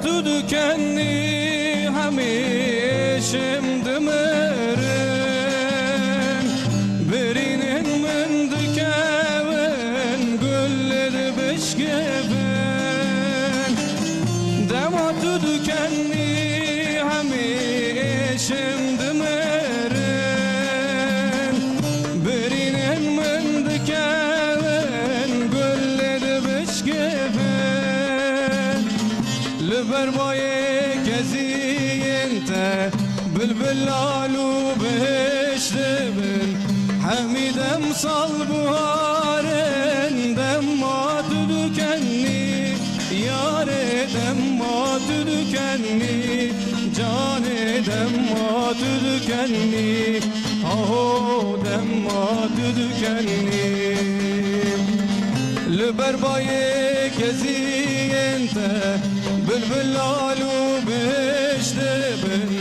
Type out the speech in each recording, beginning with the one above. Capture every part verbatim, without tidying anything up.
Tu dikenî hemîşim dimirin, birînin min dikevin, gul li dibişkivin. Dema tu dikenî hemîşim dimirin, birînin min dikevin, gul li dibişkivin. Li ber bayê keziyên te bilbil lal û bihişt dibin. Hemî dem sal buharin, dema tu dikenî, yarê dema tu dikenî, canê dema tu dikenî. Aho dema tu dikenî. Li ber bayê keziyên te bilbil lal û bihişt dibin.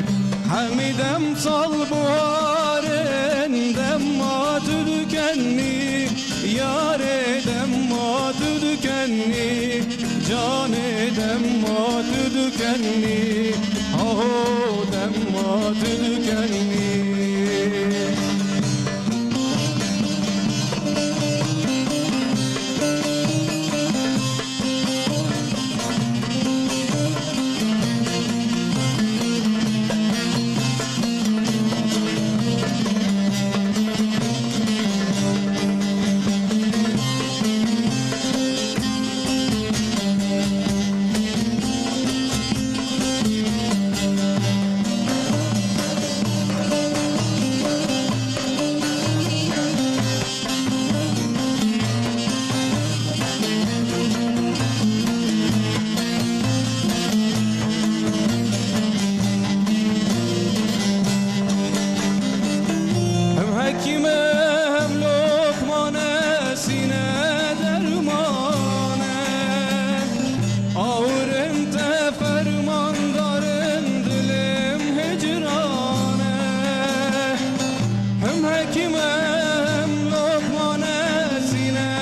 Hemî dem sal buharin, dema tu dikenî, yarê dema tu dikenî. Canê dema tu dikenî, aho dema tu dikenî. Hem hekîm e, hem lokman e, sîne derman e. Awirên te fermandar in, dilim hicran e. Hem hekîm e, hem lokman e, sîne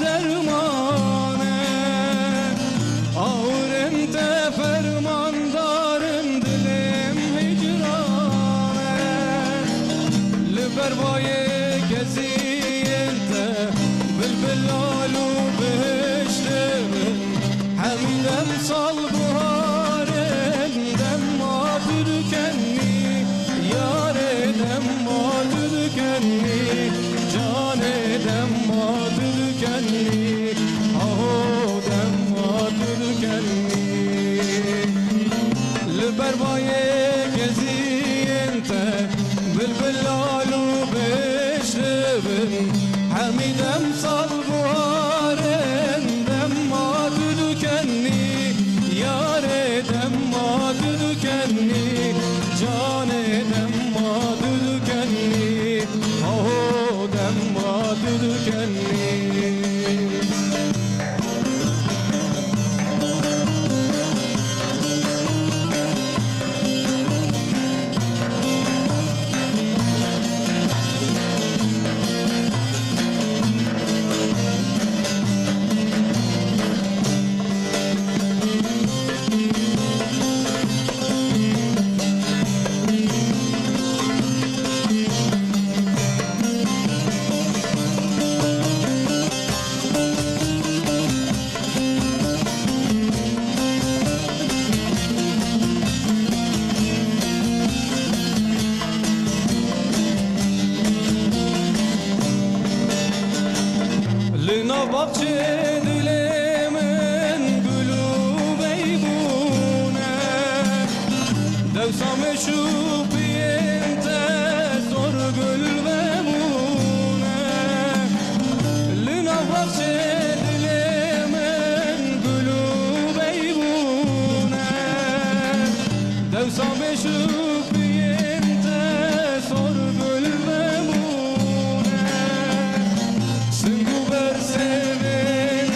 derman e. Awirên te fermandar in, dilim hicran e. Li ber bayê keziyên te bilbil lal û bihişt dibin. Hemî dem sal buharin, dema tu dikenî, yarê dema tu dikenî, canê dema tu dikenî, aho dema tu dikenî. Li ber bayê keziyên te bilbil lal û bihişt dibin. Hemî dem sal buharin, dema tu dikenî, yarê dema tu dikenî, canê dema tu dikenî, aho dema tu dikenî. Li nav baxçê dilê min gul û bey bûne. Dewsa meşûqiyên te zor gul vebûne. Li nav baxçê dilê min gul û bey bûne. Dewsa meşûqiyên te zor gul vebûne. Sing û bersêvên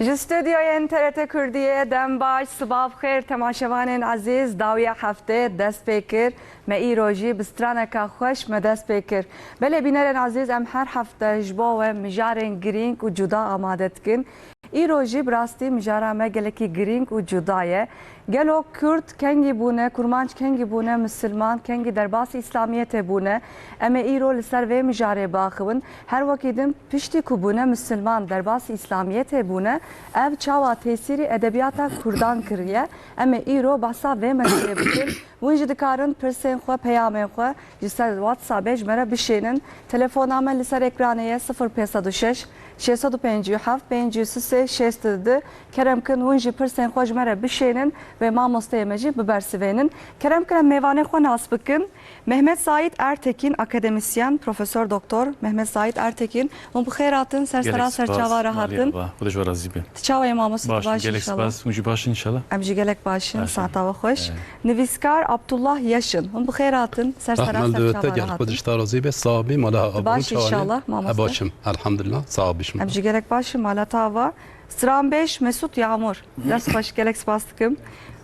Ji stûdyoyên T R T Kurdiyê dem baş, sibav xêr temaşevanên ezîz. Dawiya heftê dest pê kir. Me îro jî bi straneka xweş me dest pê kir. Belê bînerên ezîz, em her hefte ji bo we mijarên girîng û cuda amade dikin. Îro jî bi rastî mijara me gelekî girîng û cuda ye. Gelo Kurd kengî bûne, Kurmanc kengî bûne, Misilman kengî derbasî Îslamiyetê bûne? Em ê îro li ser vê mijarê biaxivin. Her wekî din piştî ku bûne Misilman, derbasî Îslamiyetê bûne, ev çawa tesîrî edebiyata Kurdan kiriye? Em ê îro behsa vê meselê bikin. Hûn jî dikarin pirsên xwe, peyamên xwe ji ser WhatsAppê ji me re bişênin. Telefona me li ser ekranê ye, sifir pênc sed û şeş, şeş sed û pêncî û heft, pêncî û sê, şêst û du. Kerem kin, hûn jî pirsên xwe ji me re bişênin, wê mamosteyê me jî bibersivênin. Kerem kin, em mêvanê xwe nas bikin. Mehmet Saîd Ertekîn, akademisyen, Profesor Doktor Mehmet Saîd Ertekîn, hûn bi xêr hatin, ser Gelek sera spas, serçava re malî hatin. Ava. Xwedê ji we razî be. Tu çawa yî mamoste? Baş, baş gelek inşallah. Spas. Hûn jî baş in inşallah. Em jî gelek baş in, Baş in. Saeta we xweş. Evet. Nivîskar Abdullah Yaşin, hûn bi xêr hatin, ser sera Rehmend serçava te re gel, hatin. Xwedê ji te razî be, sax bî, mala abû Baş çawa ne? inşallah, mamoste. E, baş im, elhamdulillah, sax bî şima. Em jî gelek baş in, mala te ava. Stranbêj Mesut Yağmur, dest xweş, gelek spas dikim.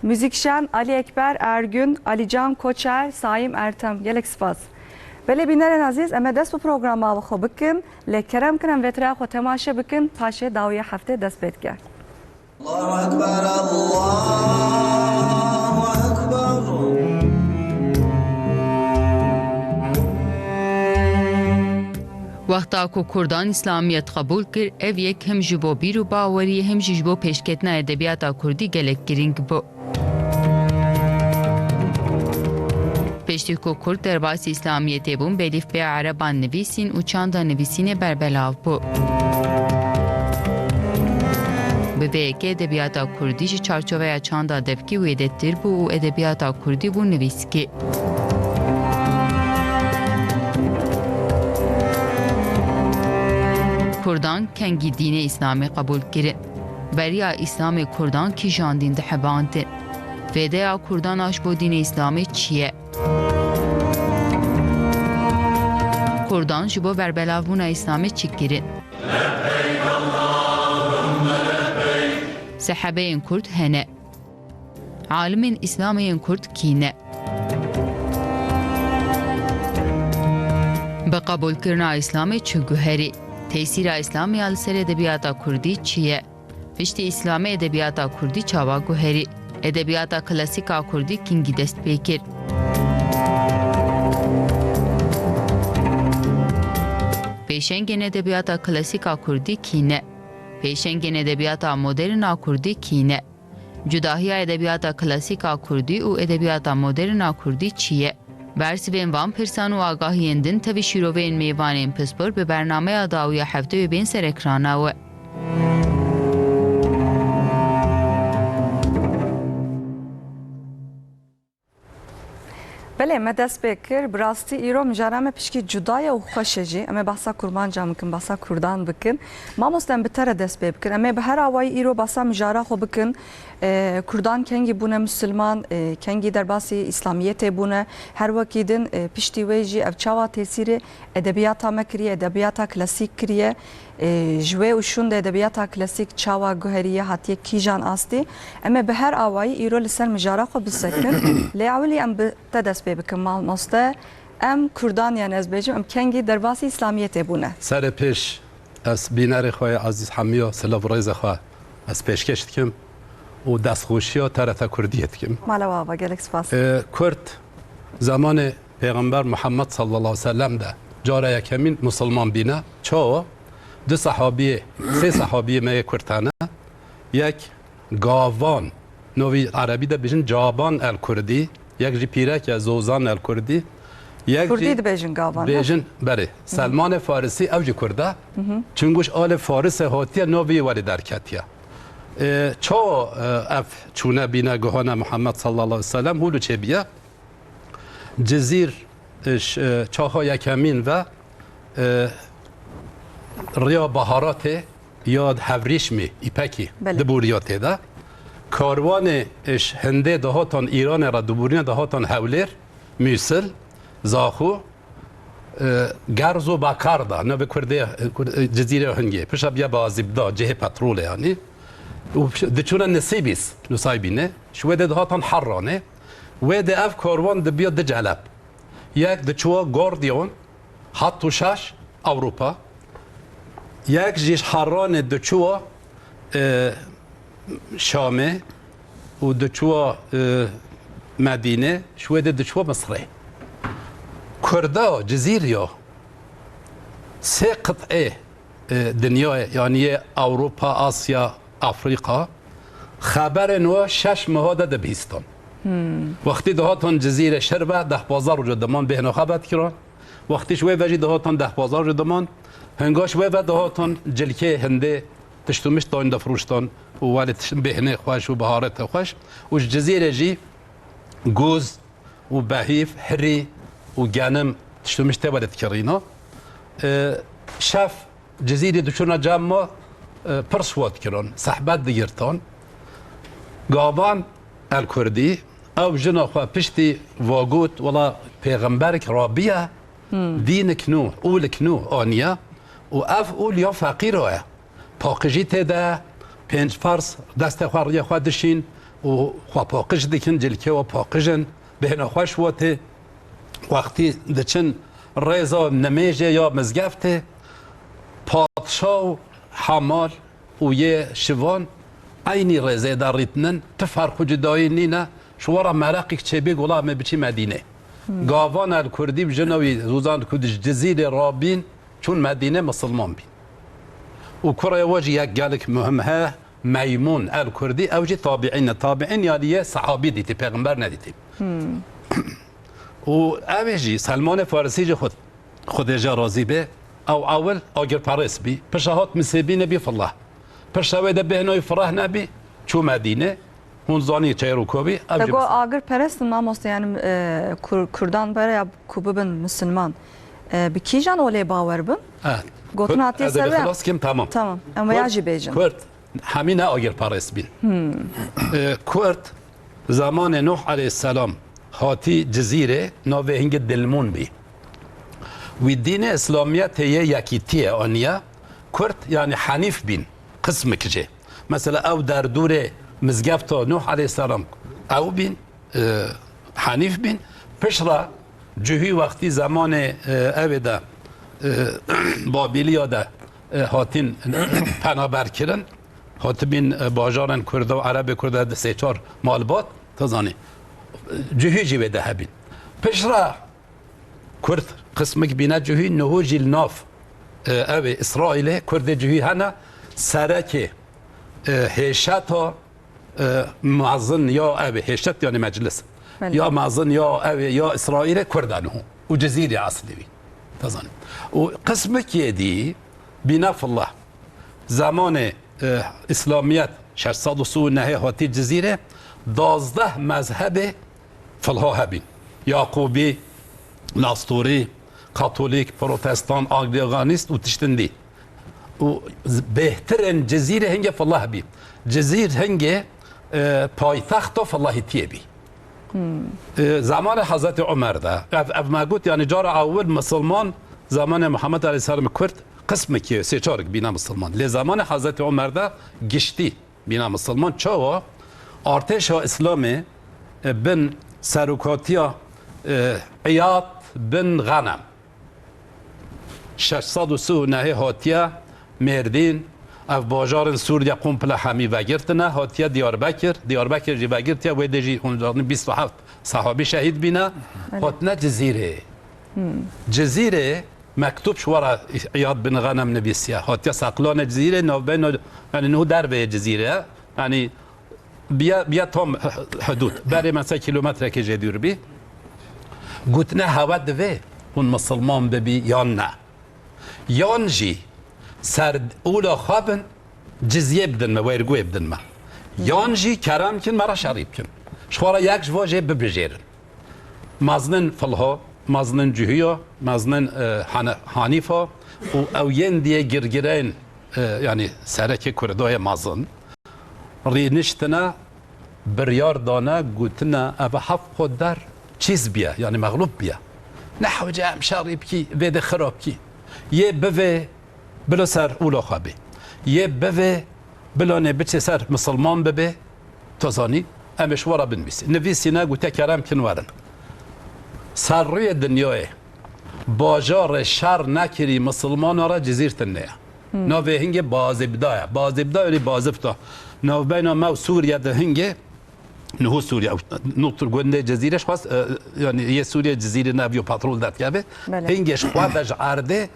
Muzîkşen Ali Ekber Ergün, Alican Koçer, Saim Ertem, gelek spas. Belê bînerên ezîz, em ê dest bi programa xwe bikin. Lê kerem kin em vêtreya xwe temaşe bikin, paşê dawiya heftê dest pê dike. Allahu Ekber, Allahu Ekber. Wexta ku Kurdan Îslamiyet qebûl kir, ev yek hem ji bo bîr û baweriyê hem jî ji bo pêşketina edebiyata Kurdî gelek girîng bû. Piştî ku Kurd derbasî Îslamiyetê bûn, belîv pê ereban nivîsîn û çanda nivîsînê berbelav bû. Bi vê yekê edebiyata Kurdî ji çarçoveya çanda devkî wêdetir bû û edebiyata Kurdî bû nivîskî. Kurdan kengî dînê Îslamê qebûl kirin? Beriya Îslamê Kurdan kîjan dîn dihebandin? Fêdeya Kurdan a ji bo dînê Îslamê çi ye? Kurdan ji bo berbelavbûna Îslamê çi kirin? Sehebeyên Kurd hene. Alimên Îslamê yên Kurd kî ne? Bi qebûlkirina Îslamê çi guherî? Tesîra Îslamê ya li ser edebiyata Kurdî çi ye? Piştî Îslamê edebiyata Kurdî çawa guherî? Edebiyata klasîk a Kurdî kîngî dest pê kir? Pêşengên edebiyata klasîk a Kurdî kî ne? Pêşengên edebiyata modern a Kurdî kî ne? Cudahiya edebiyata klasîk a Kurdî û edebiyata modern a Kurdî çi ye? Bersivên van pirsan û agahiyên din tevî şîroveyên mêvanên pispor bi bernameya dawiya heftê wê bên ser ekrana we. Belê, me dest pê kir. Bi rastî îro mijara me pişkî cuda ye û xweş e jî. Em ê behsa kurmancan bikin, behsa kurdan bikin. Mamoste, em bi te re dest pê bikin. Em ê bi her awayî îro behsa mijara xwe bikin. E, kurdan kengî bûne musilman, e, kengî derbasî îslamiyetê bûne. Her wekî din, e, piştî wê jî ev çawa tesîrê edebiyata me kiriye, edebiyata klasîk kiriye. E, ji wê û şûnde edebiyata klasîk çawa guheriye, hatiye kîjan astî? Em ê bi her awayî îro li ser mijara xwe bisekin. Lê ewilî em bi te dest pê bikin, mamoste. Em kurdan, yani ez bêjim, em kengî derbasî îslamiyetê bûne. Serê pêş ez bînerê xwe yê ezîz hemiya silav û rêzê xwe ez pêşkêş dikim û destxweşiya T R T Kurdiyê dikim. Mala we ava, gelek spas. E, Kurd zemanê Pêxember Muhammed sallallahu aleyhi ve sellem de cara yekemîn musulman bîne. Çawa? Du sehabiyê, sê sehabiyê me yê Kurd hene. Yek Gavan, no vî erebî de bêjin Caban el Kurdî, yek jî pîrek e Zozan el Kurdî, yek Kurdî jî dibêjin Gavan, ne? Bêjin, berê, Selmanê Farisî, ew jî Kurd e. Çunguş alê Farisê hatiye, no vî werî derketiye. E, çawa, e, ev çûne bîne guhane Muhammed sallallahu aleyhi ve sellem, hûlû çêbiye? Cizîr, e, ş-, e, çaxa yekemîn ve, e, riya baharatê ya hevrîşmî, îpekî, Belê. Dibûriya tê de. Karwanê, e, ş-, Hindê dihatan Îranê re dibûrîne, dihatan Hewlêr, Mûsil, Zaxû, e, Gerz û Bakar da, navê Kurdê, e, Kur-, e, Cizîrê Hingê. Pişa biya Bazîbda, cihê petrolê yanî. û diçûne Nisîbîs, Nusaybîne, ji wê de dihatan Herranê. Wê de ev karwan dibiya di celeb. Yek diçûa Gordiyon, hat û şaş, Ewropa. Yek jî ji Herranê diçûa, e, Şamê û diçûa, e, Medîne, ji wê de diçûa Misirê. Kurda, Cizîriya, sê qit'ê, e, dinyayê, yanî yê Ewropa, Asya, Afrîka, xeberên we şeş meha de dibihîstan. Wextî dihatin Cizîrê şer ve deh pazdeh roja diman bêhna xwe vedikiran. Wextî ji wê ve jî dihatin deh pazdeh roja diman. Hinga ji wê ve dihatin cilkê hindê tişt û mişt dayîn difirûştan û welê tişt-, bêhnê xweş û biharê te xweş. Û ji Cizîrê jî goz û behîv, hirî û genim tişt û mişt tê welê dikirîna. E, şev Cizîrî diçûna cem ma, e, pirs we dikirin, sehbet digirtin. Gavan El Kurdî, ew jina xwe piştî va got, wela pêxemberek rabiye, dînik nû, ûlik nû aniye û ev ûl ya feqîro ye. Paqijî tê de, pênc ferz destê xwe riyê xwe dişîn û xwe paqij dikin, cilkê we paqij in, bêhna xweş we tê. Wextî diçin rêza nimêjê ya mizgeftê, padşa û hemal û yê şivan eynî rêzê de rîtinin, ti ferq û cudayî nîne. Ji we re mereqîk çêbî, gola em ê biçî Medînê. Gavan El Kurdî bi jina wî, zûzan ku di ji Cizîrê rabîn, çûn Medînê, misilman bîn. Û kurê we jî yek gelek muhim he, Meymûn El Kurdî, ew jî tabiîn e. Tabiîn yanî yê sehabî dîtî, pêxember nedîtî. Û ew ê jî Selmanê Farisî jî xwe, Xwedê jê razî be, ew ewil agirperês bî. Pişa hat Misêbînê bî fillah. Pişa wê de bêhna wî fillah nebî, çû Medînê. Hûn zanî çêr û kovî, ev Te jî got agirperest in mamoste, yani, e, Kur-, Kurdan bere ya ku bibin misilman. E, bi kîjan olê bawer bin? Evet. Gotin Kur-, hatiye ez ê ser bi we? Xilas kim, tamam. Tamam. Em veya Kurd, jî bêjin. Kurd, hemî ne agirperest bîn. E, Kurd, zamanê Nuh aleyhisselam hatî Cizîrê, navê hingê Dilmûn bî. Wî dînê Îslamiyetê yê yekîtiyê aniye. Kurd, yani henîf bîn, qismik jê. Mesela ew derdûrê mizgefta Nuh aleyhisselam ew bîn, e, henîf bîn. Piştre cihî wextî zemanê, e, ew ê de, e, Babîliya de, e, hatin penaber kirin. Hatibîn, e, bajarên Kurda û Erebê Kurda di sê çar malbat, tu zanî. Cihî jî wê de hebîn. Piştre Kurd qismik bîne cihî, niho jî li nav, e, ew ê Îsraîlê Kurdê cihî hene, serekê, e, hêşeta, e, mezin ya ew ê, hêşet yani meclis. Belê. Ya mezin ya ew ê, ya Îsraîlê Kurd e niho. Û Cizîrê eslî wî. Te zanî. Û qismikê dî bîne fillah. Zemanê, e, Îslamiyet şeş sed û sî û nehê hatî Cizîrê, dazdeh mezhebê filha hebîn. Yaqûbî, Nastorî, Katolîk, Protestan, Anglîkanîst û tiştin dî. Û z-, bêhtirên Cizîrê hingê fillah bî. Cizîr hingê, e, paytexta fillahîtiyê bî. E, zamanê Hezretî Omer de, ev, ev me got, yani cara ewil misilman zamanê Muhammed aleyhisselam Kurd qismekî sê çarek bîne misilman. Lê zamanê Hezretî Omer de giştî bîne misilman. Çawa? Artêşa Îslamê, e, bin serokatiya, e, Îyad bin Xenem. Şeş sed û sî û nehê hatiye Mêrdîn, ev bajarên Sûriye komple hemî vegirtine, hatiye Diyarbekir. Diyarbekir jî vegirtiye, wê de jî hûn zanîn bîst û heft sehabî şehîd bîne. Belê. Hatine Cizîrê. Cizîrê mektûb ji we re Îyad bin Xenem nivîsiye. Hatiye Seqlanê Cizîrê, navbeyna, yani niho derveyê Cizîrê. Yani biya, biya tam hudud. Berê mesela kilometrekê jê dûr bî. Gotine hewe divê hûn misilman bibî yan ne. Yan jî ser ûla xwe bin, cizyê bidin me, wergûyê bidin me. Yan jî kerem kin me re şerî bikin. Ji xwe re yek ji vo jê bibijêrin. Meznin filho, meznin cihîyo, meznin, e, hane-, hanîfo û ew yên diye girgireyên, e, yani serekê Kurdoyê mezin. Rîniştine, biryar dane, gotine, ev heft xwe der çîz biye, yani mexlûb biye. Ne hewce em şerî bikî, vê de xirab kî. Yê bivê, bilo ser ûlo xwe bê. Yê bivê, Bilanê biçê ser misilman bibe, tu zanî, em ê ji we re binivîsî. Nivîsîne, gote kerem kin werin. Ser rûyê dinyayê bajarê şer nekirî misilmana re Cizîr tune ye. Navê hingê Bazibda ye. Bazibda yanî Bazifta. Navbeyna me û Sûriye de hingê, niho Sûriye, nû tu gundê Cizîrê ji xwe, e, yanî yê Sûriye Cizîrê ne, ev yo petrol derdikeve. Belê. Hingê ji xwe de ji erdê,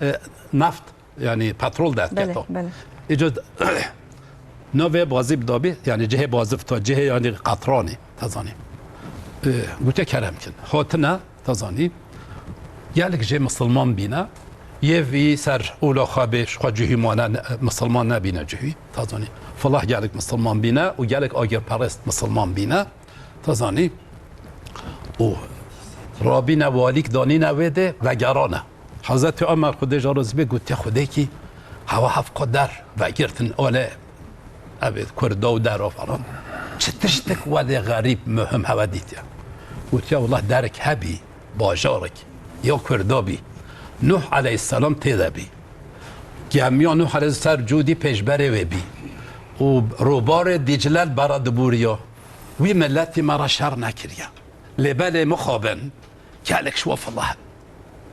e, neft, yanî petrol derdikeve. Belê, belê. Îca navê Bazibda bî, yanî cihê Bazifta, cihê yanî qetranê, te zanî. E, gote kerem kin. Hatine, te zanî. Gelek jê misilman bîne. Yê vî ser ola xwe bê, ji xwe cihî mane, ne, misilman nebîne cihî. Te zanî. Filah gelek misilman bîne û gelek agirperest misilman bîne. Te zanî. Û rabîne walîk danîne wê dê vegerane. Hezretî Omer Xwedê ji razî bê gotiye Xwedêkî hewa hevqa der vegirtin ole ev ê Kurda û dera falan. Çi tiştek welê xerîb muhim hewe dîtiye. Gotiye wela derek hebî, bajarek ya Kurda bî. Nuh aleyhisselam tê de bî. Gemiya Nuh aleyhisselam ser cûdî pêşberê wê bî. Û rûbarê Dîcle li bera dibûriya. Wî miletî me re şer nekiriye. Lê belê mixabin, gelek ji we filah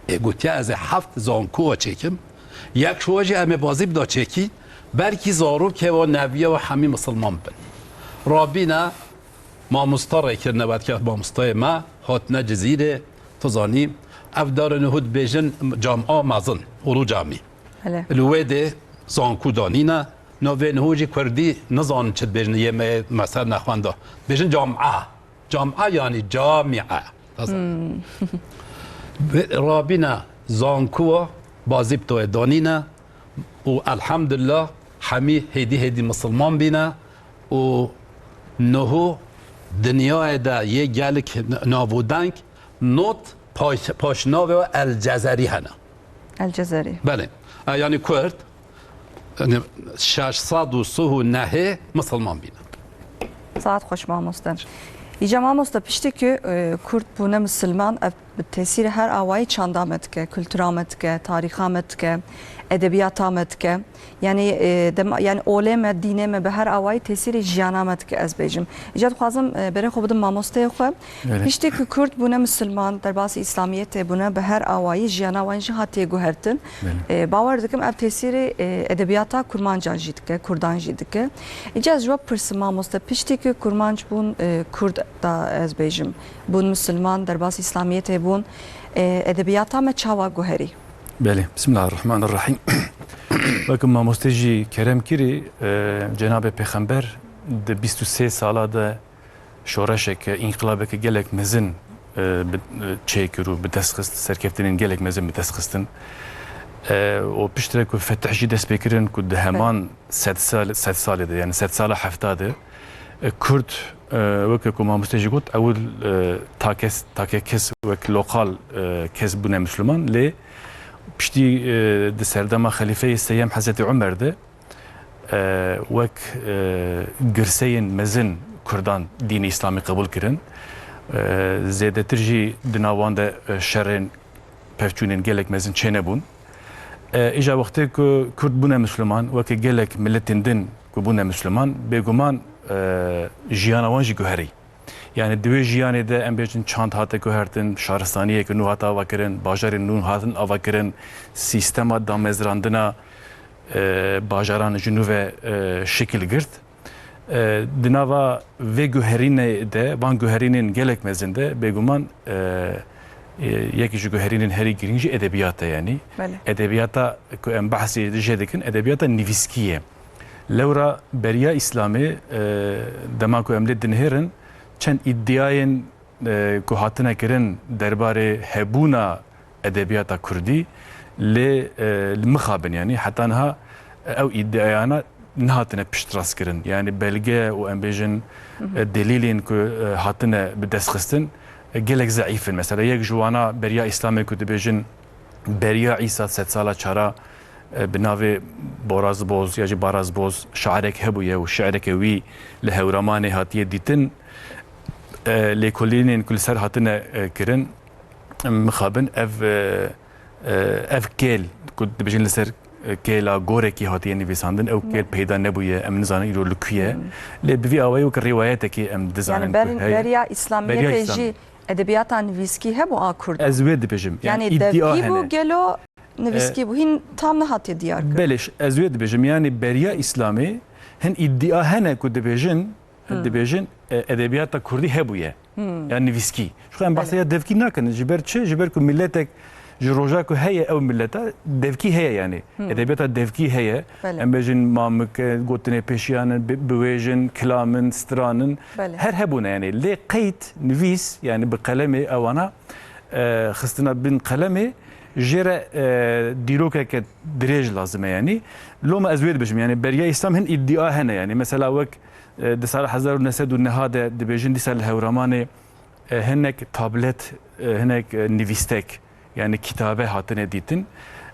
in. Ê gotiye ez ê heft zankowa çêkim, yek ji we jî em ê Bazîbda çêkî, belkî zarokê we, neviya we hemî misilman bin. Rabîne mamosta rêkirine, weke mamostayê me, hatine Cizîrê, tu zanî, ev darê niho dibêjin Cama Mezin, Ulu Camî. Belê. Li wê dê zanku danîne, navê niho jî kurdî nizanin çi dibêjin, yê me mesela nexwenda. Dibêjin Cama. Cama yanî camîe. Rabîne zankuwa Bazîbtoyê danîne û elhamdulillah hemî hêdî hêdî misilman bîne û niho dinyayê de yê gelek n-, navûdeng not paş-, paşnavê El Cezerî hene. El Cezerî. Belê. E, yanî Kurd, yanî şeş sed û sih û nehê misilman bîne. Saet xweş mamoste. Îca mamoste, piştî ku, e, Kurd bûne misilman, ev bi tesîrê her awayî çanda me dike, kultura me dike, tarîxa me dike, edebiyata me dike. Yanî, e, dem-, yanî olê me, dînê me bi her awayî tesîrê jiyana me dike, ez bêjim. Îca dixwazim, e, berê xwe bidim mamosteyê xwe. Belê. Piştî ku Kurd bûne misilman, derbasî Îslamiyetê bûne, bi her awayî jiyana wan jî hatiye guhertin. Belê. E, bawer dikim ev tesîrê, e, edebiyata kurmancan jî dike, kurdan jî dike. Îca ez ji we bipirsim mamoste, piştî ku kurmanc bûn, e, Kurd da ez bêjim, bûn misilman, derbasî Îslamiyetê bûn, e, edebiyata me çawa guherî? Belê. Bismillahirrahmanirrahîm. Weke mamoste jî kerem kirî, e, Cenabê Pêxember di bîst û sê sala de şoreşeke, înqilabeke gelek mezin, e, bi, e, çêkir û bi dest xist, serkeftinên gelek mezin bi dest xistin. E, û piştre ku fetih jî dest pê kirin ku di heman Belê. sed sal-, sed salê de, yani sed sala hefta de, e, Kurd, e, weke ku mamoste jî got, ewil, e, takes, take kes wek lokal, e, kes bûne Müslüman, lê piştî, e, di serdema Xelîfeyê Seyem Hezretî Umer de, e, wek, e, girseyên mezin Kurdan dînê Îslamî qebûl kirin. E, zêdetir jî di nav wan de, e, şerên pevçûnên gelek mezin çênebûn. E, îja wextê ku Kurd bûne Misliman, weke gelek miletên din ku bûne Misliman, bêguman, e, jiyana wan jî guherî. Yani di wê jiyanê de em bêjin çand hate guhertin, şaristaniyeke nû hate avakirin, bajarên nû hatin avakirin, sîstema damezrandina, e, bajaran ji nû ve, e, şekil girt. E, di nava vê guherînê de, van guherînên gelek mezin de, bêguman, e, e, yekî ji guherînên herî girîng jî edebiyat e, yanî. Belê. Edebiyata ku em behsê jê dikin, edebiyata nivîskî ye. Lewra beriya Îslamê, e, dema ku em lê dinihêrin, çend îddiayên, e, ku hatine kirin derbarê hebûna edebiyata kurdî, lê, e, li mixabin, yanî heta niha ew îddiayana nehatine piştrast kirin. Yanî belge û em bêjin, Hı hı. e, delîlên ku, e, hatine bi dest xistin, e, gelek zeîf in. Mesela yek ji wana beriya Îslamê ku dibêjin beriya Îsa sedsala çara, e, bi navê Borazboz ya jî Barazboz şairek hebûye û şi'reke wî li Hewramanê hatiye dîtin. E, lêkolînên ku li ser hatine, e, kirin, mixabin ev, e, e, ev kêl ku dibêjin li ser e, kêla gorekî hatiye nivîsandin, ew kêl peyda nebûye, em nizanin îro li ku ye. Lê bi vî awayî wek rîwayetekê em dizanin Yani ber, ku heye. Beriya Îslamiyetê Beriya Îslamê. Jî edebiyata nivîskî hebû a Kurdan. Ez wê dibêjim. Yani Yani îddia devkî hene. Bû gelo nivîskî E, bû. Hîn tam nehatiye diyar kir. Belê, ez wê dibêjim. Yani beriya Îslamê hin îddia hene ku dibêjin, dibêjin, e, edebiyata Kurdî hebûye. Ya nivîskî. Ji xwe em behsa ya devkî nakin. Ji ber çi? Ji ber ku miletek ji roja ku heye ew mileta devkî heye yani. Edebiyata devkî heye. Belê. Em bêjin mamik, e, gotinê pêşiyan in, bi-, biwêjin, kilam in, stran in. Belê. Her hebûne yani. Lê qeyd, nivîs yani bi qelemê ewana, e, xistina bin qelemê jê re, e, dîrokeke dirêj lazim e yani. Loma ez wê dibêjim yani beriya Îslam hin îddia hene yani. Mesela wek E, di sala hezar û neh sed û neh de dibêjin dîsa li Hewramanê, e, hinek tablet, e, hinek, e, nivîstek, yani kitabe hatine dîtin.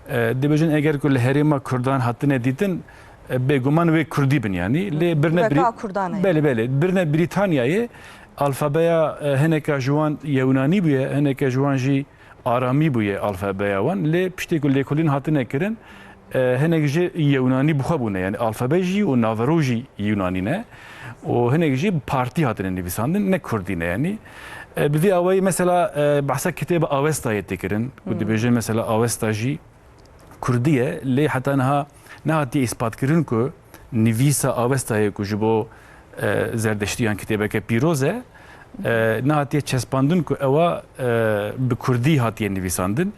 E, dibêjin eger ku li herêma Kurdan hatine dîtin, e, bêguman wê Kurdî bin yani. Lê birine Kureka Bri-, Kurdan e. Belê, belê. Birine Brîtanyayê alfabeya, e, hineka ji wan Yewnanî bûye, hineke ji wan jî Aramî bûye alfabeya wan, lê piştî ku lêkolîn hatine kirin, e, hinek jî Yewnanî bi xwe bûne. Yani alfabe jî û naverok jî Yunanî ne. Û hinek jî bi partî hatine nivîsandin, ne Kurdî ne yani. E, bi vî awayî mesela, e, behsa kitêba Awestayê tê kirin. Û dibêje mesela Awesta jî Kurdî ye, lê heta niha nehatiye îspatkirin ku nivîsa Awestayê ku ji bo, e, Zerdeştiyan kitêbeke pîroz e, e, nehatiye çespandin ku ewa, e, bi Kurdî hatiye nivîsandin.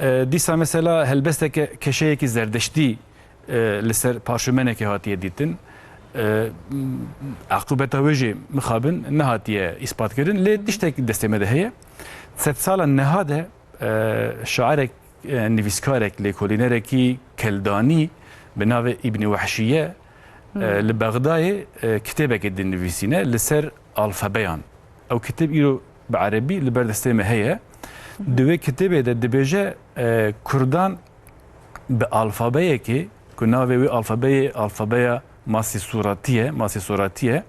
E, dîsa mesela helbesteke keşeyekî Zerdeştî, e, li ser parşumenekê hatiye dîtin. E, aqûbeta wê jî mixabin nehatiye îspatkirin, lê tiştek destê me de heye. Sedsala neha de, e, şairek, e, nivîskarek, lêkolînerekî keldanî bi navê Îbnî Wehşîye, e, li Bexdayê, e, kitêbekê dinivîsîne li ser alfabeyan. Ew kitêb îro bi erebî li ber destê me heye. Di wê kitêbê de dibêje, e, Kurdan bi alfabeyekê ku navê wê alfabeyê alfabeya Masî Sûratî ye, Masî Sûratî ye.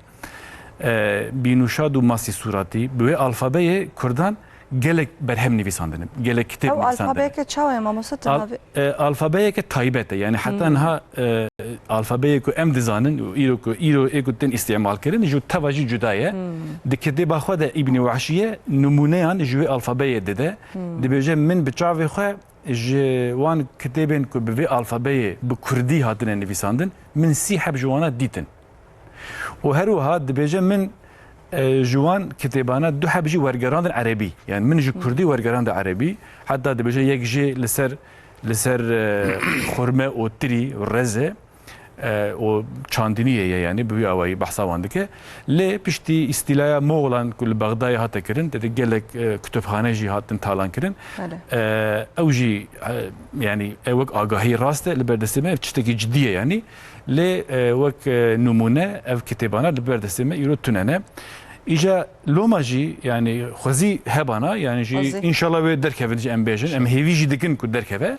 E, Bînûşad û Masî Sûratî, bi wê alfabeyê Kurdan gelek berhem nivîsandine, gelek kitêb Ew nivîsandine. Alfabeyeke çawa ye, mamoste, tu Al-, navê? E, alfabeyeke taybet e. Yani heta niha, e, alfabeyê ku em dizanin û îro ku, îro ê ku tên îstîmal kirin, ji teva jî cuda ye. Di kitêba xwe de Îbnî Wehşîye nimûneyan ji wê alfabeyê dide. Dibêje, min bi çavê xwe ji wan kitêbên ku bi vê alfabeyê bi kurdî hatine nivîsandin, min sî heb ji wana dîtin. Û her wiha dibêje, min, e, ji wan kitêbana du heb jî wergerandin erebî. Yani min ji kurdî wergerandin erebî. Heta dibêje yek jê li ser, li ser, e, xurme û tirî û reze. E, û çandiniyê ye, yani bi wî awayî behsa wan dike. Lê piştî îstîlaya Moxlan ku li Bexdayê hate kirin, tê de gelek, e, kutubxane jî hatin talan kirin. Belê. E, ew jî, e, yani ew wek agahî rast e, li ber destê me ev tiştekî cidî ye yani. Lê, e, wek, e, nimûne ev kitêbana li ber destê me îro tune ne. Îca loma jî yani xwezî hebana, yani jî Xwezî. Înşallah wê derkevin jî em bêjin. Em hêvî jî dikin ku derkeve.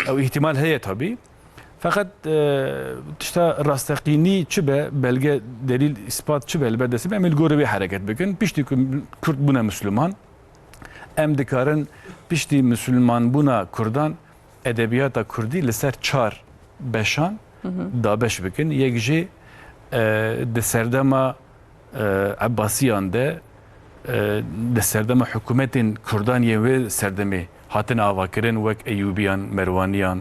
Ew îhtimal heye tabî. Feqet, e, tişta rasteqînî çi be, belge, delîl, îspat çi be li ber destê me, em ê li gorî wê hereket bikin. Piştî ku Kurd bûne Misliman, em dikarin piştî Mislimanbûna Kurdan edebiyata Kurdî li ser çar beşan dabeş bikin. Yek jî, e, di serdema e, Ebbasiyan de, e, di serdema hikûmetên Kurdan yên wê serdemê hatin avakirin, wek Eyûbiyan, Merwaniyan,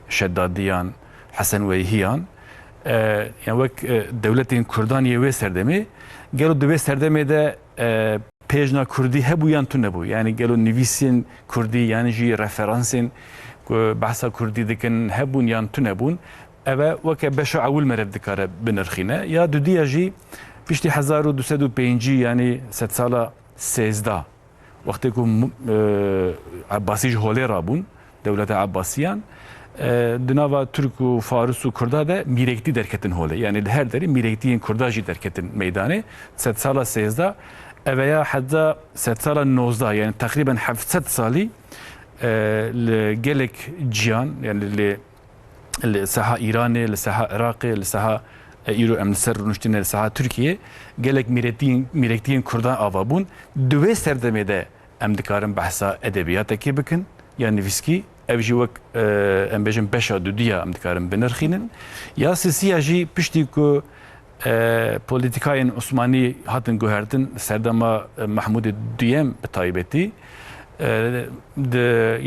Şedadiyan, Hesen Weyhiyan, e, yan wek, e, dewletên Kurdan yê wê serdemê, gelo di wê serdemê de, e, pêjna Kurdî hebû yan tune bû? Yani gelo nivîsên Kurdî yan jî referansên ku behsa Kurdî dikin hebûn yan tune bûn? Ev e weke beşa ewil meriv dikare binirxîne. Ya dudiya jî piştî hezar û du sed û pêncî, yanî sedsala sêzdeh, wextê ku mu-, e, Ebbasî ji holê rabûn, dewleta Ebbasiyan, e, di nava Tirk û Faris û Kurda de mîrektî derketin holê. Yanî li her derê mîrektiyên Kurda jî derketin meydanê. Sedsala sêzdeh, ev e ya heta sedsala nozdeh, yanî teqrîben heft sed salî, e, li gelek ciyan, yanî li li seha Îranê, li seha Iraqê, li seha, e, îro em li ser rûniştine, li seha Tirkiyê, gelek mîretiyên, mîrektiyên Kurdan ava bûn. Di wê serdemê de em dikarin behsa edebiyatekê bikin, ya nivîskî, Ev jî wek, e, em bêjin beşa dudiya em dikarin binirxînin. Ya sisiya jî piştî ku, e, polîtîkayên Osmanî hatin guhertin, serdema, e, Mehmûdê Duyem bi taybetî, e, di,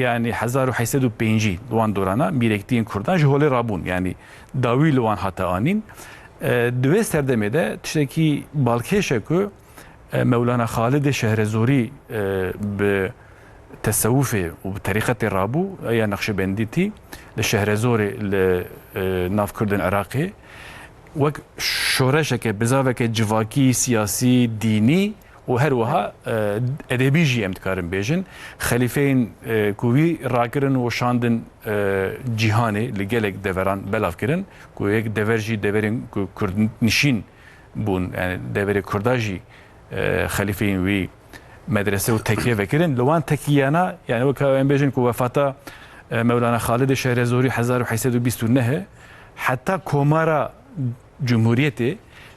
yanî hezar û heyt sed û pêncî li wan dorana mîrektiyên Kurdan ji holê rabûn. Yanî dawî li wan hate anîn. E, di wê serdemê de tiştekî balkêş e ku, e, Mewlana Xalidê Şehrezorî, e, bi tesewufê û bi terîqetê rabû, ya Neqşibendîtî li Şehrezorê li, e, nav Kurdên Iraqê wek şoreşeke, bizaveke civakî, siyasî, dînî û her wiha, e, edebî jî em dikarin bêjin. Xelîfeyên, e, ku wî rakirin û şandin, e, cîhanê li gelek deveran belav kirin, ku yek dever jî deverên ku kurdnişîn bûn, yani deverê Kurda jî, e, xelîfeyên wî medrese û tekiye vekirin. Li wan tekiyana, yani wek em bêjin ku wefata, e, Mewlana Xalidê Şehrezorî hezar û heyt sed û bîst û neh e, heta komara Cumhuriyetê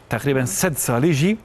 teqrîben sed salî jî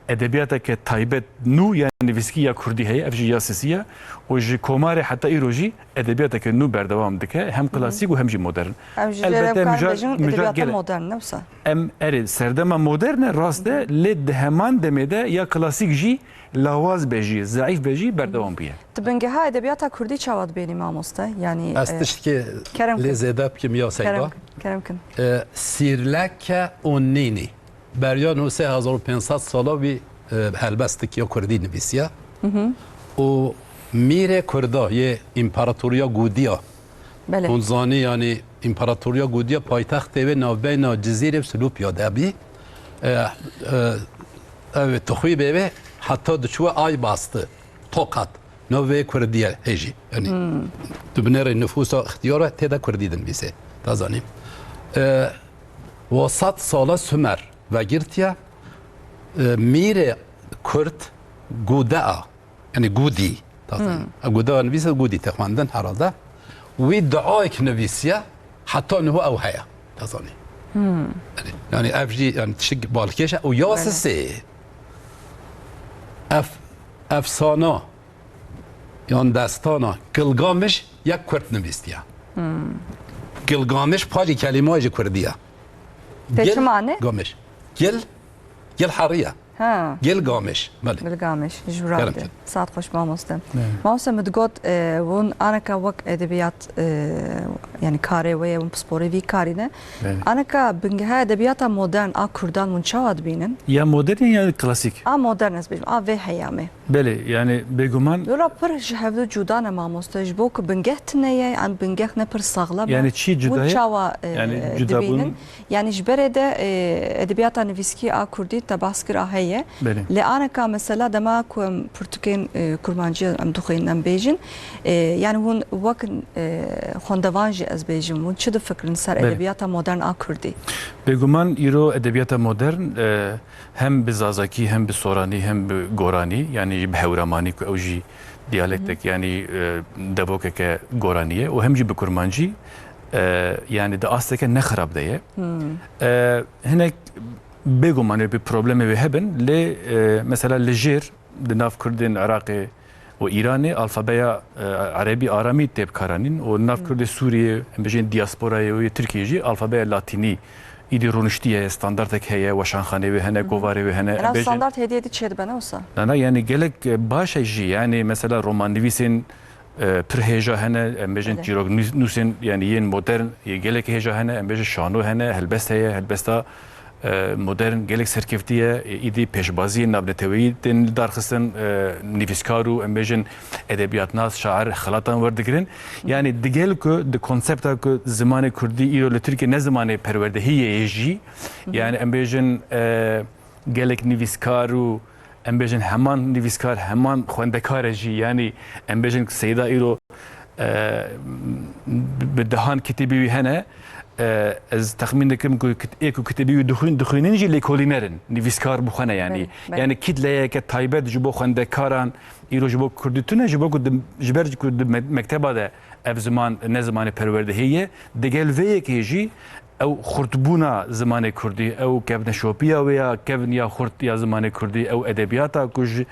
edebiyateke taybet nû ya nivîskî ya kurdî heye, ev jî ya sisî ye û ji komarê heta îro jî edebiyateke nû berdewam dike, hem klasîk û hem jî modern. Em jî jê re Elbette bikarin mijar, bêjin mijar edebiyata gelek modern, ne wisa? Em erê serdema modern e, rast e, lê di heman demê de ya klasîk jî lawaz be jî, zeîf be jî berdewam bûye. Tu bingeha edebiyata kurdî çawa dibênî mamoste? Yanî, Ez e, tiştekê kerem lê kin. Zêde bikim ya Seyda. Kerem kin, kerem kin. E, sîrleke û nînî. Beriya nû sê hezar û pênc sed sala wî, e, helbestek ya kurdî nivîsiya. Û mîrê Kurda yê împaratoriya Gudiya. Belê. Hûn zanî, yanî împaratoriya Gudiya paytextê wê navbeyna Cizîrê û Silûpiya de bî. E, e, ew tixwî bê wê heta diçû Aybastî, Tokat. Nav vê Kurdiye hê jî. Yanî, tu binêrê nifûsa ixtiyara tê de Kurdî dinivîsê. Ta zanî. E, wa sed sala Sumer vegirtiye, e, mîrê Kurd Gude a. Yanî Gudî. Ta zanî. E, Gude a nivîse Gudî tê xwendin herhalde. Wî duayek nivîsiye, heta niho ew heye. Ta zanî. Yanî, yanî ev jî, yanî tişik balkêş e. Û ya Belê. sisê. Ev, efsana yan destana Gilgamiş yek Kurd nivîstiye. Gilgamiş palî kelîma ji Kurdî ye. Tê çi mane? Gamiş. Gil, gil heriye. Ha. Gilgamiş. Belê. Gilgamiş, ji Kerem Rûdawê. Saet xweş mamoste. Belê. Mamoste min digot, e, hûn aneka wek edebiyat, e, yani karê we ye, hûn pisporê vî karî ne. Belê. Aneka bingeha edebiyata modern a Kurdan hûn çawa dibînin? Ya modern ya klasîk? A modern ez bêjim, a vê heyamê. Belê, yani bêguman. Lora pir ji hevdu cuda ne mamoste, ji bo ku bingeh tune ye, em bingeh ne pir saxlem e. Yani çi cuda ye? Hûn çawa, e, Yani cuda dibînin? bûn. Yani ji berê de, e, edebiyata nivîskî a Kurdî te behs kir a heye. Belê. Lê aneka mesela dema ku em pirtûkên, e, kurmancî em dixwînin, em bêjin, e, yani hûn wek, e, xwendevan jî ez bêjim, hûn çi difikirin ser Belê. edebiyata modern a Kurdî? Bêguman îro edebiyata modern, e, hem bi zazakî, hem bi soranî, hem bi goranî, yani bi hewramanî ku ew jî diyalektek, Hı hı. yani, e, devokeke goranî ye û hem jî bi kurmancî, e, yani di asteke ne xirab de ye. Hmm. E, hinek bêguman ê bi problemê wê hebin, lê, e, mesela li jêr di nav Kurdên Iraqê û Îranê alfabeya, e, erebî aramî tê bikaranîn û nav Hmm. Kurdê Sûriyê, em bêjin diasporayê û yê Tirkiyê jî alfabeya latînî îdî rûniştiye, standartek heye, weşanxanê wê hene, Hı hı. kovarê wê hene, em Ena bêjin standart hêdî hêdî çêdibe, ne wisa? Na, na, yani gelek, e, baş e jî, yani mesela romannivîsên, e, pir hêja hene, em bêjin Belê. çîrok nûs-, nûsên, yani yên modern, yê gelek hêja hene, em bêjin şano hene, helbest heye, helbesta, e, modern gelek serkeftî ye, e, îdî pêşbaziyên navneteweyî tên li dar xistin, e, nivîskar û em bêjin edebiyatnas, şair xelatan werdigirin. Yani digel ku di konsepta ku zimanê kurdî îro li Tirkiye ne zimanê perwerdehiyê ye jî, Hı hı. yani em bêjin, e, gelek nivîskar û em bêjin heman nivîskar, heman xwendekar e jî. Yani em bêjin Seyda îro, e, bi dehan kitêbî wî hene. E, ez texmîn dikim ku kit-, ê ku kitêbî wî dixwîn-, dixwînin jî lêkolîner in, nivîskar bi xwe ne yani. Belê, belê. Yani kîtleyeke taybet ji bo xwendekaran îro ji bo kurdî tune, ji bo ku di, ji ber ku di me-, mekteba de ev ziman ne zimanê perwerdehiyê ye, digel vê yekê jî ew xurtbûna zimanê kurdî, ew kevneşopiya wê ya kevn ya xurt ya zimanê kurdî, ew edebiyata ku ji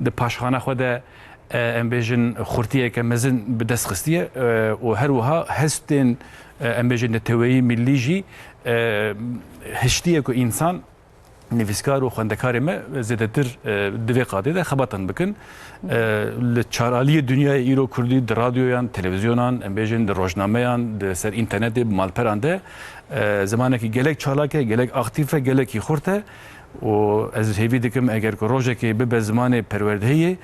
di paşxana xwe de e, em bêjin xurtiyeke mezin bi dest xistiye, e, û her wiha hestên, e, em bêjin neteweyî millî jî, e, hiştiye ku însan, nivîskar û xwendekarê me zêdetir, e, di vê qadê de xebatan bikin. E, li çaraliyê dinyayê îro kurdî di radyoyan, televîzyonan, em bêjin di rojnameyan, di ser înternetê, bi malperan de, e, zimanekî gelek çalak e, gelek aktîf e, gelekî xurt e. Û ez hêvî dikim eger ku rojekê bibe zimanê perwerdehiyê,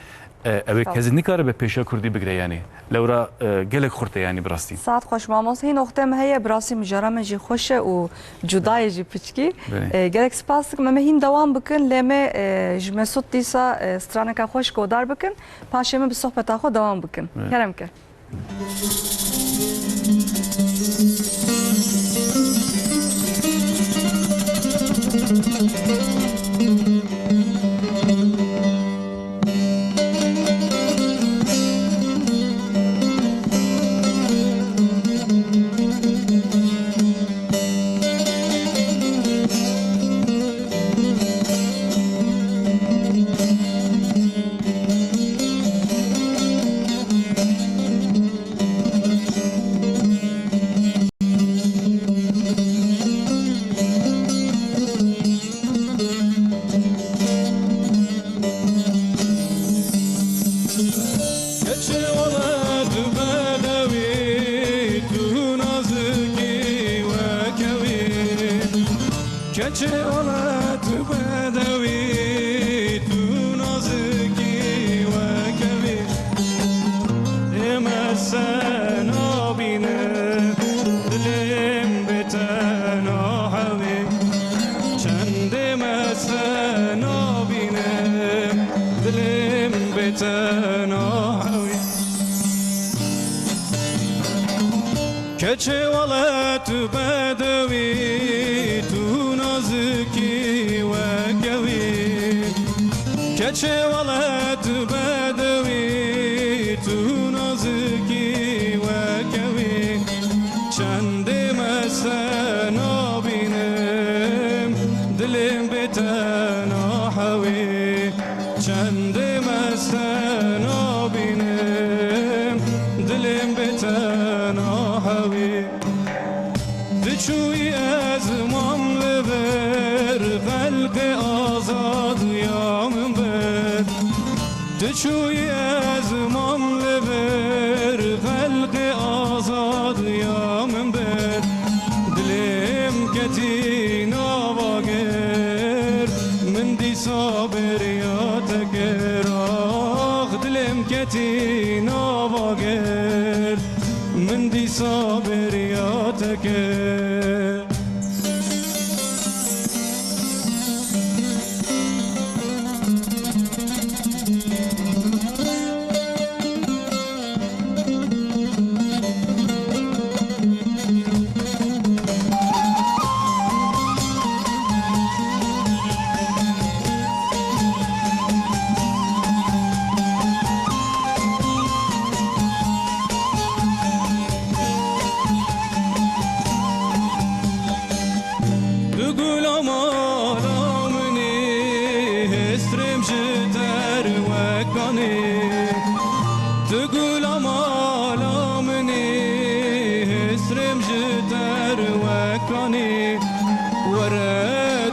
e, ew ê kes nikare bi pêşiya kurdî bigire yanî. Lewra, e, gelek xurt e yanî bi rastî. Saet xweş mamoste. Hîn oxtê me heye, bi rastî mijara me jî xweş e û cuda ye jî piçkî. Belê. E, gelek spas dikim. Em ê hîn dewam bikin, lê me, e, ji Mesûd dîsa, e, straneka xweş godar bikin. Paşê me bi sohbeta xwe dewam bikin. Belê. Kerem ke. Keçê wele tu bedewî, tu nazikî wekewî. Keçê wele tu bedewî, tu nazikî wekewî. Dê me se nabîne, dilêm bê te nahewî. Çendê me se nabîne, dilêm bê te nahewî. Keçê wele tu bedewî, tu nazikî wekewî. Keçê wele tu bedewî, tu nazikî wekewî. Çendê me se nabînim, dilêm bê te nahewî. Çendê me se nabînim, dilêm bê te nahewî. Tu çûyî ez mam li vir, xelqê azad ya min bir. Tu çûyî ez mam li vir, xelqê azad ya min bir. Dilêm ketî nava gir, min dîsa bêriya te kir. Ax, dilêm ketî nava gir, min dîsa bêriya te kir. Tu gula mala min î, hêsrêm ji te re wek kanê. Tu gula mala min î, hêsrêm ji te re wek kanê. Were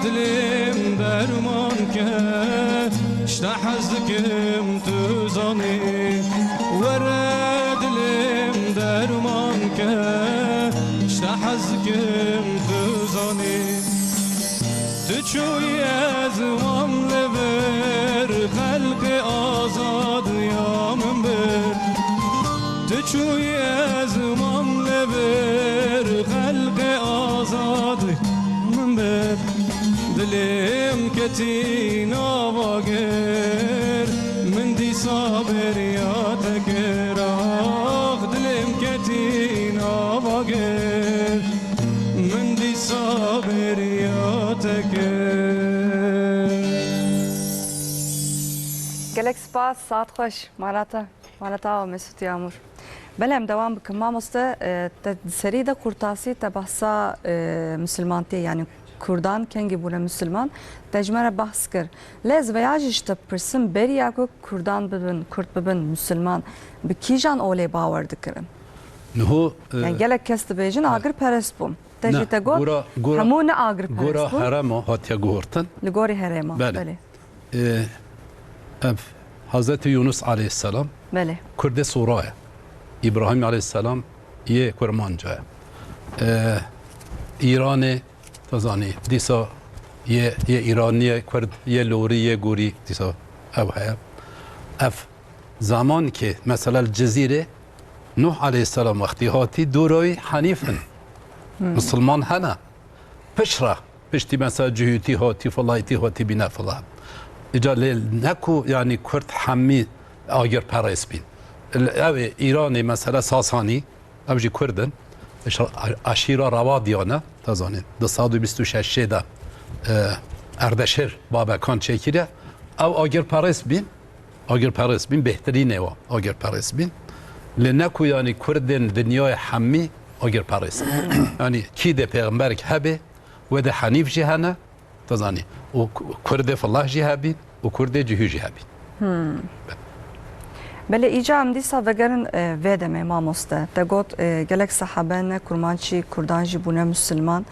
dilêm derman ke, ji te hez dikim tu zanî. Were dilêm derman ke, ji te hez dikim tu zanî. Tu çûyî ez mam li vir, xelqê azad ya min bir. Tu çûyî ez mam li vir, xelqê azad min bir. Dilêm ketî nava gir, min dîsa bêriya te kir. Ax, dilêm ketî nava gir, min dîsa bêriya te kir. Gelek spas, saet xweş. Mala te, mala te awa Mesûd Yamûr. Belê, em dewam bikin. Mamoste, e, te di serî de qurtasî te behsa, e, misilmantiyê, yanî Kurdan kengî bûne Musulman, te ji me re behs kir. Lê ez veya jî ji te bipirsim, beriya ku Kurdan bibin, Kurd bibin Musulman, bi kîjan olê bawer dikirin? Niho, e, Yani gelek kes dibêjin, ne. Agirperest bûn. Te Ne, jî te got, gora, gora, hemû ne agirperest gora bûn. Herêma hatiye guhortin. Li gorî herêma, Belê. belê. E, ev Hazreti Yunus aleyhisselam Belê. Kurdê Sora ye. İbrahim aleyhisselam yê Kurmanca ye. E, Îranê, tu zanî, dîsa yê, yê Îraniyê Kurd, yê Lorî, yê Gorî, dîsa ew heye. Ev zaman ki mesela li Cizîrê Nuh aleyhisselam wextî hatî, dûroyî henîf in. Misilman hene. Piştre, piştî mesela cihûtî hatî, filaytî hatî, bîne fila. Îca lê ne ku, yanî, Kurd hemî agirperest bîn. Ew ê Îranê mesela Sasanî, ew jî Kurd in. Eş-, eşîra Rewadiyan e, te zanî. Du sed û bîst û şeş de, e, Erdeşir Babekan çêkiriye. Ew agirperest bîn. Agirperest bîn, bêhtirînê wa agirperest bîn. Lê ne ku, yanî, Kurdên dinyayê hemî agirperest in. Yanî kî dê pêxemberek hebe, wê de henîf jî hene, tu zanî. Û ku-, Kurdê filah jî hebîn û Kurdê cihû jî hebîn. Belê, îca em dîsa vegerin, e, vê demê, mamoste. Te got, e, gelek sehebe ne kurmançî, Kurdan jî bûne Musulman.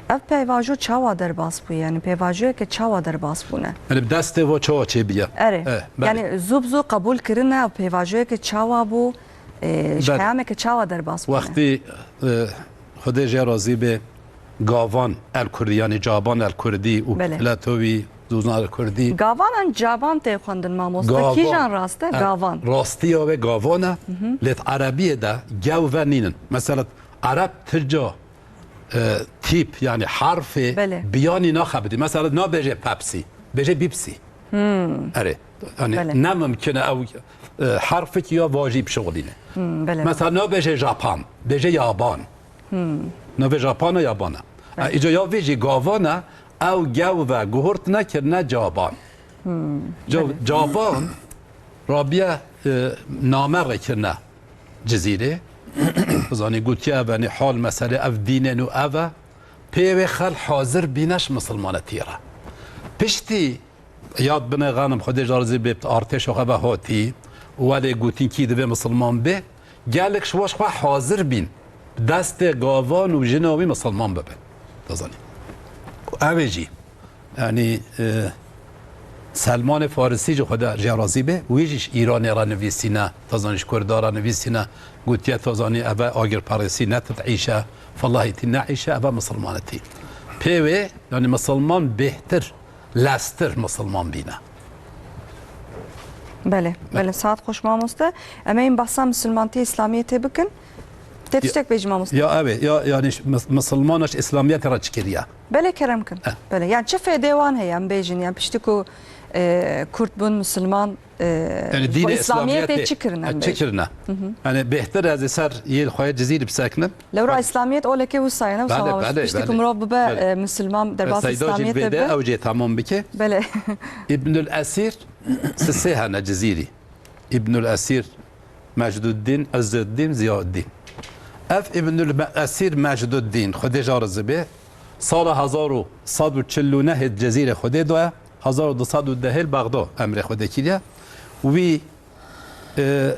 Ev pêvajo çawa derbas bûye? Yani pêvajoyeke çawa derbas bûne? Yani bi destê vo çawa çêbiye? Erê. Eh, belê. Yani zû bi zû qebûl kirine, ev pêvajoyeke çawa bû? E, ji Belê. Peyameke çawa derbas bûne? Wextî, e, Xwedê jê razî be, Gavan el Kurdî, yani Caban el Kurdî û Belê. Plato wî, Zûzan el Kurdî. Gavan an Caban tê xwendin, mamoste? Gavan. Kîjan rast e? E, Gavan. Rastiya wê Gavan e. Lê di Erebiyê de gew ve nînin. Mesela Ereb ti ca, e, tîp, yani harfê Belê. Biyanî naxebitî. Mesela nabêje Pepsi, bêje Bipsi. Erê. Yani Belê. Ne mimkin e ew, e, harfek ya vajî bişixulîne. Hmm, belê. Mesela nabêje Japan, bêje Yaban. Navê Japana Yabana. Belê. E, îca ya vê jî Gavana, ew gew ve guhurt nekirine Caban. Ca-, Belê. Caban, Rabiye, e, name rekirine Cizîrê. Zanî gotiye, ev, yani hal mesele ev dînên û ev e. Pê wê xel hazir bîne ji misilmanetiyê re. Piştî Yad bine xanim, Xwedê ji razî bê, artêşa xwe ve hatî û welê gotin kî divê misilman bê, gelek ji wan ji xwe hazir bîn destê gavan û jina wî misilman bibin. Dizanî. Û ew ê jî, yanî, e, Selmanê Farisî jî Xwedê ji razî bê, wî jî ji Îranê re nivîsîne, dizanî ji Kurda re nivîsîne, gotiye, dizanî, ev e agirperestî, ne tu diîşe, filahîtî neîşe, ev e misilmanetî. Pê wê, yanî misilman bêhtir lestir misilman bîne. Belê, belê, saet xweş mamoste. Em ê behsa misilmantiyê, îslamiyetê bikin. Tê tiştek bêjî mamoste. Ya ew ê, ya, yanî mis-, misilmana ji îslamiyetê re çi kiriye? Belê, kerem kin. Eh. Belê, yani çi fêdê wan heye, em bêjin, yani piştî ku, e, Kurd bûn, misilman, e, Yani ji bo dînê îslamiyetê îslamiyetê, çi kirine, e, em çi bêjin? Kirine? Yani bêhtir ez ê ser yê li xwe yê Cizîrî bisekinim. Lewra Bak- îslamiyet olekê wisa ye, ne wisa Belê, mamoste? Belê, Piştî belê. Ku mirov bibe, Belê. E, misilman, derbas Seyda jî îslamiyetê vê de be. Ew jê tamam bike. Belê. Îbnül Esîr, sisê hene Cizîrî. Îbnül Esîr, Mecduddîn, Izzuddîn, Ziyaddîn. Ev Îbnül Me-, Esîr Mecduddîn, Xwedê ji razî bê, sala hezar û sed û çil û nehê Cizîrê Xwedê daye, hezar û du sed û dehê li Bexda emrê Xwedê kiriye. Wî E,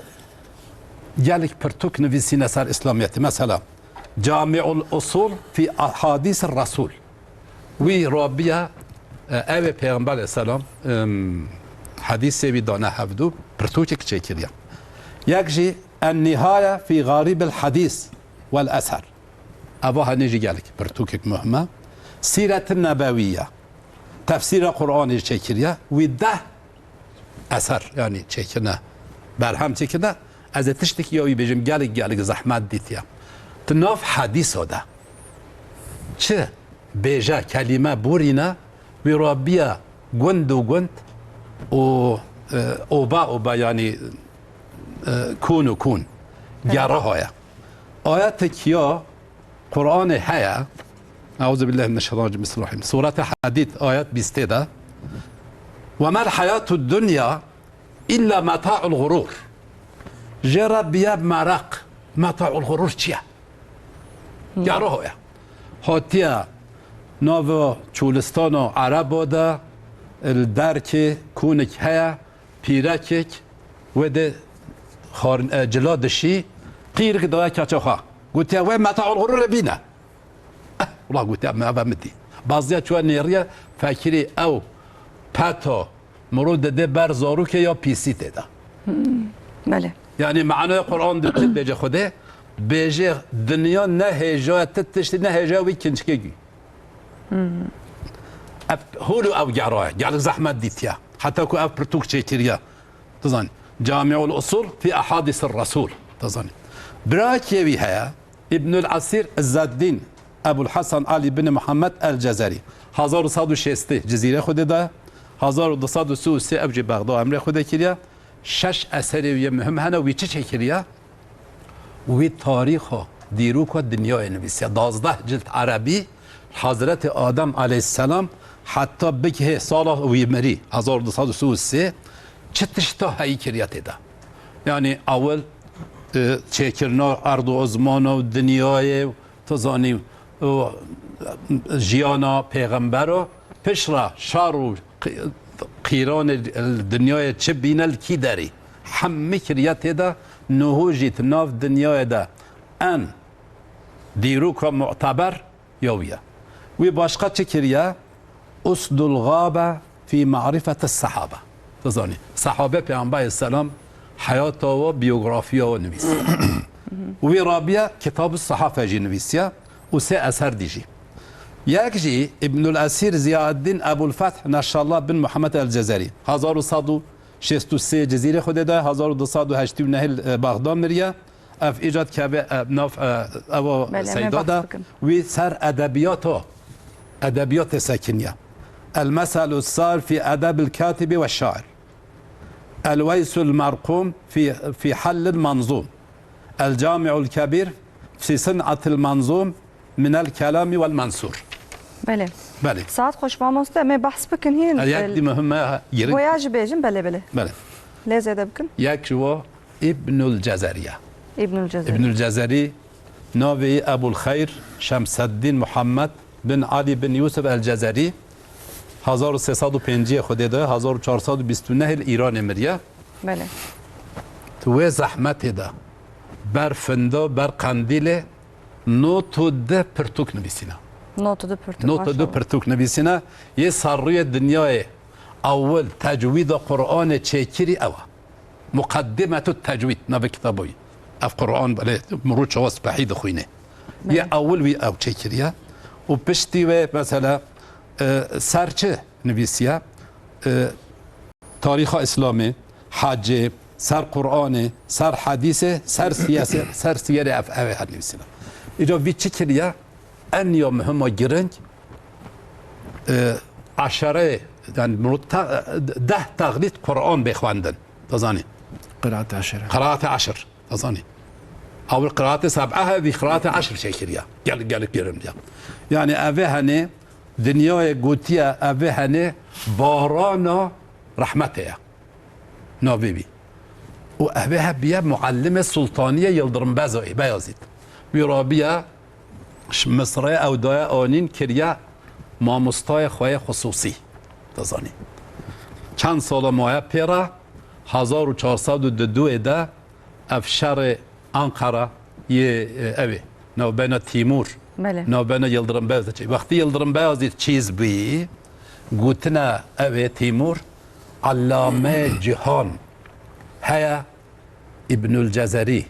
gelek pirtûk nivîsîne ser îslamiyetê. Mesela, Camiul Usul fi Ahadîs Resul. Wî rabiye, e, ew ê Pêxember aleyhisselam, em, hedîsê wî dane hevdû, pirtûkek çêkiriye. Yek jî En Nihaya fi Garibil Hadîs vel Eser. Eva henê jî gelek pirtûkek muhim e. Sîretin Nebewiye. Tefsîra Qur'anê jî çêkiriye. Wî deh eser, yanî çêkirine, berhem çêkirine, ez ê tiştekî ya wî bêjim, gelek, gelek zehmet dîtiye. Di nav hedîsa de çi bêje, kelîme borîne, wî rabiye gund û gund û, e, oba oba, yanî, e, kûn û kûn. Evet. Gerihaye. Ayetek ya Qur'anê heye. Euzu billahi mineşşeytanirracim. Bismillahirrahmanirrahim. Surete Hadîd, ayet bîstê de. Ve mel hayatud dunya illa meta'ul gurur. Jê re biye meraq. Meta'ul gurur çi ye? Ya rohoya. Hatiye Nava çolistana Ereba de li derkê konik heye, pîrekek wê de xar-, e, cila dişî, qîrik daye keça xwe. Gotiye, "We metaul xurûrê bîne." Eh, wela gotiye, "Me eve min dî." Baziya çûye nêriye, fekirî ew peta mirov dide ber zarokê ya pîsî tê de. Belê. Yanî manaya Quran di çi bêje Xwedê? Bêje dinya ne hêja ye, ti tiştî ne hêja ye wî kinçikê gî. Ev hol û ew gera ye. Gelek zehmet dîtiye. Heta ku ev pirtûk çêkiriye. Dizanî. Camiul Usul fi Ahadîsir Resul. Dizanî. Birakê wî heye. Îbnul Esîr Izzeddîn Ebul Hasan Ali bin Muhammed El Cezerî. Hezar û sed û şêstî Cizîrê Xwedê de. Hezar û du sed û sî û sê ev jî Bexda emrê Xwedê kiriye. Şeş eserê wî yê muhim hene. Wî çi çêkiriye? Wî tarîxa dîroka dinyayê nivîsiye. Dazdeh cilt erebî, Hezretî Adem aleyhisselam heta bigihê sala wî mirî, hezar û du sed û sî û sê, çi tişta heyî kiriye tê de. Yanî ewil, e, çêkirina erd û ezmana û dinyayê û, tu zanî, û jiyana pêxembera, piştre şer û qî-, qîranê li dinyayê çi bîne, li kî derî. Hemî kiriye tê de, niho jî di nav dinyayê de en dîroka muteber ya wî ye. Wî başqa çi kiriye? Usdul Gabe fi Marifetis Sehabe. Dizanî, Sehabe Peyxember aleyhisselam heyata we, biyografiya we nivîsiye. Wî rabiye Kitabus Sehafe jî nivîsiye û sê eser dî jî. Yek jî Îbnul Esîr Ziyaeddîn Ebul Feth Neşallah bin Muhammed El Cezerî, hezar û sed û şêst û sê Cizîrê Xwedê de, hezar û du sed û heştê û nehê li, e, Bexda miriye. Ev îcat keve, e, nav, e, ewa Belê, em ê Seyda behs de bikin. Wî ser edebiyata, edebiyatê sekiniye. El Meselus Sar fi Edebil Katibi ve Şair. El Weysul Merqum fi, fi Hallil Manzum. El Camiul Kebir fi Sin'atil Manzum minel Kelami vel Mansur. Belê. Belê. Saet xweş mamoste, em ê behs bikin hîn. E, yek dî muhim e, giring. Boya jî bêjin, belê, belê. Belê. Lê zêde bikin. Yek ji wa Îbnul Cezerî ye. Îbnul Cezerî. Îbnul Cezerî, navê wî Ebul Xeyr Şemseddîn Muhammed bin Ali bin Yusuf El Cezerî, hezar û sê sed û pêncî Xwedê de, hezar û çar sed û bîst û neh li Îranê miriye. Belê. Tu wê zehmetê de ber Findo, ber Qendîlê not û du pirtûk nivîsîne. Not û du pirtûk, Not û du maşallah. Pirtûk nivîsîne. Yê ser rûyê dinyayê ewil tecwîda Qur'anê çêkirî ew e. Muqeddimetu Tecwîd navê kitabo yî. Ev Qur'an, belê, mirû çawa spehî dixwîne. Yê Belê. Ewil wî ew çêkiriye. Û piştî wê, mesela, e, ser çi nivîsiye? E, tarîxa Îslamê, hecê, ser Qur'anê, ser hedîsê, ser siyasê, ser siyerê ev, ev ê her nivîsîne. Îca vî çi kiriye? En ya muhima giring, e, eşere, yani murta-, deh teqlîd Qur'an bê xwendin. Dizanî? Qiraat eşere. Qiraat eşir. Dizanî? Ewil qiraatê seb'e he, vî qiraatê eşir çêkiriye. Gel, gelek giring ya. Yani evê henê, dinyayê gotiye evê henê barana rehmetê ye. Navê wî. Û ev ê hebiye muallimê Sultaniye Yildirim Bezoyê, Beyazît. Wî rabiye ş-, Misrê ew daye anîn kiriye mamostayê xwe yê xusûsî. Dizanî. Çend sala maye pê re, hezar û çar sed û du de ev şerê Anqara yê, e, ew ê, navbeyna Tîmûr, Belê. Navbeyna Yildirim Beyazît çê. Wextî Yildirim Beyazît çîz bûyî, gotine ew ê Tîmûr, Ellameyê Cîhan heye, Îbnul Cezerî,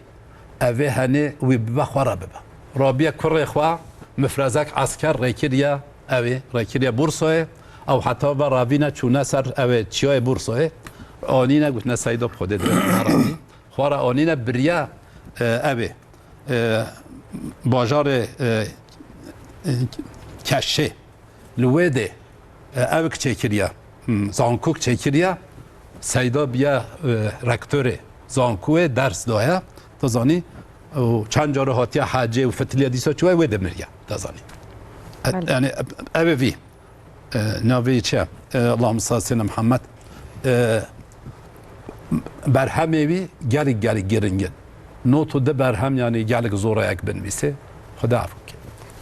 evê henê wî bibe xwe re bibe. Rabiye kurê xwe mifrezek esker rêkiriye, ew ê, rêkiriye Bursayê, ew heta ve ravîne çûne ser ew ê çiyayê Bursayê, anîne gotine Seyda bi Xwedê dibe. Xwe re anîne biriye, e, ev ê, e, bajarê, e, e, Keşê. Li wê de, e, evik çêkiriye, hmm, zankok çêkiriye, Seyda biye, e, rektorê zankuyê ders daye, dizanî, û çend cara hatiye hecê û fitiliye dîsa çûye wê de miriye, dizanî. E, Belê. Yani, ev ê vî. E, navê çi ye? E, Allahümme salli seyyidina Muhammed. E, berhemê wî gelek, gelek giring in. Not û du berhem, yani gelek zor e yek binivîsê. Xuda efû ke.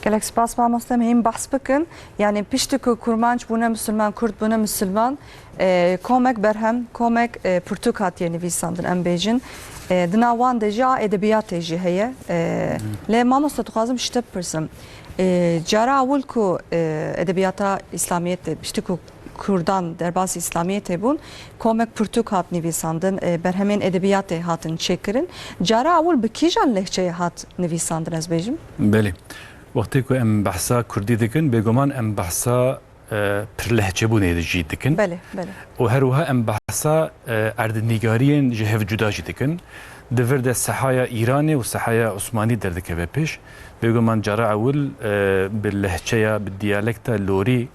Gelek spas mamoste, em hîn behs bikin. Yani piştî ku Kurmanc bûne Musulman, Kurd bûne Musulman, e, komek berhem, komek, e, pirtûk hatiye nivîsandin, em bêjin. E, di nav wan de jî a edebiyatê jî heye. E, lê mamoste, dixwazim ji te bipirsim. E, cara ewil ku, e, edebiyata Îslamiyetê, piştî ku Kurdan derbasî Îslamiyetê bûn, komek pirtûk hat nivîsandin, e, berhemên edebiyatê hatin çêkirin. Cara ewil bi kîjan lehçeyê hat nivîsandin, ez bêjim? Belê. Wextê ku em behsa kurdî dikin, bêguman em behsa, e, pirlehçebûnê jî dikin. Belê, belê. Û her wiha em behsa, e, erdnîgariyên ji hev cuda jî dikin. Di vir de sehaya Îranê û sehaya Osmanî derdikeve pêş. Bêguman cara ewil, e, bi lehçeya, bi diyalekta lorî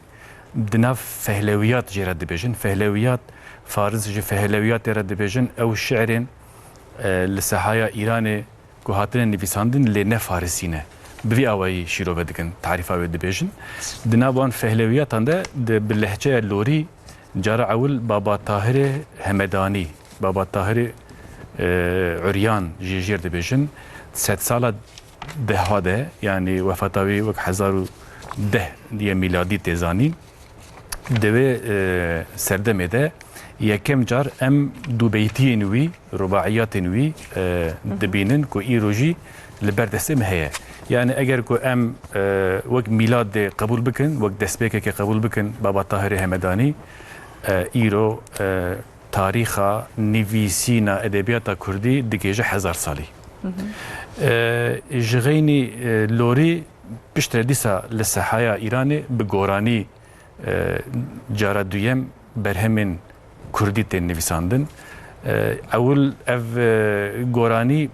di nav fehlewiyat jê re dibêjin. Fehlewiyat, faris ji fehlewiyatê re dibêjin. Ew şi'rên, e, li sehaya Îranê ku hatine nivîsandin lê ne farisî ne. Bi vî awayî şîrove dikin, tarîfa wê dibêjin. Di nav wan fehlewiyatan de di, bi lehçeya lorî cara ewil Baba Tahirê Hemedanî, Baba Tahirê, e, Uryan jî jêr dibêjin. Sedsala deha de, yanî wefata wî wek hezar û deh diye mîladî tê zanîn. Di wê, e, serdemê de yekem car em dûbeytiyên wî, rubaiyatên wî, e, dibînin ku îro jî li ber destê me heye. Yani eger ku em, e, wek mîladê qebûl bikin, wek destpêkekê qebûl bikin, Baba Tahirê Hemedanî, e, îro, e, tarîxa nivîsîna edebiyata kurdî digihêje hezar salî. E, ji xeynî, e, lorî piştre dîsa li sehaya Îranê bi goranî, e, cara duyem berhemên kurdî tên nivîsandin. E, ewil ev, e, goranî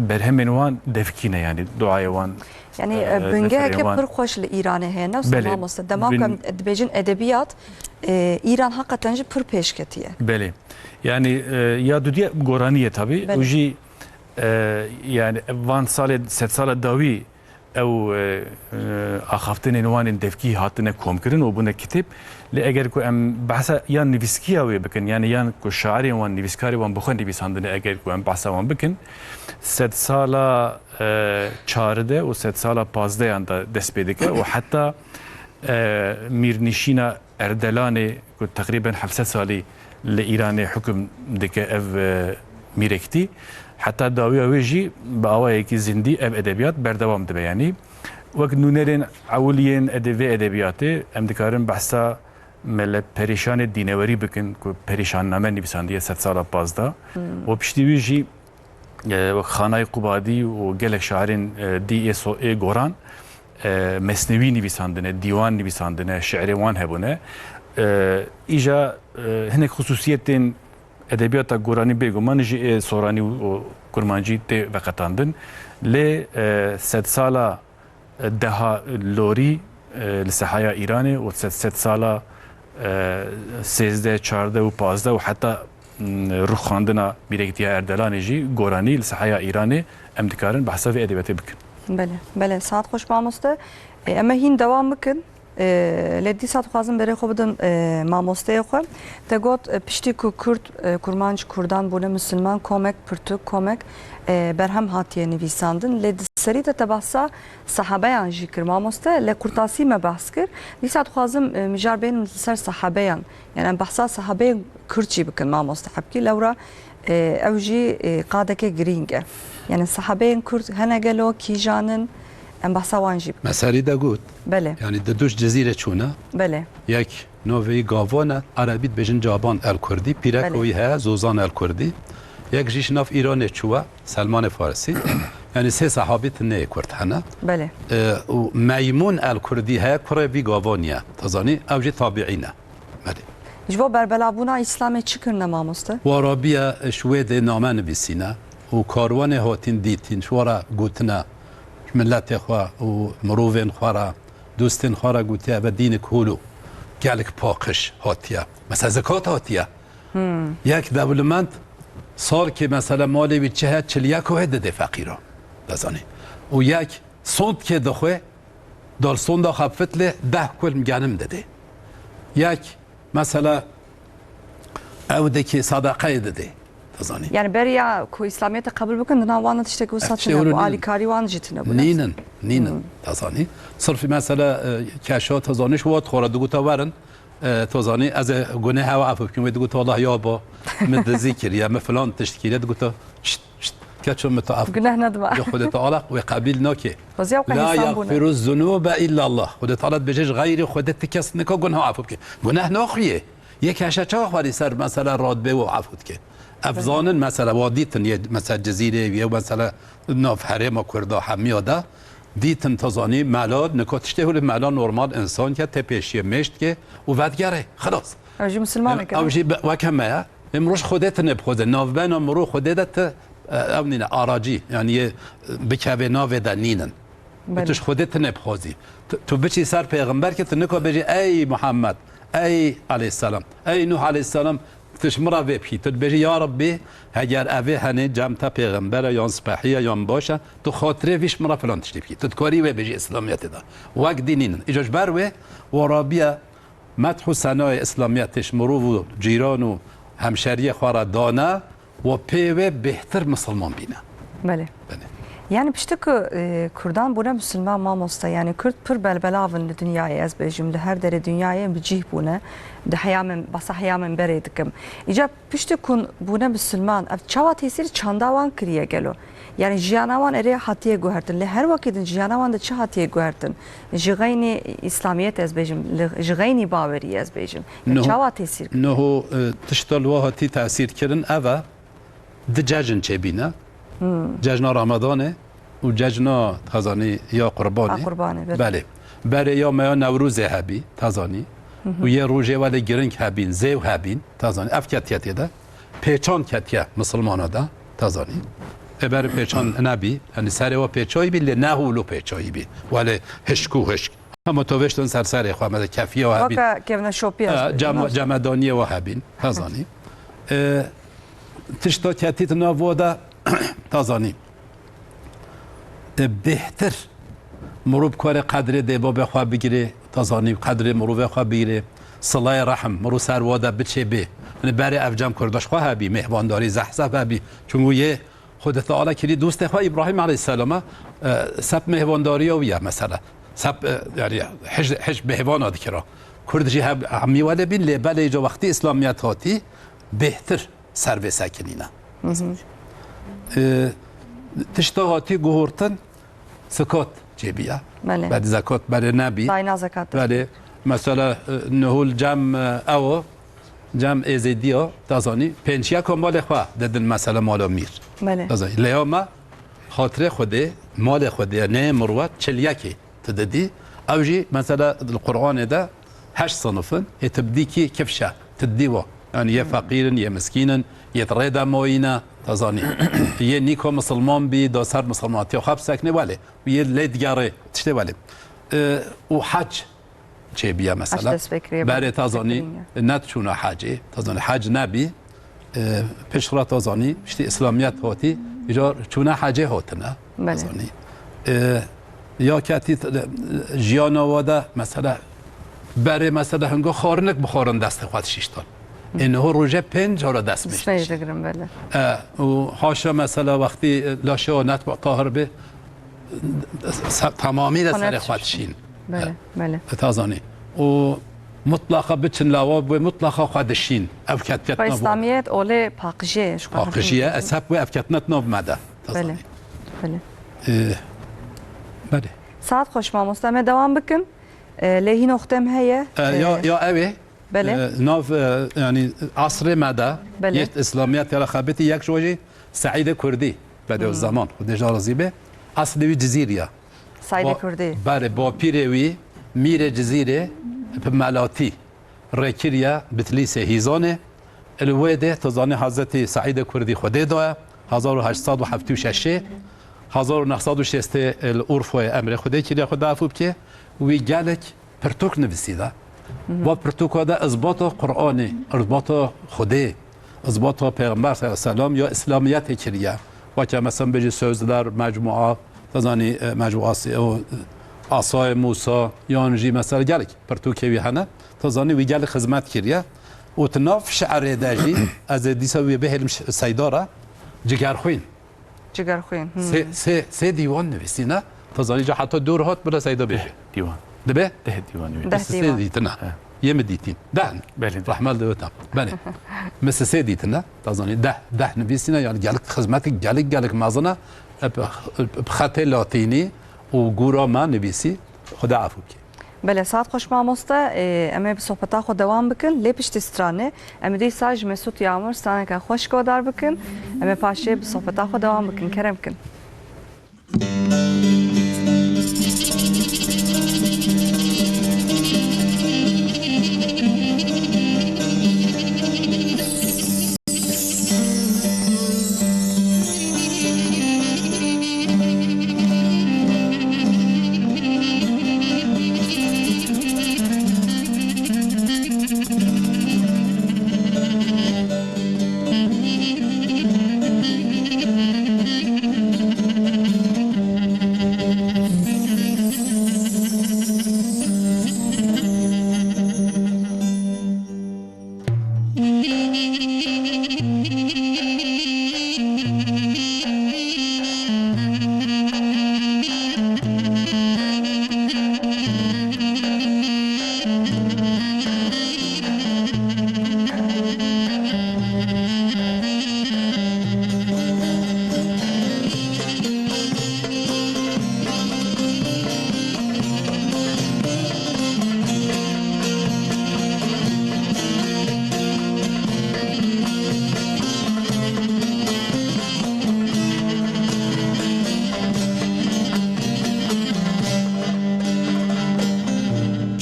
berhemên wan devkî ne, yanî duayê wan, Yani, e, e, bingeheke neferên wan pir xweş li Îranê heye, ne wisa Belê. Mamoste? Dema ku Bin- em dibêjin edebiyat, e, Îran heqeten jî pir pêş ketiye. Belê. Yani, e, ya dudiye goranî ye tabî. Belê. Û jî, e, yani van salê, sedsala dawî ew, e, e, axaftinên wan ên devkî hatine komkirin û bûne kitêb. Lê eger ku em behsa yan nivîskiya wê bikin, yani yan ku şairên wan, nivîskarê wan bi xwe nivîsandine, eger ku em behsa wan bikin, sedsala, e, çardeh û sedsala pazdehan de dest pê dike û heta, e, mîrnişîna Erdelanê ku teqrîben heft sed salî li Îranê hukm dike ev, e, mîrektî, heta dawiya wê jî bi awayekî zindî ev edebiyat berdewam dibe. Yanî wek nûnerên ewiliyên ede-, vê edebiyatê em dikarin behsa Mele Perîşanê Dînewerî bikin ku Perîşanname nivîsandiye sedsala pazdeh. Hmm. Û piştî wî jî, e, wek Xanayê Qubadî û gelek şairên, e, dî ê so-, ê goran, e, mesnewî nivîsandine, dîwan nivîsandine, şi'rê wan hebûne. E, îja, e, hinek xisûsiyetên edebiyata goranî bêguman jî ê soranî û, û kurmancî tê veqetandin. Lê, e, sedsala deha lorî, e, li sehaya Îranê û sed, sedsala, e, sêzdeh, çardeh û pazdeh û heta, m, rûxandina Mîrektiya Erdelanê jî goranî li sehaya Îranê em dikarin behsa vê edebiyatê bikin. Belê, belê. Saet xweş mamoste. E, em ê hîn dewam bikin. E, lê dîsa dixwazim berê xwe bidim, e, mamosteyê xwe. Te got, e, piştî ku Kurd, e, Kurmanc Kurdan bûne Musulman, komek pirtûk, komek, e, berhem hatiye nivîsandin. Lê di serî de te behsa Sehabeyan jî kir mamoste, li qurtasî me behs kir. Dîsa dixwazim, e, mijar bênim li ser sehabeyan. Yani em behsa sehabeyên Kurd jî bikin mamoste Hepkî. Lewra, e, ew jî, e, qadeke girîng e. Yani sehabeyên Kurd hene gelo, kîjan in? Em behsa wan jî bikin. Me serî de got. Belê. Yani di duş cizîrê çûne. Belê. Yek Novê wî Gavon e, erebî dibêjin Caban el Kurdî, pîreka Belê. Wî heye Zozan el Kurdî. Yek jî ji nav Îranê çûye, Selmanê Farisî. Yanî sê sehabî tinê yê Kurd hene. Belê. E, û Meymûn el Kurdî heye, kurê vî Gavonî ye. Te zanî, ew jî tabiî ne. Belê. Ji bo berbelabûna Îslamê çi kirine mamoste? Warabiye ji wê dê name nivîsîne û karwanê hatîn dîtîn, ji wara gotine, ji miletê xwe û mirovên xwe re, dostên xwe re gotiye, eve dînik hol û gelek paqij hatiye. Mesela zekat hatiye. Hmm. Yek dewlemend salkê mesela malê wî çi heye, çil yek heye didê feqîran. Dezanî. Û yek sondkê dixwe, dal sonda xwe fitlê deh kulm genim didê. Yek mesela ew dikê sedeqeyê didê. Zanî. Yani beriya ku Îslamiyetê qebûl bikin, di nav wan de tiştekî wisa tiştê tune bû, wilo nînin. Alîkarî wan jî tune bû. Nînin, nînin. Hmm. Tazanî. Sirfî mesela, e, keşa tazanî ji wat xwe re diguta werin, e, tazanî ez ê gunehê we efû bikim. Wê diguta Allah ya ba, min dizî kiriye, min filan tişt kiriye, diguta şt, şt, keço min te efû. Guneh nedima. Ya Xwedê Teala wê qebîl nake. Xwezî ew qehî La insan bûne. Yexfiru zunûbe illa Allah. Xwedê Teala dibêje ji xeyrê Xwedê ti kes nika gunha efû bike. Guneh naxuye. Yek heşe çawa xwarî ser mesela radbê û efû dike. Ev zanin mesela wa dîtin yê mesela Cizîrê yê mesela nav herêma Kurda hemiya de dîtin tazanî mela nika tiştê hûlê mela normal insan ke tê pêşiyê mêşt ke û vedgerê. Xilas. Ew jî misilman e. Ew jî be- weke me ye. Em roj Xwedê tine bixweze. Navbena mirov Xwedê de ti, e, ew nîne aracî. Yani yê, e, bikevê navê de nînin. Belê. Tu ji Xwedê tune bixwazî. Tu, tu biçî ser pêxember ke tu nika bêjî, "Ey Muhammed, ey aleyhisselam, ey Nuh aleyhisselam, tu ji min re vê bikî." Tu dibêjî, "Ya Rabbî, heger evê henê cem te pêxember e, yan spehî ye, yan baş e, tu xatirê vî ji min re filan tiştî bikî." Tu dikarî wê bêjî Îslamiyetê de. Wek dî nînin. Îca ji ber wê, Warabiye Medh û senayê Îslamiyetê ji mirov û cîran û hemşeriyê xwe re dane, wa pê wê bêhtir misilman bîne. Belê. Belê. Yani piştî ku, e, Kurdan bûne misilman mamoste, yani Kurd pir belbelav in li dinyayê, ez bêjim, li her derê dinyayê bi cîh bûne, di heyamên, basa heyamên berê dikim. Îca piştî ku bûne misilman, ev çawa tesîr çanda wan kiriye gelo? Yani jiyana wan erê hatiye guhertin. Lê her wekî din jiyana wan de çi hatiye guhertin? Ji xeynî Îslamiyet ez bêjim, li, ji xeynî bawerî ez bêjim. Niho, çawa tesîr kir? Niho, e, tişta li wa hatî tesîr kirin ev e, di cejn çêbîne. Hmm. Cejna Ramadanê û cejna tazanî ya Qurbanê. Ha, Qurbanê, belê. Belê. Berê ya me ya Newrozê hebî, tazanî. Hı hı. Û yê rojê welê giring hebîn, zêw hebîn, tazanî. Ev ketiye tê de. Pêçan ketiye misilmana de, tazanî. Ê berê pêçan nebî, yani serê wa pêçayî bî, lê ne hûlo pêçayî bî. Welê hişk û hişk. Hema tovêştin ser serê xwe, mesela kefiya hebî. Weke kevneşopî. E, cem-, cemedaniyê wa hebîn, tazanî. E, tişta ketî di nav wa de, tazanî. E, bêhtir mirov bi karê qedrê dê babê xwe bigirê, tazanî qedrê mirovê xwe bigirê, silayê rehim, mirov ser wa de biçê bê. Hani berê ev cem kurdaş xwe hebî, mêhvandarî zehzef hebî. Çunku yê Xwedê Teala kirî dostê xwe Îbrahîm aleyhisselama, e, sep mêhvandariya wî ye mesela. Sep, e, yani hij, hij mêhvana dikira. Kurd jî heb, hemî wele bîn, lê belê îca wextî Îslamiyet hatî bêhtir ser vê sekinîne. Hı hı. E, tişta hatî guhortin, zekat çêbiya. Belê. Belê zekat berê nebî. Dayna zekat. Belê. Mesela, e, nihul cem, e, ew, cem êzêdiya, tazanî, pênc yeka malê xwe didin mesela mala mîr. Belê. Tazanî. Lê ya me, xatirê Xwedê, malê Xwedê, neyê mirwet, çil yekê. Tu didî, ew jî mesela li Qur'anê de heşt sinif in, ê tu bidî kî kifş e, tu didî wa. Yani yê feqîr in, yê miskîn in, yê di rê de mayî ne, te zanî. Yê nîka misilman bî, da ser misilmatiya xwe bisekine, welê. Yê lê digerê, tiştê welê. E, û hec çêbiye mesela. Hec dest pê kiriye, berê te zanî, ne diçûna hecê, te zanî hec nebî. E, piştre te zanî, işte Îslamiyet hatî, îcar çûne hecê hatine, te zanî. E, ya ketî, e, jiyana wa de, mesela, berê, mesela, hingo xwarinek bixwarin destê xwe dişiştan. Ê niho roje pênc cara dest mêj dişî. Digirin, belê. E, û haşa, mesela, wextî, e, laşê wa netba tahir bê, se-, tamamî de serê xwe dişîn. Belê, belê. E, te zanî. Û mutlaqa biçin lawa bû, mutlaqa xwe dişîn. Ev ketket nabû. Îslamiyet olê paqijê, ji xwe. Paqijî ye, ez hep wê ev ketnet nav me de. Belê, belê. E, belê. Saet xweş mamoste, me dewam bikin. E, lê hîn oxtem heye. E, ya, e, ya ew ê. Belê. E, nav, e, yani asrê me de, belê, yek Îslamiyet ya xebitî yek ji we jî Seîdê Kurdî, Bedewzeman, Xwedê ji razî be. Aslê wî Cizîrî ye. Seîdê Kurdî. Berê, bapîrê wî, mîrê Cizîrê, bi melatî rêkiriye Bitlîsê Hîzanê. Li wê dê, tu zanî, Hezretî Seîdê Kurdî Xwedê daye, hezar û heşt sed û heftê û şeş ê, hezar û neh sed û şêstê li Urfayê emrê Xwedê kiriye, Xwedê efû bike. Wî gelek pirtûk nivîsî de. Mhm. Va pirtûka de izbata Qur'anê, izbata Xwedê, izbata Pêxember sallallahu aleyhi ve sellem ya Îslamiyetê kiriye. Weke mesela bêjî Sözler, Mecmua, te zanî, e, Mecmuası, o, e, Asayê Musa, yan jî mesela gelek pirtûkê wî hene. Te zanî wî gelek xizmet kiriye. Û di nav şi'rê de jî ez ê dîsa wê bihêlim ş-, Seyda re, Cigerxwîn. Cigerxwîn, hmm. Sê, sê, sê dîwan nivîsîne. Tu zanî ca heta dûr hat bila Seyda bêje. Deh dîwan. Dibe? Deh dîwan wî. Deh dîwan. Sê dîtine. He. Yê min dîtîn. Deh. Belê, deh. Rahmal de weta. Belê. Min sê dîtine. Tu zanî deh, deh nivîsîne, yani gelek xizmetik, gelek, gelek mezin e. Bi, bi xetê latînî û gûra me nivîsî. Xuda efû bike. Belê, saet xweş mamoste. Ê, em ê bi sohbeta xwe dewam bikin. Lê piştî stranê, em ê dîsa ji Mesûd Yamur straneke xweş guhdar bikin. Em ê paşê bi sohbeta xwe dewam bikin. Kerem kin.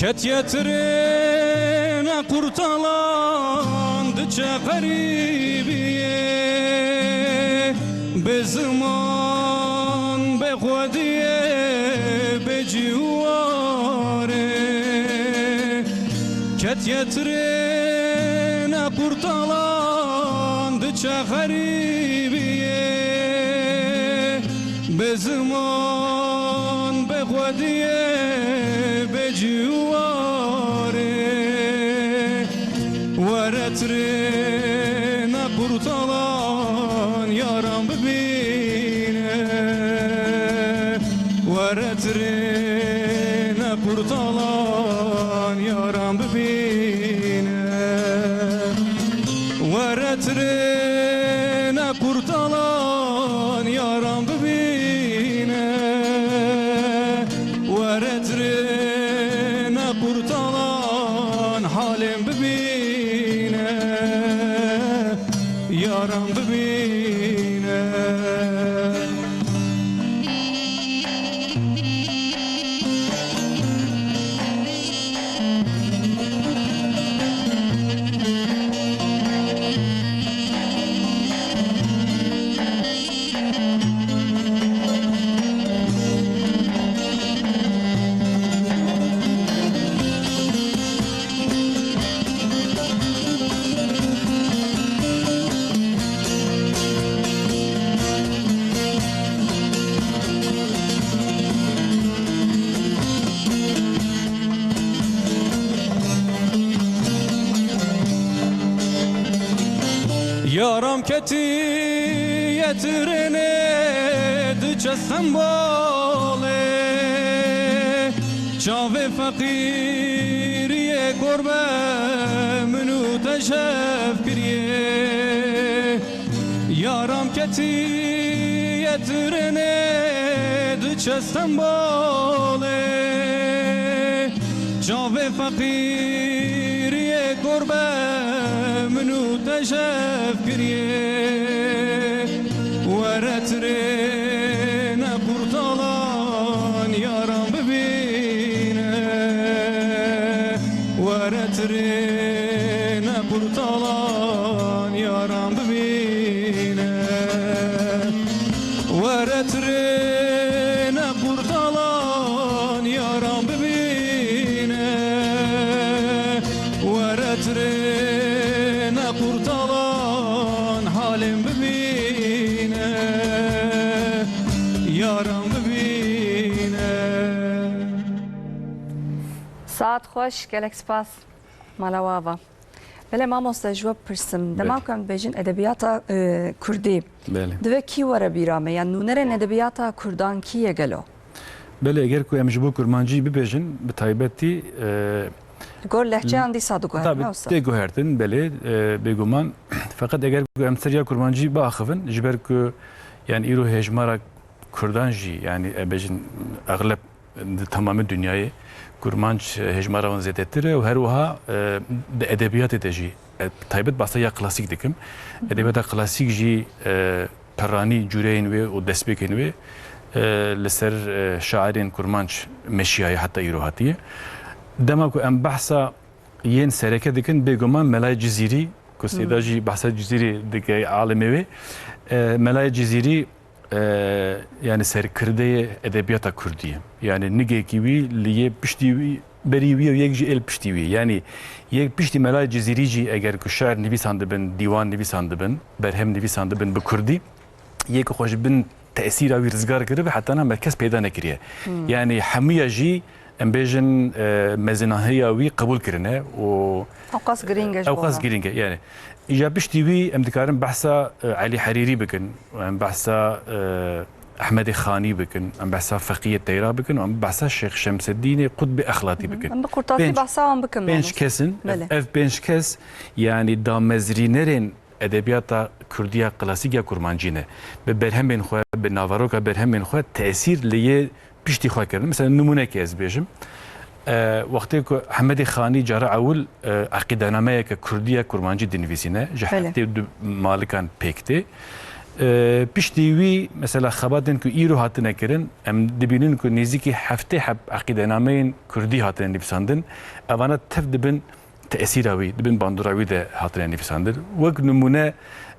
Ketiye tirêne qurtalan diçe xerîbiyê. Bê ziman, bê xwediyê, bê cî û warê. Ketiye tirêne qurtalan diçe xerîbiyê. Bê ziman, bê xwediyê, bê cî û warê. Were tirêne qurtalan yaran bibîne. Were tirêne qurtalan yaran bibîne. Were tirêne qurtalan yaran bibîne. Were tirêne qurtalan halên bibîne. Yaran bibîne. Yaram ketiye tirênê diçe Stenbolê. Çavê feqîriyê kor be min û te şev kiriye. Yaram ketiye tirênê diçe Stenbolê. Çavê feqîriyê kor be min û te şev kiriye. Were tirêne qurtalan yaran bibîne. Were tirêne qurtalan yaran bibîne. Were tirêne qurtalan yaran bibîne. Were tirêne qurtalan halên bibîne. Yaran bibîne. Saet xweş, gelek spas. Mala we ava. Belê mamoste, ji we bipirsim. Dema Belê. ku em dibêjin edebiyata, e, kurdî, Belê. divê kî were bîra me? Yan nûnerên edebiyata kurdan kî ye gelo? Belê, eger ku em ji bo kurmancî bibêjin, bi taybetî, e, Li gor lehçeyan dîsa diguherin, tabi, ne wisa? tê guhertin, belê, e, bêguman. Feqet eger ku em ser ya kurmancî biaxivin, ji ber ku, yani, îro hejmara kurdan jî, yani, e, bêjin, exleb di temamê dinyayê kurmanc, e, hejmara wan zêdetir e û her wiha, e, di edebiyatê de jî, e, taybet behsa ya klasîk dikim. Edebiyata klasîk jî, e, peranî cûreyên wê û destpêkên wê, e, li ser, e, şairên kurmanc meşiyaye heta îro hatiye. Dema ku em behsa yên sereke dikin, bêguman Melayê Cizîrî, ku Seyda Hmm. jî behsa Cizîrî dike alimê wê, e, Melayê Cizîrî, e, yani serkirdeyê edebiyata kurdî ye. Yani nigekî wî li yê piştî wî, berî wî ye û yek jî êl piştî wî ye. Yani yek piştî Melayê Cizîrî jî eger ku şi'r nivîsandibin, dîwan nivîsandibin, berhem nivîsandibin bi kurdî, yê ku xwe ji bin tesîra wî rizgar kiribe, heta niha me kes peyda nekiriye. Hmm. Yani hemûya jî, em bêjin, e, mezinahiya wî qebûl kirine û Ewqas girîng e ji ew bo qas me. girîng e. Yani, îja piştî wî em dikarin behsa, e, Elî Herîrî bikin, em behsa, e, Ehmedê Xanî bikin, em behsa Feqiyê Teyra bikin, em behsa Şêx Şemseddînê Qutbê Exlatî Hı hı. bikin. Em bi qurtasî Pênc, behsa wan bikin, pênc mamoste. kesin, Belê. ev pênc kes, yani damezrînerên edebiyata kurdiya klasîk ya kurmancî ne. Bi berhemên xwe, bi naveroka berhemên xwe tesîr li yê piştî xwe kirin. Mesela nimûneke ez bêjim. E, wextê ku Hemedê Xanî cara ewil, e, eqîdenameyeke kurdiya kurmancî dinivîsîne, ji Belê. heftê du malikan pêk tê. E, piştî wî, mesela xebatên ku îro hatine kirin, em dibînin ku nêzîkî heftê heb eqîdenameyên kurdî hatine nivîsandin. Evana tev dibin tesîra wî, dibin bandora wî de hatine nivîsandin. Wek nimûne,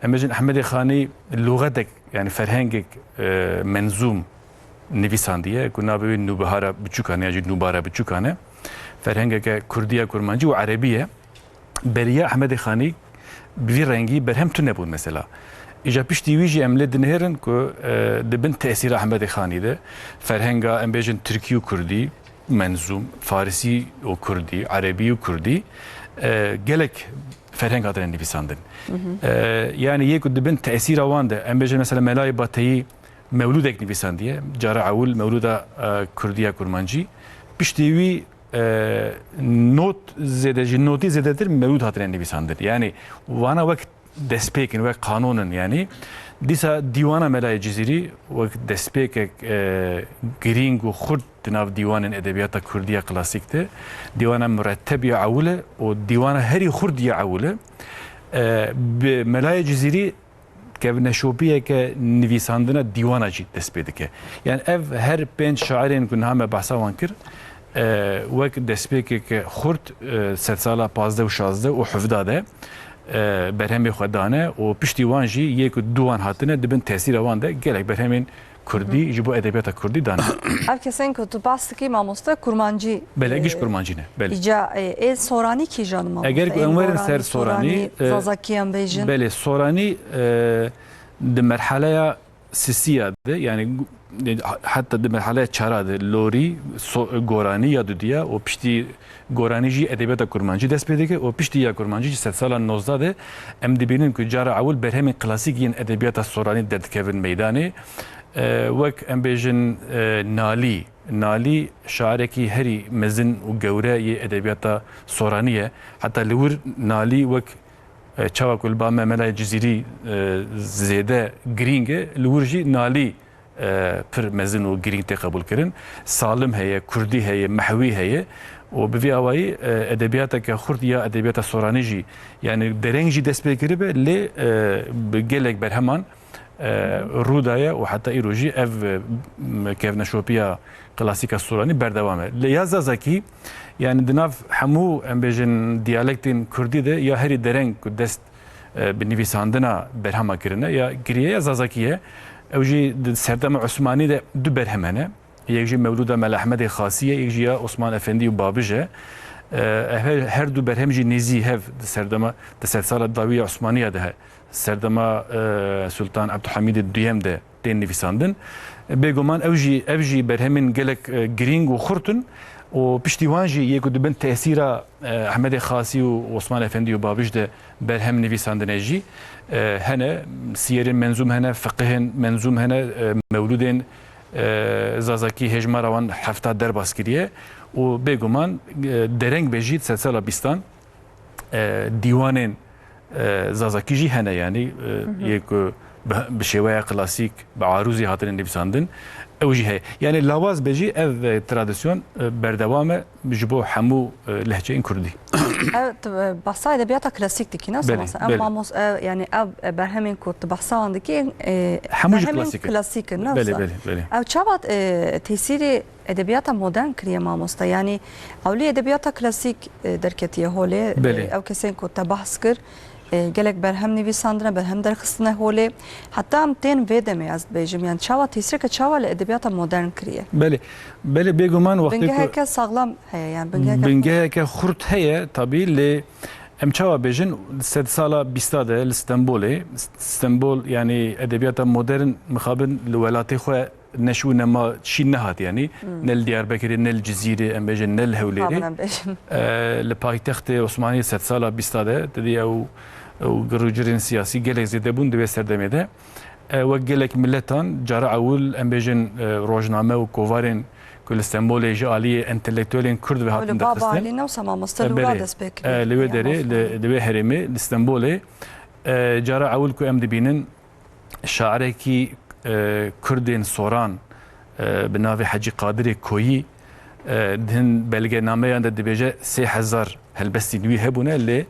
em bêjin Ehmedê Xanî lûxetek, yani ferhengek, e, menzûm nivîsandiye, ku navê wê Nûbihara Biçûkan e, ya jî Nûbara Biçûkan e. Ferhengeke kurdiya kurmancî û erebî ye. Beriya Ehmedê Xanî bi vî rengî berhem tune bûn mesela. Îja piştî wî jî em lê dinihêrin ku, e, di bin tesîra Ehmedê Xanî de ferhenga, em bêjin, tirkî û kurdî, menzûm, farisî û kurdî, erebî û kurdî, e, gelek ferheng hatine nivîsandin. Hı hı. E, yani yê ku di bin tesîra wan de, em bêjin mesela Melayê Bateyî mewlûdek nivîsandiye, cara ewil mewlûda, e, kurdiya kurmancî. Piştî wî, e, not zêde, ji notî zêdetir mewlûd hatine nivîsandin. Yani wana wek destpêk in, wek qanûn in yani. Dîsa dîwana Melayê Cizîrî wek destpêkek, e, girîng û xurt di nav dîwanên edebiyata kurdî ya klasîk de dîwana muretteb ya ewil e û dîwana herî xurt ya ewil e. E, bi Melayê Cizîrî kevneşopiyeke nivîsandina dîwana jî dest pê dike. Yani ev her pênc şairên ku niha me behsa wan kir, e, wek destpêkeke xurt, e, sedsala pazdeh û şazdeh û hevdeh de, e, berhemê xwe dane û piştî wan jî yê ku dû wan hatine di bin tesîra wan de gelek berhemên kurdî, Hı hı. ji bo edebiyata kurdî dane. Ev kesên ku tu behs dikî, mamoste, kurmancî, Belê, giş e, kurmancî ne, belê. Îca, e, ê soranî kîjan, mamoste? Eger ku Ên em werin goranî, ser soranî, soranî, e, zazakî em bêjin. Belê, soranî, e, di merheleya sisiya de, yani gu-, e, hatta di merheleya çara de, lorî, so-, goranî ya dudiya û piştî goranî jî edebiyata kurmancî dest pê dike û piştî ya kurmancî jî sedsala nozdeh de em dibînin ku cara ewil berhemên klasîk yên edebiyata soranî derdikevin meydanê. E, wek em bêjin, e, Nalî. Nalî şairekî herî mezin û gewre yê edebiyata soranî ye. Heta li wir Nalî wek, e, çawa ku li ba me Melayê Cizîrî, e, zêde girîng e, li wir jî Nalî, e, pir mezin û girîng tê qebûlkirin. Salim heye, Kurdî heye, Mehwî heye û bi vî awayî, e, edebiyateke xurt ya edebiyata soranî jî, yani dereng jî dest pê kiribe, lê, e, bi gelek berheman, e, rû daye û heta îro jî ev, e, m-, kevneşopiya klasîka soranî berdewam e. Lê ya zazakî, yani di nav hemû, em bêjin, diyalektên kurdî de ya herî dereng ku dest, e, bi nivîsandina berhema kirine ya kiriye ya zazakî ye. Ew jî di serdema Osmanî de du berhem hene. Yek jî Mewlûda Mela Ehmedê Xasî ye, yek jî ya Osman Efendî û Babij e. E, ev her, her du berhem jî nêzî hev di serdema, di sedsala dawî ya Osmaniya de he-, serdema, e, Sultan Ebdulhamîdê Duyem de tên nivîsandin. Bêguman ew jî, ev jî berhemên gelek, e, girîng û xurt in. û piştî wan jî yê ku di bin tesîra, e, Ehmedê Xasî û Osman Efendî û Babij de berhem nivîsandine jî, e, hene, siyerên menzûm hene, fiqihên menzûm hene, e, mewlûdên, e, Zazakî hêjmara wan hefta derbas kiriye û bêguman, e, dereng be jî sedsala bîstan, e, dîwanên, e, Zazakî jî hene, yanî, e, yê ku bi, bi şêweya klasîk, bi arûzî hatine nivîsandin, ew jî heye. Yanî lawaz be jî ev, e, tradisyon, e, berdewam e ji bo hemû, e, lehçeyên kurdî. Ev, tu, e, behsa edebiyata klasîk dikî, ne? Belê, Masa? Ev belê. Mamos-, ev, yanî ev, e, berhemên ku tu behsa wan dikî, e, Hemû jî berhemên klasîk in. Klasîk in, ne? Belê, wisa? Belê, belê. Ev çawa, e, tesîrê edebiyata modern kiriye mamoste? Yanî ewlî edebiyata klasîk, e, derketiye holê. Belê. E, ew kesên ku te behs kir, e, gelek berhem nivîsandine, berhem derxistine holê. Heta em tên vê demê ez dibêjim. Yanî çawa tesîreke çawa li edebiyata modern kiriye? Belê. Belê, bêguman wextê ku bingeheke saxlam heye, yanî bingeheke Bingeheke xurt heye, tabî, lê em çawa bêjin, sedsala bîsta de li Stenbolê, Stenbol, yanî edebiyata modern mixabin li welatê xwe neşû nema çî nehat, yanî ne li Diyarbekirê, ne li Cizîrê, em bêjin, ne li Hewlêrê. Mixabin em bêjin. E, li paytextê Osmaniyê sedsala bîsta de, didî ew, ew gir û cirên siyasî gelek zêde bûn di wê serdemê de. E, wek gelek miletan, cara ewil, em bêjin, e, rojname û kovarên ku li Stenbolê ji aliyê entelektuelên kurd ve Wilo hatin baba derxistin. Alî ne wisa mamoste E, li wira belê. dest pê kiriye. E, li wê Ya derê, maşallah. li, li wê herêmê, li Stenbolê, e, cara ewil ku em dibînin, şairekî, e, kurdên soran, e, bi navê Hecî Qadirê Koyî, e, di hin belgenameyan de dibêje sê hezar helbestên wî hebûne, lê,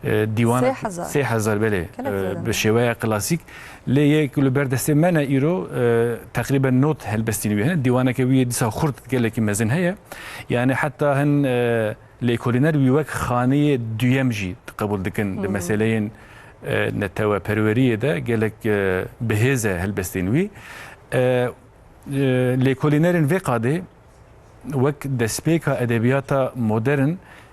e, dîwana Sê hezar? Sê hezar, belê. Gelek E, zêde. Bi şêweya klasîk. Lê yê ku li ber destê me ne îro, e, teqrîben nod helbestên wî hene. Dîwaneke wî yê dîsa xurt gelekî mezin heye. Yani heta hin, e, lêkolîner wî wek xaneyê duyem jî qebûl dikin di Hmm. meseleyên, e, neteweperweriyê de gelek, e, bihêz e helbestên wî. E, e, lêkolînerên vê qadê wek destpêka edebiyata modern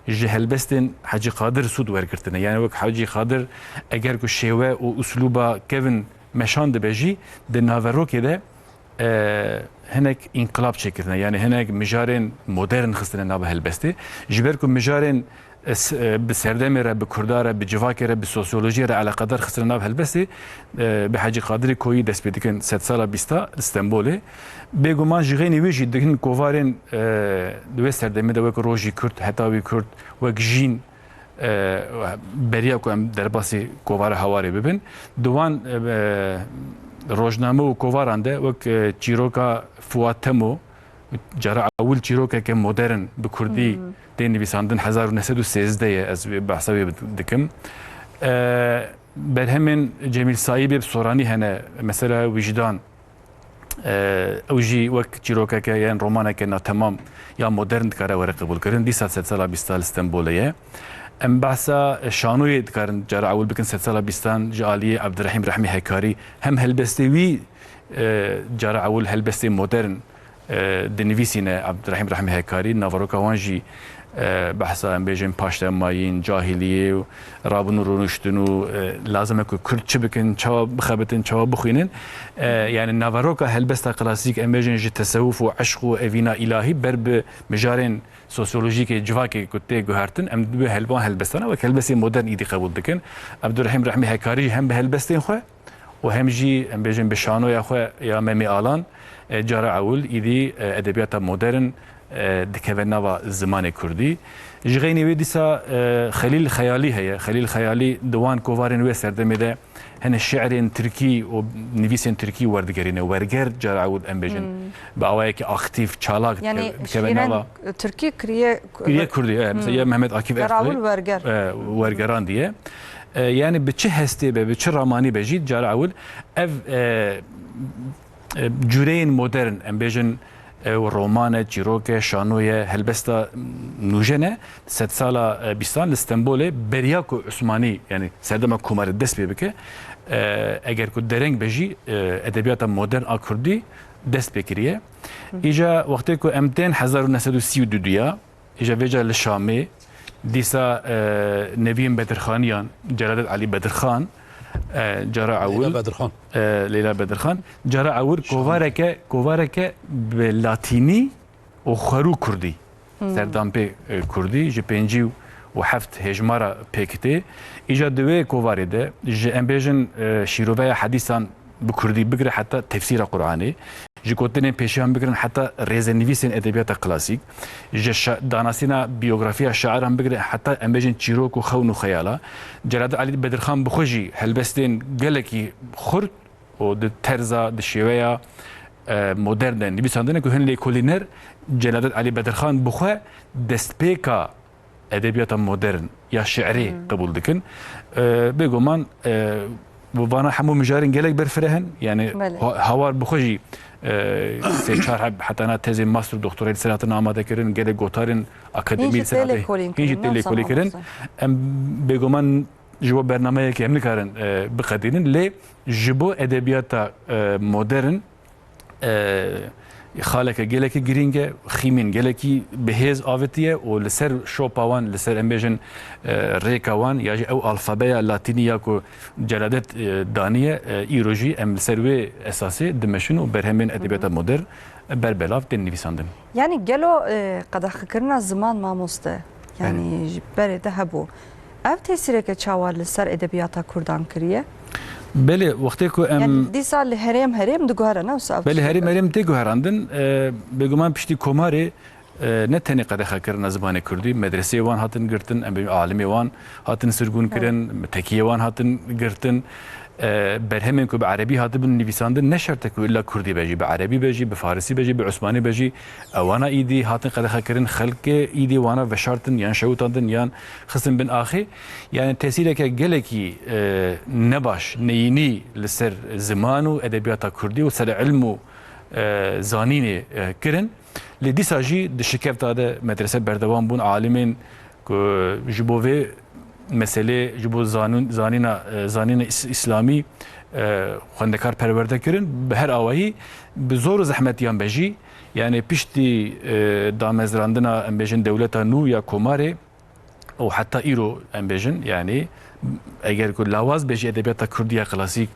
ji helbestên Hecî Qadir sûd wergirtine. Yani wek Hecî Qadir eger ku şêwe û uslûba kevin meşan dibe jî, di naverokê de, e, hinek înqilab çêkirine. Yani hinek mijarên modern xistine nav helbestê. Ji ber ku mijarên, e, s-, e, bi serdemê re, bi kurda re, bi civakê re, bi sosyolojiyê re eleqedar xistine nav helbestê, e, bi Hecî Qadirê Koyî dest pê dikin sedsala bîsta li Stenbolê. Bêguman ji xeynî wî jî di hin kovarên, e, di wê serdemê de wek Rojî Kurd, Hetawî Kurd, wek Jîn, e, beriya ku em derbasî kovara Hawarê bibin, di wan, e, rojname û kovaran de wek, e, çîroka Fuat Temo, cara ewil çîrokeke modern bi kurdî Hmm. tê nivîsandin, hezar û neh sed û sêzdeh ye, ez wê behsa wê dikim. E, berhemên Cemîl Sayîbê bi soranî hene, mesela Wijdan, E, ew jî wek çîrokeke yan romaneke natemam ya modern dikare were qebûlkirin. Dîsa sedsala bîsta li Stenbolê ye. Em behsa şanoyê dikarin cara ewil bikin, sedsala bîstan ji aliyê Ebdirehîm Rehmî Hekarî. Hem helbestê wî, e, cara ewil helbestê modern, e, dinivîsîne Ebdirehîm Rehmî Hekarî. Naveroka wan jî e, behsa, em bêjin, paştemayîn, cahiliyê û rabûn û rûniştin û, e, lazim e ku Kurd çi bikin, çawa bixebitin, çawa bixwînin. E, yani naveroka helbesta klasîk, em bêjin, ji tesewuf û eşq û evîna îlahî ber bi mijarên sosyolojîkê civakê ku tê guhertin, em bi helban helbestana wek helbestê modern îdî qebûl dikin. Ebdurehîm Rehmî Hekarî jî hem bi helbestên xwe, û hem jî, em bêjin, bi şanoya xwe ya Memê Alan, e, cara ewil îdî, e, edebiyata modern, e, dikeve nava zimanê kurdî. Ji xeynî wê dîsa, e, Xelîl Xeyalî heye. Xelîl Xeyalî di wan kovarên wê serdemê de hene şi'rên tirkî û nivîsên tirkî werdigerîne. Werger cara ewil, em bêjin, Hmm. bi awayekî aktîf, çalak Yani dikeve, dikeve şi'rên nava tirkî kiriye, kiriye kurdî, e, mesela Hmm. ya Mehmet Akif Cara Ersoy, ewil werger. e, wergerandiye. E, yani bi çi hestê be, bi çi ramanî be jî cara ewil ev, e, e, cûreyên modern, em bêjin, e, roman e, çîrok e, şano ye, helbesta nûjen e, sedsala, e, bîstan li Stenbolê beriya ku Usmanî, yani serdema Komarê dest pê bike, e, eger ku dereng be jî, e, edebiyata modern a kurdî dest pê kiriye. Îca wextê ku em tên hezar û neh sed û sî û du ya, Îja vêca li Şamê, dîsa, e, Neviyên Bedirxaniyan, Celadet Elî Bedirxan, e, cara ewil, Leyla Bedirxan. E, Leyla Bedirxan, cara ewil Şamê. Kovareke, kovareke bi latînî û xwerû kurdî. Serdampê, e, kurdî ji pêncî û heft hêjmara pêkitê. Îja di wê kovarê de ji, em bêjin, e, şîroveya hedîsan bi kurdî bigire heta tefsîra Qur'anê, ji gotinên pêşiyan bigirin heta rêzenivîsên edebiyata klasîk, ji şa-, danasîna biyografiya şairan bigire heta, em bêjin, çîrok û xewn û xeyala. Celadet Elî Bedirxan bi xwe jî helbestên gelekî xurt û di terza, di şêweya, e, modern de nivîsandine ku hin lêkolîner Celadet Elî Bedirxan bi xwe destpêka edebiyata modern ya şi'rê qebûl dikin. E, bêguman, e, vana hemû mijarên gelek berfireh in. Yani Belê. ha-, hawar bi xwe jî, e, sê çar heb hetana tezên master û doktorayê li ser hatin amade kirin, gelek gotarên akademî Hîn jî li ser tê hatin, lêkolîn hîn jî kirin, tê ne lêkolîn wisa kirin. Mamoste? Em bêguman ji bo bernameyekê em nikarin, e, biqedînin, lê ji bo edebiyata, e, modern, e, xaleke gelekî girîng e, xîmên gelekî bi hêz avitiye û li ser şopa wan, li ser, em bêjin, e, rêka wan ya jî ew alfabeya latînî ya ku Celadet, e, daniye, e, îro jî em li ser wê esasê dimeşin û berhemên edebiyata modern berbelav tên nivîsandin. Yanî gelo, e, qedexekirina ziman, mamoste, yanî Belê. ji berê de hebû. Ev tesîreke çawa li ser edebiyata kurdan kiriye? Belê, wextê ku em Yanî dîsa li herêm herêm diguhere, ne wisa ev Belê, tişt herêm dike? herêm tê guherandin. E, bêguman piştî Komarê, e, ne tenê qedexekirina zimanê kurdî, medreseyê wan hatin girtin, em bêjin alimê wan hatin sirgûn kirin, tekiyê wan hatin girtin. E, berhemên ku bi erebî hatibin nivîsandin, ne şert e ku illa kurdî be jî, bi erebî be jî, bi farisî be jî, bi usmanî be jî, ewana îdî hatin qedexekirin, xelkê îdî wana veşartin yan şewitandin yan xistin bin axê. Yani tesîreke gelekî, e, nebaş, neyînî li ser ziman û edebiyata kurdî û ser ilm û, e, zanînê, e, kirin. Lê dîsa jî di şikefta de medrese berdewam bûn, alimên ku ji bo vê meselê, ji bo zanûn-, zanîna, e, zanîna îs-, îslamî, e, xwendekar perwerde kirin, bi her awayî, bi zor û zehmetiyan be jî, yani piştî, e, damezrandina, em bêjin, dewleta nû ya Komarê, û heta îro, em bêjin, yanî eger ku lawaz be jî edebiyata kurdî ya klasîk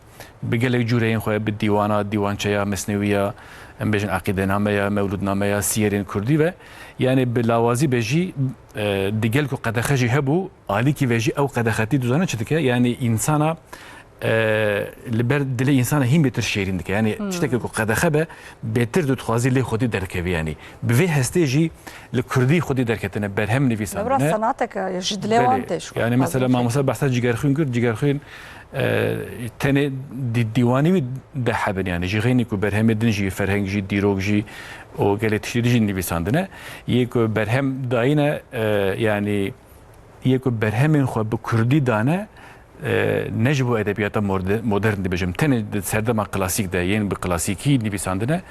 bi gelek cûreyên xwe, bi dîwana, dîwançeya, mesnewî ya, em bêjin eqîdenameya, mewlûdnameya, siyerên kurdî ve, yanî bi lawazî be jî, e, di gel ku qedexe jî hebû, alîkî ve jî ew qedexetî duzane çi dike? Yanî însana e, li ber dilê însana hîn bêtir şêrîn dike. Yani tiştekî ku qedexe be, bêtir tu dixwazî lê xwedî derkevî. Yani bi vê hestê jî li kurdî xwedî derketine, berhem nivîsandine. Lewra senateke ji dilê wan Belê. tê ji xwe. Yani mesela mamoste behsa Cigerxwîn kir, Cigerxwîn, e, tenê dî-, dîwanî wî de hebin. Yani ji xeynî ku berhemê din jî, ferheng jî, dîrok jî û gelê tiştî din jî nivîsandine. Yê ku berhem dayine, e, yani yê ku berhemên xwe bi kurdî dane, e, ne ji bo edebiyata morde-, modern dibêjim, tenê di serdema klasîk de, yên bi klasîkî nivîsandine,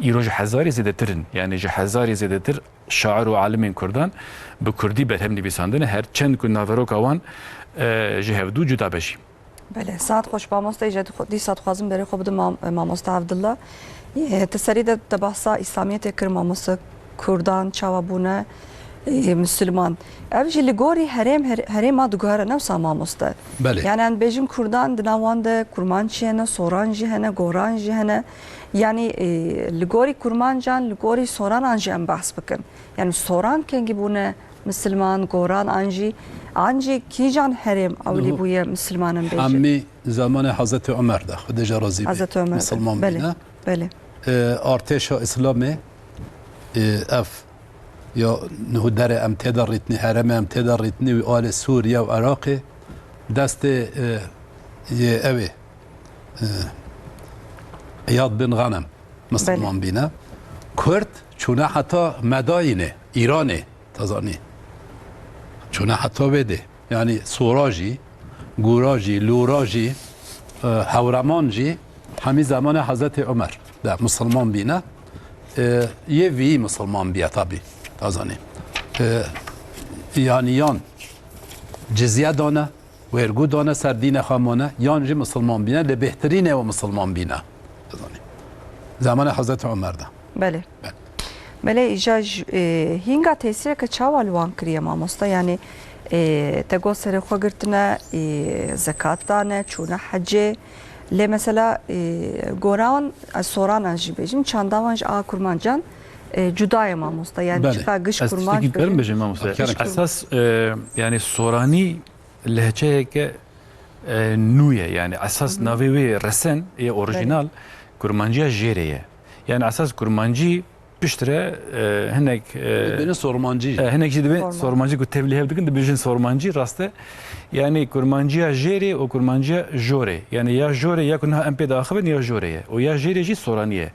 îro ji hezarê zêdetir in. Yani ji hezarê zêdetir şair û alimên kurdan bi kurdî berhem nivîsandine, her çend ku naveroka wan, e, ji hevdû cuda be jî. Belê, saet xweş mamoste, îje dixwe-, dîsa dixwazim berê xwe bidim mam-, mamoste Evdilla. Yê, tu serî de te behsa Îslamiyetê kir, mamoste, kurdan çawa bûne, ê, misilman. Ev jî li gorî herêm, her-, herêma diguhere, ne wisa mamoste? Belê. Yani em bêjin kurdan di nav wan de kurmanc jî hene, soran jî hene, goran jî hene. Yani, ê, li gorî kurmancan, li gorî soranan jî em behs bikin. Yani soran kengî bûne misilman, goran an jî, an jî kîjan herêm ewlî Nuh bûye misilmanan bêje? Hemî zamanê Hezretî Omer de, Xwedê jê razî be, Hezretî Omer de. misilman Belê, bîne. belê. E, artêşa Îslamê, e, ev ya nuh derê em tê de rîtinî, herêmê em tê de rîtinî, wî alê Sûriye û Iraqê, destê, e, yê ew ê, e, Îyad bin Ghanem misilman Belê. bîne. Kurd çûne heta Medayînê, Îranê, te zanî. Çûne heta wê dê. Yani Sora jî, Gûra jî, Lûra jî, e, Hewreman jî hemî zemanê Hezretî Omer de misilman bîne. E, yê vî misilman bîye tabî, te zanî. E, yani yan cizye dane, wêrgû dane ser dînê xwe mane, yan jî misilman bîne, lê bêhtirînê ew misilman bîne. Te zanî. Zemanê Hezretî Omer de. Belê. Belê. Belê, îja ji, e, hînga tesîreke çawa li wan kiriye mamoste? Yani, e, te got serê xwe girtine, e, zekat dane, çûne hecê. Lê mesela, e, goran, e, soranan jî bêjim, çanda wan ji a kurmancan e, cuda ye mamoste. Yani Belê. Çika giş Ez kurmanc tiştekî dikarim bêjin? Bêjim mamoste. Kerem. Esas, e, yani soranî lehçeyeke, e, nû ye. Yani esas Hı hı. navê wê resen ye, orîjînal Belê. Kurmanciya jêrê ye. Yani esas kurmancî piştre, e, hinek, e, Dibêne sormancî. E, hinek jî dibê Sormancî. Sormancî ku tevlî hev dikin, dibêjin sormancî, rast e. Yani kurmanciya jêrê û kurmanciya jorê. Yani ya jorê ya ku niha em pê diaxivin ya jorê ye. Û ya jêrê jî soranî ye.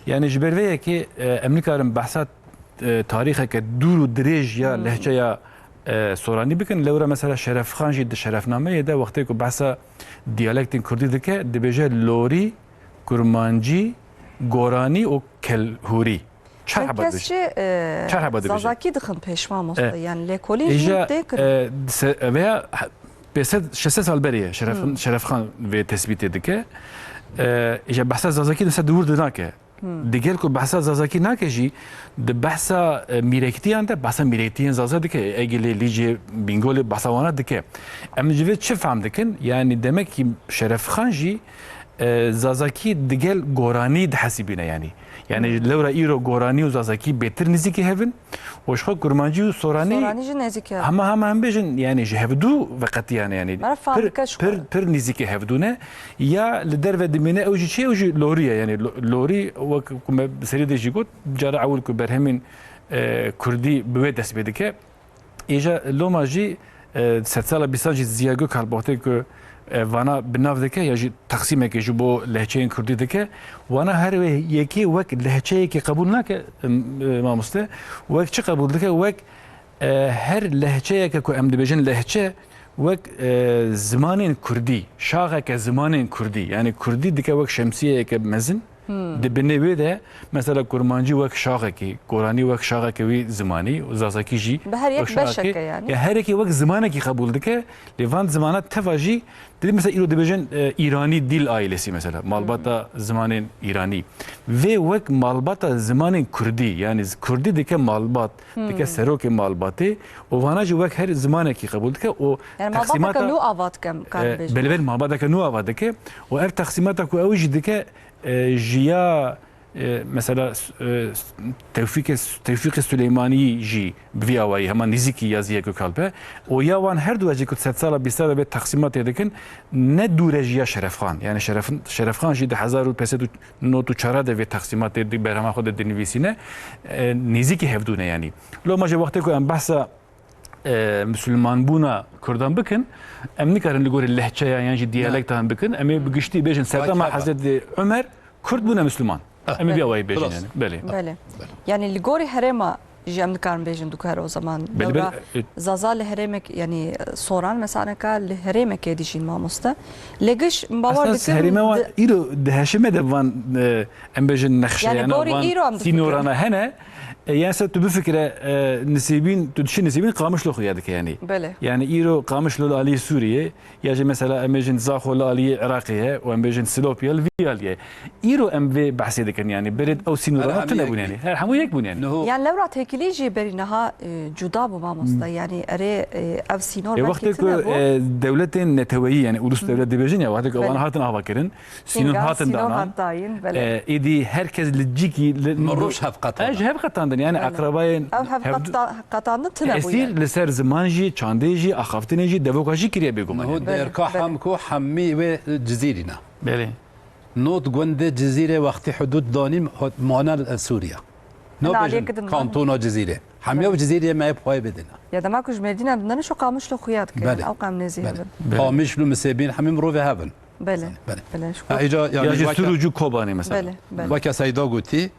Yani ji ber vê yekê, e, em nikarin behsa, e, tarîxeke dûr û dirêj ya Hmm. lehçeya, e, soranî bikin. Lewra mesela Şerefxan jî di şerefnameyê de wextê ku behsa diyalektên kurdî dike, dibêje lorî, kurmancî, goranî û kelhûrî. Çar Hin heba kes dibêjin. Jî, e, Çar heba dibêjin. Zazakî dixin pêş mamoste. E, Yani lêkolîn jî îja, tê kirin. E, se-, veya he-, pêsed, şeş sed sal berê ye. Şeref-, Hmm. Şerefxan vê tesbîtê dike. E, îja behsa Zazakî di ser dûr de nake. Hmm. Digel ku behsa Zazakî nake jî, di behsa, e, mîrektiyan de behsa mîrektiyên Zaza dike. Egilê, Lîcê, Bîngolê behsa wana dike. Em ji vê çi fehm dikin? Yani demek ki Şerefxan jî, e, Zazakî digel goranî dihesibîne yani. Yani Hmm. lewra îro goranî û Zazakî bêtir nîzîkî hev in. Û ji xwe kurmancî û soranî Soranî jî nêzîkî hev in. Hema hema em bêjin yani ji hevdû veqetiyane yani. Mera fam Pir, dike ji xwe. Pir, pir nîzîkî hevdû ne. Ya li derve dimîne ew jî çi ye? Ew jî lorî ye. Yani lo-, lorî wek ku me bi serî de jî got, cara ewil ku berhemên, e, kurdî bi wê dest pê dike. Îja loma jî, e, sedsala bîstan jî Ziya Gökalp wextê ku, e, vana bi nav dike ya jî teqsîmekê ji bo lehçeyên kurdî dike, wana her wê yekê wek lehçeyekê qebûl nake, e, mamoste, wek çi qebûl dike? Wek, e, her lehçeyeke ku em dibêjin lehçe, wek, e, zimanên kurdî, şaxeke zimanên kurdî, yani kurdî dike wek şemsiyeyeke mezin, Hmm. Di binê wê de mesela kurmancî wek şaxekî, goranî wek şaxeke wî zimanî, zazakî jî Bi her yek wek şaxekî, beşeke yani. Ya her yekê wek zimanekî qebûl dike, lê van zimana teva jî, didî mesela îro dibêjin, e, îranî dîl aîlesî mesela, malbata Hmm. zimanên îranî. Vê wek malbata zimanên kurdî, yani z-, kurdî dike malbat, dike Hmm. serokê malbatê û vana jî wek her zimanekî qebûl dike û Yani malbateke teqsîmata, nû ava dike, em karin e, bêjin. Belê belê malbateke nû ava dike û ev teqsîmata ku ew jî dike, e, ji ya, e, mesela, e, Tewfîkê, Tewfîqê Suleymanî jî bi vî awayî hema nîzîkî ya Ziya Gökalp e. Û ya wan her du jî ku sedsala bîsta de vê teqsîmatê dikin, ne dûr e ji ya Şerefxan. Yani Şeref-, Şerefxan jî di hezar û pênc sed û nod û çar de vê teqsîmatê di berhema xwe de dinivîsîne, e, nêzîkî hevdû ne yani. Loma jî wextê ku em behsa e, misilmanbûna Kurdan bikin, em nikarin li gorî lehçeyan yan jî diyalektan bikin. Em ê bi giştî bêjin serdema Hezretî Umer Kurd bûne misilman. Em ê vî awayî bêjin yani. Belê. Belê. Yani li gorî herêma jî em nikarin bêjin dû ku her o zaman Belê, dewra belê, e, Zaza li herêmek, yani Soran mesaneka li herêmekê dijîn mamoste. Lê giş min bawer Esas dikim herêma wan di- îro di heşime de van, e, em bêjin Yani nexşeyana, gorî van îro em difikirin. Sînorana hene. E, yani se tu bifikire, e, Nisêbîn, tu dişî Nisêbîn Qamişlo xuya dike yani. Belê. Yani îro Qamişlo li aliyê Sûriyê, ya jî mesela em bêjin Zaxo li aliyê Iraqê ye û em bêjin Silopya li vî aliyê. Îro em vê behsê dikin yani, berê ew sînorana tune bûn yani. Her hemû yek bûn yani. Niho Yani lewra têkilî jî berî niha, e, cuda bû mamoste. Yani erê, e, ev sînor E, belkî wextê ku, tune bû. E, dewletên neteweyî yani ulus dewlet dibêjin ya, wextê ku Belê. Wan hatin ava kirin, Sînor Sîngan, hatin sînor danan. Hat dayîn, belê. E, êdî her kes li cîkî, li, Min roj hev qetandin. E, ji hev qetandin, yani Belê. Eqrebayên Ev hev hev qeta-, qetandin tune bûye. Tesîr li ser ziman jî, çandê jî, axaftinê jî, devoka jî kiriye bêguman. Niho yani. Belê, derka belê. Hem ku hemî wê Cizîrî ne. Belê. Not gundê Cizîrê wextî hudûd danî hot-, mane li Sûriye. Hina Nabêjin aliyê kidin kantona Cizîrê. Hemî ew Belê. Cizîrê me yê bi xwe bidine. Ya dema ku ji Mêrdîna bidine şu Qamişlo xuya dike, Belê. Yani ew qam nêzî Belê. Hevin. Qamişlo Misêbîn hemî mirovê hevin. Belê. Belê. Belê. Ha, îca, yani, Ya jî weke, Sûr û Cû Kobanê mesela. Belê, belê. Weke Seyda gotî,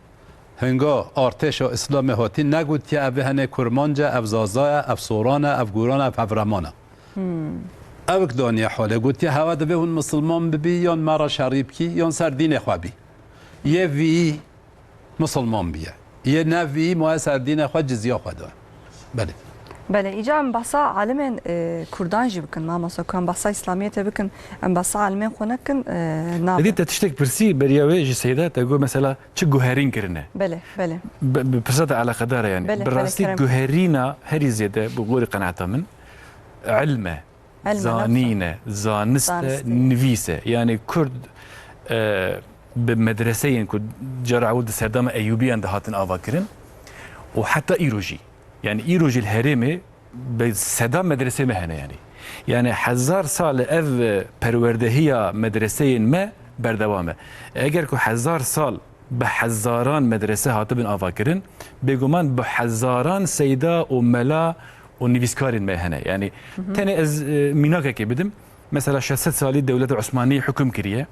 hinga artêşa Îslamê hatî negotiye ev hene Kurmanc e, ev Zaza ye, ev Soran e, ev Goran e, ev Hevreman e. Hmm. Ew ki daniye hale gotiye, hewa divê hûn misilman bibî, yan me re şerî bikî, yan ser dînê xwe bî. Yê vî misilman bûye. Yê ne vî maye ser dînê xwe cizya xwe da. Belê. Belê, îca em behsa alimên, e, Kurdan jî bikin, mamosta, ku em behsa Îslamiyetê bikin, em behsa alimên xwe nekin, e, nabe. Êdî te tiştek pirsî beriya wê ji Seyda, te got mesela çi guherîn kirine. Belê, belê. Bi, bi pirsa te eleqedar e yani. Belê, Bi belê, rastî kerem. Guherîna herî zêde bi gorî qenaeta min, ilm e. Elma, zanîn e, zanist e, Zanist e. Nivîs e. Yani Kurd, e, bi medreseyên ku cara ewil di serdema Eyûbiyan de hatin ava kirin, û heta îro jî. Yani îro jî li herêmê bi seda medresê me hene yani. Yani hezar sal ev perwerdehiya medreseyên me berdewam e. Eger ku hezar sal bi hezaran medrese hatibin avakirin, bêguman bi hezaran seyda û mela û nivîskarên me hene. Yani tenê ez, e, mînakekê bidim. Mesela şeş sed salî dewleta Osmanî hukm kiriye.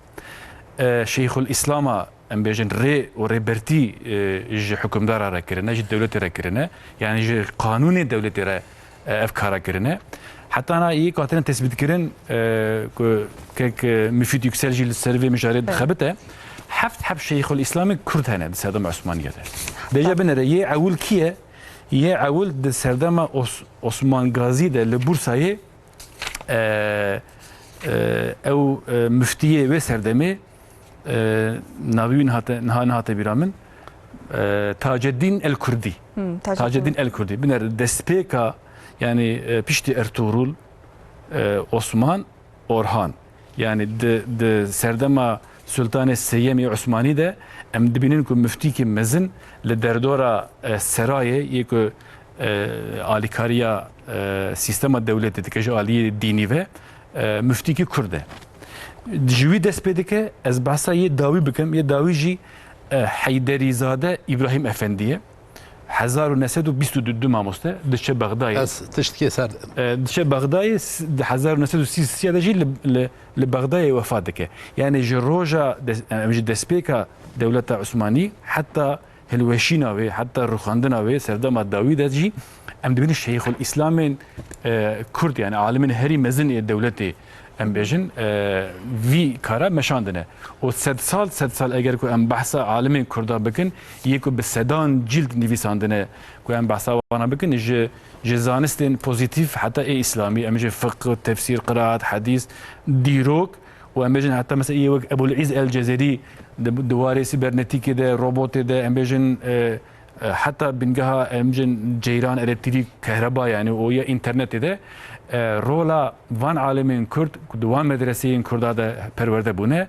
E, Şeyxul Îslama, em bêjin, rê û rêbertî, e, ji hukimdara re kirine, ji dewletê re kirine. Yani ji qanûnê dewletê re, e, ev kara kirine. Heta na yê ku hatine tesbîtkirin, e, ku kek, e, Müfit Yüksel jî li ser vê mijarê Evet. dixebite, heft heb Şeyxul Îslamê Kurd hene di serdema Osmaniye de. Deje binere yê ewil kî ye? Yê ewil di serdema Os-, Osman Gazî de li Bursayê, e, e, ew, e, muftiyê wê serdemê, e, navî wî nihate, niha nihate bîra min, e, Taceddîn El Kurdî. Hmm, Taceddîn. Taceddîn El Kurdî. Biner destpêka, yani, e, piştî Ertuğrul, e, Osman, Orhan. Yani di, di serdema Sultanê Sêyemê Osmanî de em dibînin ku muftîkî mezin li derdora, e, serayê yê ku, e, alîkariya, e, sîstema dewletê dike ji aliyê dînî ve, e, muftîkî Kurd e. Ji wî dest pê dike, ez behsa yê dawî bikim, yê dawî jî, e, Heyderîzade Îbrahîm Efendî ye. Hezar û neh sed û bîst û du mamoste diçe Bexdayê. Ez tiştkê ser E, diçe Bexdayê, s-, di hezar û neh sed û sî û sê de jî li, li, li Bexdayê wefat dike. Yani ji roja des-, em ji destpêka dewleta Osmanî heta hilweşîna wê, heta rûxandina wê, serdema dawî de jî em dibînin Şeyxul Îslamên, e, Kurd, yani alimên herî mezin ê dewletê, em bêjin, e, vî kara meşandine. Û sed sal, sed sal eger ku em behsa alimên Kurda bikin, yê ku bi sedan cîld nivîsandine, ku em behsa wana bikin, ji, ji zanistên pozîtîf heta ê îslamî, em jî fiqh, tefsîr, qiraat, hedîs, dîrok û em bêjin heta mesela yê wek Ebul Îz El Cezerî di, di warê sîbernetîkê de, robotê de, em bêjin, e, e, heta bingeha em jin ceyran elektrîk, kehreba, yani o ya înternetê de, e, rola van alimên Kurd ku di wan medreseyên Kurda de perwerde bûne,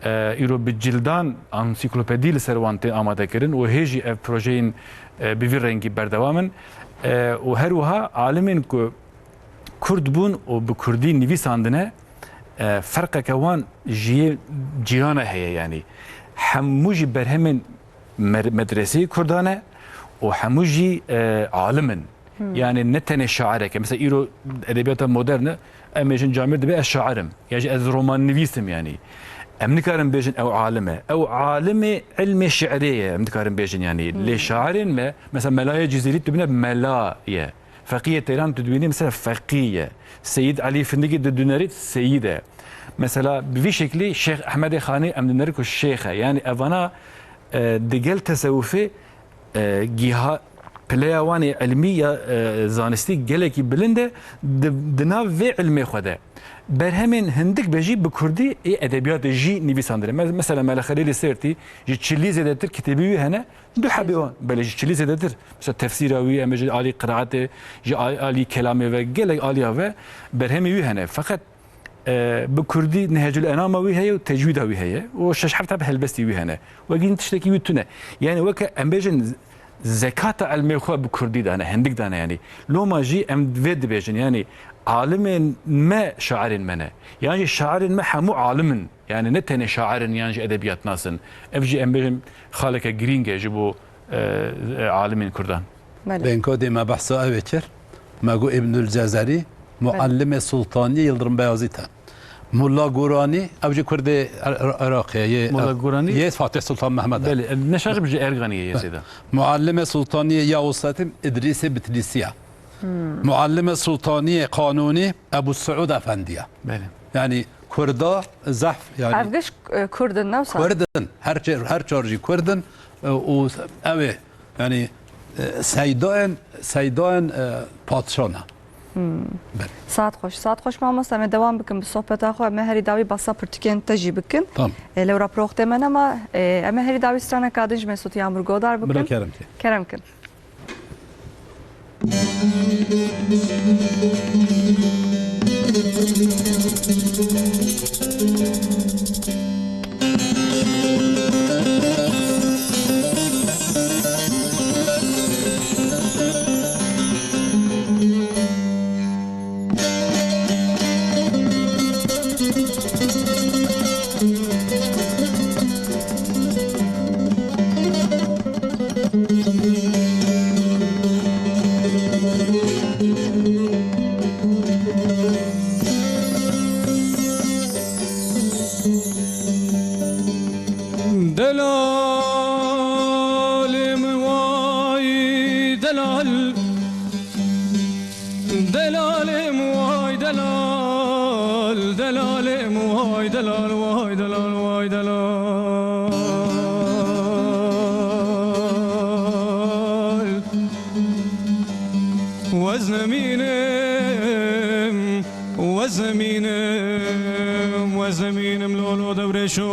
e, îro bi cildan ansîklopedî li ser wan tên amade kirin û hê jî ev projeyên, e, bi vî rengî berdewam in. E, û her wiha alimên ku Kurd bûn û bi Kurdî nivîsandine, e, ferqeke wan ji yê cîrana heye, yani hemû jî berhemên mer-, medreseyê Kurdan e û hemû jî, e, alim in. Hmm. Yani ne tenê şairek e. Mesela îro edebiyata modern e, em bêjin camêr dibe ez şair im. Ya jî ez romannivîs im yani. Em nikarin bêjin ew alim e. Ew alimê ilmê şiirê ye, em dikarin bêjin yani. Hmm. Lê şairên me, mesela Melayê Cizîrî tu bine mela ye. Feqiyê Teyran tu dibînî mesela feqî ye. Seyîd Elî Findikî tu dinêrî seyîd e. Mesela bi vî şeklî Şêx Ehmedê Xanî em dinêrin ku şêx e. Yani evana, e, di gel tesewufê, e, giha pileya wan ê ilmî ya, e, zanistî gelekî bilind e, di, di nav vê ilmê xwe de. Berhemên hindik be jî bi kurdî ê edebiyatê jî nivîsandine. Me-, mesela Mele Xelîlê Sêrtî ji çilî zêdetir kitêbî wî hene, du hebê wan, belê ji çilî zêdetir. Mesela tefsîra wî, em ê ji alî qiraetê, ji a-, alî kelamê ve, gelek aliya ve berhemê wî hene. Feqet e, bi kurdî Nehecul Enama wî heye û tecwîda wî heye û şeş heft heb helbestî wî hene. Wekî tiştekî wî tune. Yani weke em bêjin z-, zekata ilmê xwe bi kurdî dane, hindik dane yani. Loma jî em vê dibêjin yani alimên me şairên me ne. Yan jî şairên me hemû alim in. Yani ne tenê şair in yan jî edebiyatnas in. Ev jî em bêjin xaleke girîng e ji bo e, e, alimên Kurdan. Belê. Benko dê me behsa ew ê kir. Me got Îbnul Cezerî, muallimê Sultaniyê Yildirim Beyazît e. Mulla Guranî, ew jî Kurdê Er-, Er-, Iraqê ye. Mulla Guranî? Yê Fatih Sultan Mehmed e. Belê, neşaxib ji Erganiyê ye zêde. Muallimê Sultaniyê Yavuz Selim Îdrîsê Bitlîsî ye. Hmm. Muallimê Sultaniyê Qanûnî Ebu Suud Efendî ye. Belê. Yani Kurda zehf, yani Ev giş, e, Kurd in, ne wisa? Kurd in. Her çar, her çar jî Kurd in. E, û ew ê, yani, e, seydayên, seydayên, e, padşan e. Hmm. Belê. Saet xweş, saet xweş mamoste, em ê dewam bikin bi sohbeta xwe, em ê herî dawî basa pirtûkên te jî bikin. Tamam. E, lewra proxtê me nema, e, em ê herî dawî straneka din ji me Sutî Amûr Godar bikin. Bila kerem ke. Kerem kin. Delalê min way delal, delalê min way delal, way delal, way delal. Wez nemînim, wez nemînim, wez nemînim lolo Dewrêşo.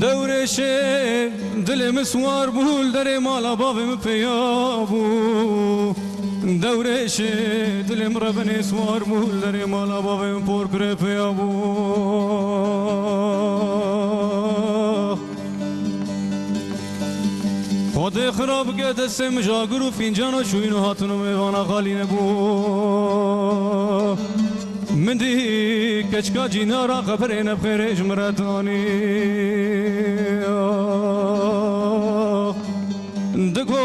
Dewrêşê dilê min siwar bû, li derê mala bavê min peya bû. Dewrêşê dilê min rebenê siwar bû, li derê mala bavê min porkurê peya bû. Xwedê xira bike destê min ji agir û fîncana şûyîn û hatin û mêvana xalî nebû. Min dî keçika cînara xeberê nebxêrê ji min re danî. Digo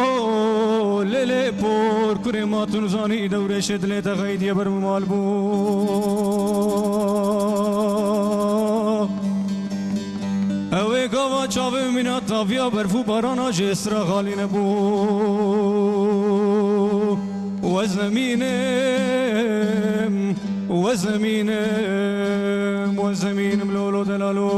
lê lê por kurê ma tu nizanî Dewrêşê dilê te xeydiye ber min mal bû. Ew ê gava çavê min mîna taviya berf û barana jê sira xalî nebû. Wez nemînim, wez nemînim, wez nemînim lolo delalo.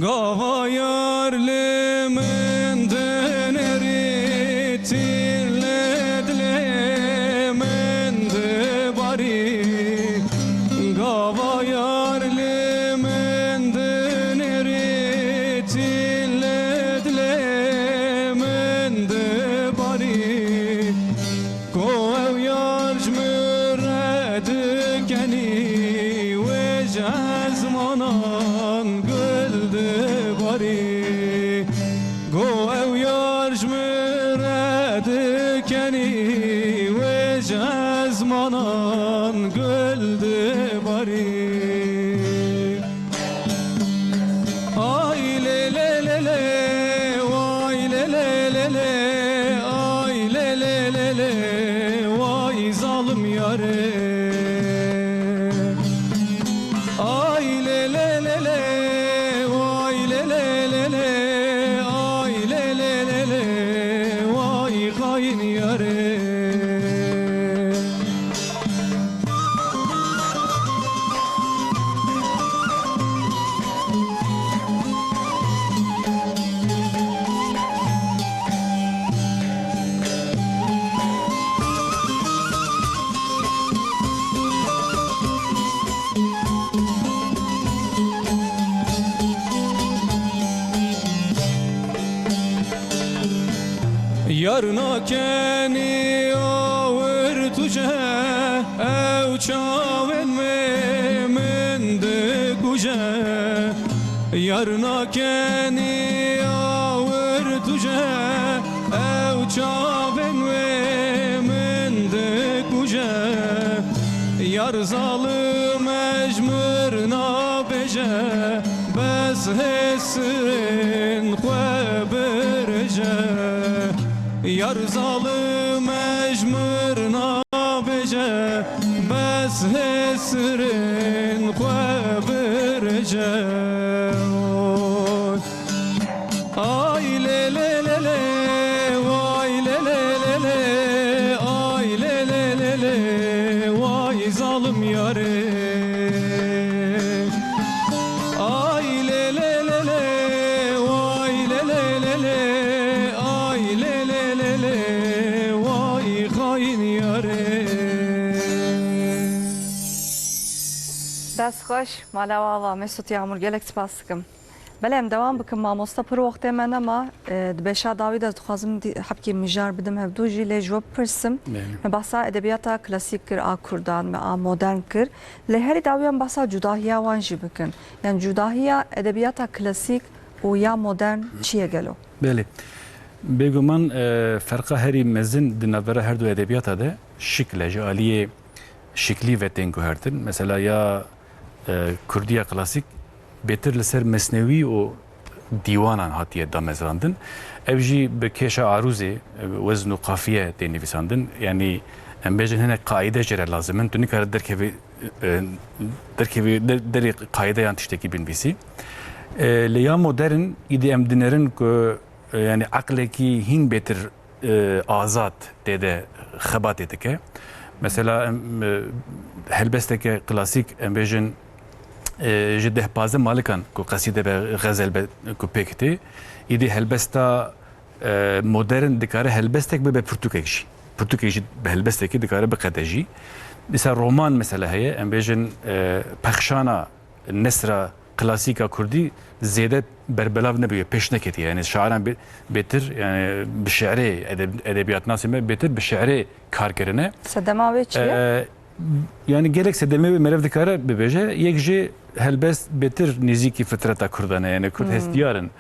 Gava yar li min dinêrî, tîr li dilê min dibarî. Gava yar li min dinêrî, tîr li dilê min dibarî. Ku ew yar ji min re dikenî, wê ji ezmanan gul dibarî. Ku ew yar ji min re dikenî, wê ji ezmanan gul dibarî. Ay lê lê lê lê, way lê lê lê lê, ay lê lê lê lê, way zalim yarê. Ay lê lê lê lê, way lê lê lê lê, ay lê lê lê lê, way xayîn yarê. Yar nakenî awir tuje, ew çavên wê min dikuje. Yar nakenî awir tuje, ew çavên wê min dikuje. Yar zalim e ji mir nabêje, bes hêsirên xwe birêje. Yar zalim e ji mir nabêje, bes hêsirên xwe birêje. Ay lê lê lê lê, way lê lê lê lê, ay lê lê lê lê, way zalim yarê. Ay lê lê lê lê, way lê lê lê lê, ay lê lê lê lê, way xayîn yarê. Dest xweş, mala we ava. Mesût Yağmur, gelek spas dikim. Belê, em dewam bikin, mamoste, pir wextê me nema. E, di beşa dawî de ez dixwazim dî-, hebkî mijar bidim hevdû jî, lê ji we bipirsim. Belê. Me behsa edebiyata klasîk kir a kurdan, me a modern kir. Lê herî dawî em behsa cudahiya wan jî bikin. Yani cudahiya edebiyata klasîk û ya modern çi ye gelo? Belê. Bêguman, e, ferqa herî mezin di navbera her du edebiyata de şikl e, ji aliyê şiklî ve tên guhertin. Mesela ya, e, kurdiya klasîk bêtir li ser mesnewî û dîwanan hatiye damezrandin. Ev jî bi kêşa arûzê, e, wezn û qafiye tê nivîsandin. Yanî em bêjin hinek qaîde jê re lazim in. Tu nikare derkevî e, derkevî, der-, derê qaydeyan tiştekî binivîsî. E, lê ya modern, îdî em dinerin ku, e, yanî eqlekî hîn bêtir, e, azad tê de xebatê dike. Mesela em, e, helbesteke klasîk, em bêjin, e, ji deh pazdeh malikan ku qesîde be, xezel be ku pêk tê, îdî helbesta e, modern dikare helbestek bibe pirtûkek jî. Pirtûkek jî bi helbestekî dikare biqede jî. Dîsa roman mesela heye, em bêjin, e, pexşana nesra klasîka kurdî zêde berbelav nebûye, pêş neketiye. Yani şairan bê-, bêtir, yani bi şi'rê, edeb-, edebiyatnasê me bêtir bi şi'rê kar kirine. Sedema wê çi ye? E, Yani gelek sedemê wê meriv dikare bibêje, yek jî helbest bêtir nêzîkî fitreta Kurdan e, yani Kurd Hmm. hestiyar in.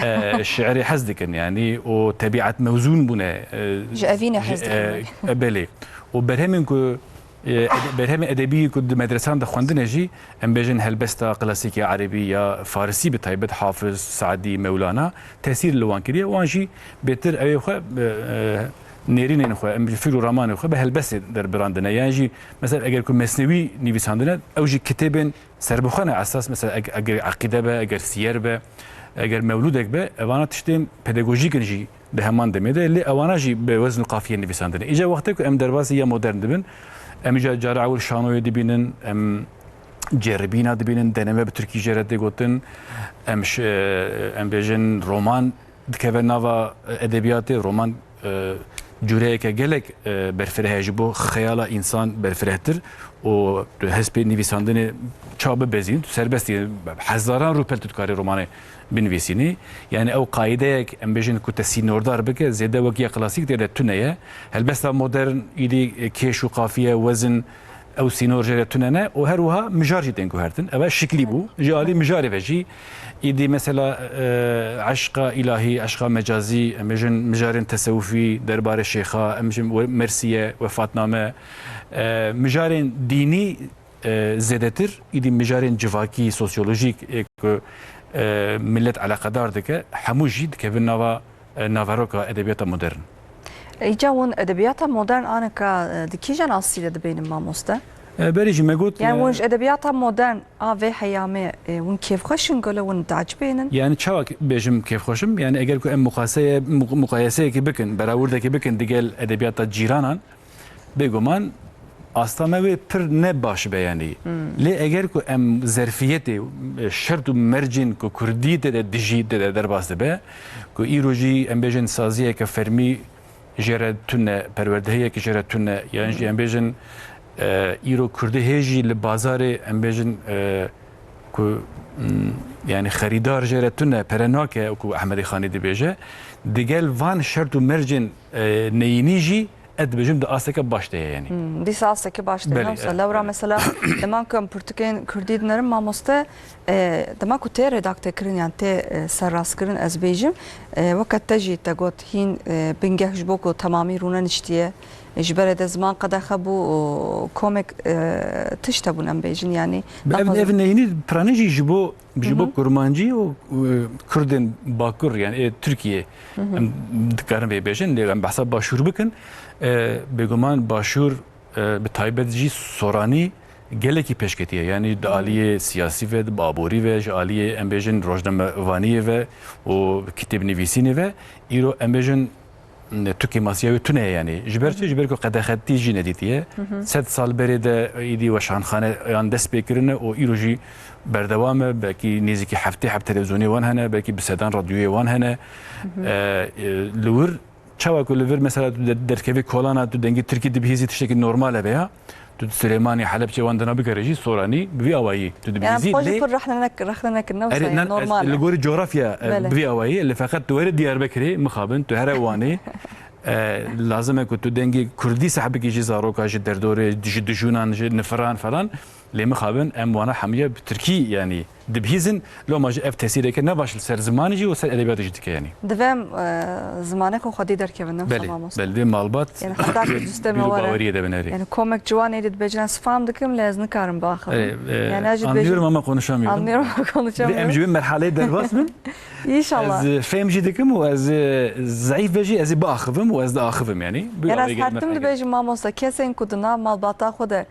E, şi'rê hez dikin, yani û tebiat mewzûn bûne. E, Ji evînê ji, hez dikin, e, belê. e, belê. Û berhemên ku, e, ede-, berhemên edebî ku di medresan de xwendine jî, em bêjin helbesta klasîkî erebî ya farisî, bi taybet Hafiz, Saedî, Mewlana, tesîr li wan kiriye. Wan jî bêtir ew ê xwe, e, e, nêrînên xwe, em ji fikr û ramanên xwe bi helbestê derbirandine. Yan jî, mesela, eger ku mesnewî nivîsandine, ew jî kitêbên serbixwe ne esas, mesela, eg-, eger eqîde be, eger siyer be, eger mewlûdek be, evana tiştên pedagojîk in jî di heman demê de, lê ewana jî bi wezn û qafiyê nivîsandine. Îca wextê ku em derbasî ya modern dibin, em îca cara ewil şanoyê dibînin, em ceribîna dibînin, deneme bi tirkî jê re tê gotin, em ş-, em bêjin roman, dikeve nava, e, edebiyatê, roman, e, cûreyeke gelek, e, berfireh e, ji bo xeyala însan berfirehtir û tu hespê nivîsandinê çawa bibezîn, tu serbest î. Hezaran rûpel tu dikarî romanê binivîsînî. Yani ew qaîdeyek, em bêjin ku te sînordar bike, zêde wek ya klasîk tê de tune ye. Helbesta modern îdî, e, kêş û qafiye, wezin, ew sînor jê re tune ne û her wiha mijar jî tên guhertin. Ev e şiklî bû. Ji alî mijarê ve jî îdî mesela, e, eşqa îlahî, eşqa mecazî, em bêjin mijarên tesewufî, derbarê şêxa, em bêjin we-, mersiye, wefatname, e, mijarên dînî, e, zêdetir, îdî mijarên civakî, sosyolojîk, ê ku, e, milet eleqedar dike, hemû jî dikevin nava e, naveroka edebiyata modern. Îca hûn edebiyata modern anika, e, di kîjan astî de dibînin mamoste? E, berî jî me got, Yani e, hûn ji edebiyata modern a vê heyamê, e, hûn kêfxweş in, gelo hûn diecibînin? Yani çawa ki-, bêjim kêfxweş im? Yani eger ku em muqaseye-, mu-, muqayeseyekê bikin, berawirdekê bikin digel edebiyata cîranan, Bêguman asta me wê pir ne baş be, yanî. Hmm. Lê eger ku em zerfiyetê, e, şert û mercên ku kurdî tê de dijî, tê de derbas dibe, ku îro jî em bêjin saziyeke fermî jê re tune, perwerdehiyeke jê re tune, yan jî Hmm. em bêjin, e, îro kurdî hê jî li bazarê em bêjin, e, ku, hmm, yanî xerîdar jê re tune, pere nake, ku Ehmedê Xanî dibêje, digel van şert û mercên, e, neyînî jî ez dibêjim di asteke baş de ye, yanî. Hmm, dîsa asteke baş de ye. Belê, Wisa e, lewra e. Mesela, dema ku em pirtûkên kurdî dinerin, mamoste, e, dema ku tê redakte kirin, yan tê, e, serrastkirin, ez bêjim, e, weke te jî te got, hîn, e, bingeh ji bo ku temamî rûneniştiye, e, ji berê de ziman qedexe bû û komek, e, tişt hebûn, em bêjin, yanî Ev, naxwazin ev neyînî piranî jî ji bo Ji bo Hı hı. kurmancî û, e, kurdên bakur, yani ê Tirkiyê, Hı hı. em dikarin vê bêjin, lê em behsa başûr bikin. E, bêguman başûr, e, bi taybet jî soranî gelekî pêşketiye. Yani di Hı hı. aliyê siyasî ve, di aborî ve, ji aliyê em bêjin rojnamevaniyê ve û kitêbnivîsînê ve, îro em bêjin tu kêmasiya wê tune ye, yanî. Ji ber çi? Hı hı. Ji ber ku qedexetî jî nedîtiye. Hı hı. Sed sal berê de îdî weşanxaneyan dest pê kirine û îro jî berdewam e. Belkî nêzîkî heftê heb televîzyonê wan hene, belkî bi sedan radyoyê wan hene. Hı hı. E, e, li wir, çawa ku li vir mesela tu de-, derkevî kolana, tu dengê tirkî dibihîzî, tiştekî normal e veya. Tu di Silêmanî, Helebçê wan dina bigerê jî soranî bi vî awayî tu Yani dibihîzî, xwe jî lê pir rexne nek-, rexne nekin, ne Erê, wisa ne, ye, ez normal e. li gorî coğrafya, e, Belê. bi vî awayî, lê feqet tu were Diyarbekirê, mixabin, tu here Wanê, e, lazim e ku tu dengê kurdî seh bikî ji zaroka, ji derdorê, ji dijûnan, ji nifiran falan, lê mixabin, em wana hemiya bi tirkî, yanî, dibihîzin, loma jî ev tesîreke ne baş li ser zimanê jî û ser edebiyatê jî dike, yanî. Divê em, e, zimanê xwe xwedî derkevin, ne wisa Belê, mamoste? belê, divê malbat Yani, heta ku sistema bir were. baweriyê de bin, erê. Yani, komek ciwan êdî dibêjin, ez fam dikim, lê ez nikarim biaxivim. Erê, e, Yani, ez jî anlıyorum dibêjim, ama konuşamıyorum. anlıyorum ama Em konuşamıyorum. ji wê merhaleyê derbas bin. İnşallah. Ez, e, fêm jî dikim û ez, e, zeîf ve jî ez ê biaxivim û ez diaxivim, yanî. Bu Yani, ez awayê her gelmek tim gerek. dibêjim, mamoste, kesên ku di nav malbata xwe de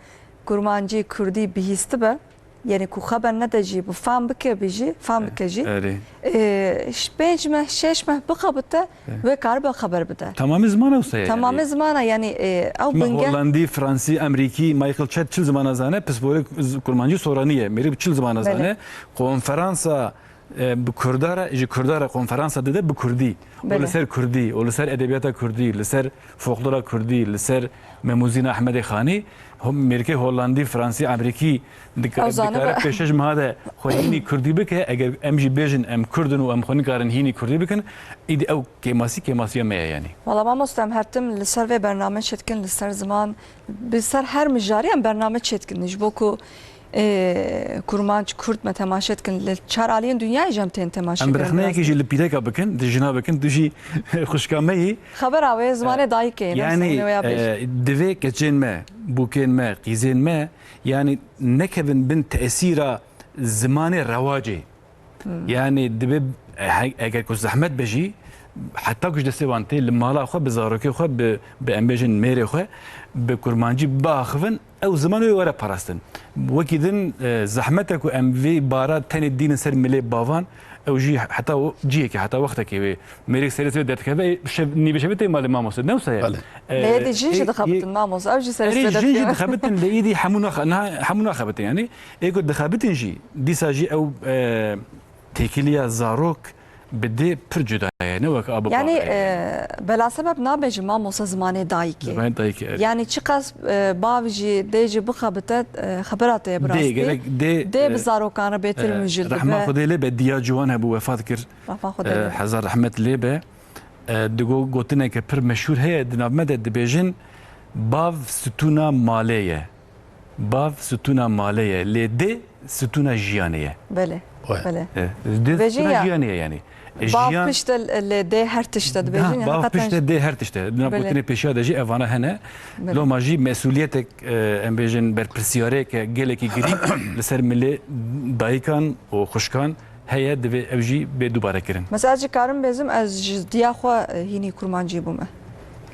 kurmancî, kurdî bihîstibe, yanî ku xeber nede jî, bi fam bike bî jî, fam bike jî, Erê. e, ş-, pênc meh, şeş meh bixebite, Evet. wê karibe xeber bide. Tamamê zimana wisa ye, Tamamê yanî. zimana, yanî, e, ew Çima bingeh Hollandî, Fransî, Emrîkî, Michael Chad çil zimana zane, pisporê z-, kurmancî soraniye, mêrî bi çil zimana Belê. zane. Konferansa, e, bi Kurda re, ji Kurda re konferansa dide bi Kurdî. Û Belê. li ser Kurdî, û li ser edebiyata Kurdî, li ser folklora Kurdî, li ser Memûzîna Ehmedê Xanî, ho-, mêrikê Hollandî, Fransî, Emrîkî dika-, Ew zane dikare be. pêşeş meha de xwe hînî Kurdî bike, eger em jî bêjin em Kurd in û em xwe nikarin hînî Kurdî bikin, îdî ew kêmasî, kêmasiya me ye yanî. Wala mamoste, em her tim li ser vê bername çêdikin, li ser ziman, bi ser her mijarî em bername çêdikin. Ji bo ku, e, kurmanc, kurd me temaşe dikin, li çar aliyên dinyayê jî em tên temaşe Em kirin bi birexneyekê rastî. jî li pîreka bikin, di jina bikin, tu jî xwişka me yî. Xebera wê zimanê dayikê ye, ne Yanî, zimanê wê ya bêjin. e, divê keçên me, bûkên me, qîzên me, yanî nekevin bin tesîra zimanê rewacê. Hmm. Yanî dibe, e, he-, eger ku zehmet be jî, heta ku ji destê wan tê, li mala xwe, bi zarokê xwe, bi, bi, em bêjin mêrê xwe, bi kurmancî biaxivin, ew ziman wê were parastin. Wekî din, e, zehmet e ku em vê bara tenê dînin ser milê bavan, ew jî heta o-, cihekê, heta wextekê wê mêrek serê sê derdikeve, ê, şev, nîvê şevê tê malê mamoste. Ne wisa ye? Belê. E, Lê êdî jin jî ê, dixebitin ê, mamoste, ew jî serê erê sê jin jî derdikeve. dixebitin, lê êdî hemû naxe-, na-, hemû naxebitin yanî. Ê ku dixebitin jî, dîsa jî ew, e, têkiliya zarok bi dê pir cuda ye, ne wek a bi Yanî, bavê ye. e, belasebeb nabêjin mamoste zimanê dayikê. Zimanê dayikê, evet. Yanî çiqas, e, bav jî dê jî bixebite, e, xebera te ye bi Dê, rastî. gerek dê, Dê bi e, zarokan re bêtir e, mijûl rehma dibe. Xwedê lê be, diya ciwan hebû, wefat kir. Rehma Xwedê E, lê be. hezar rehmet lê be. E, digo gotineke pir meşhûr heye, di nav me de dibêjin, bav stûna malê ye. Bav stûna malê ye, lê dê stûna jiyanê ye. Belê, Oye. belê. E, dê Dibêjin stûna ya, jiyanê ye yanî. E, bav jiyan pişt e, lê dê her tişt e dibêjin Ha, ya, bav hakikaten pişt e, dê her tişt e. Di nav Belê. gotinê pêşiya de jî evana hene. Belê. Loma jî mesûliyetek, e, em bêjin berpirsiyareyeke gelekî girîng li ser milê dayikan û xwişkan heye, divê ew jî bê dubare kirin. Mesela ez jî karim bêjim, ez ji diya xwe, e, hînî kurmancî bûme.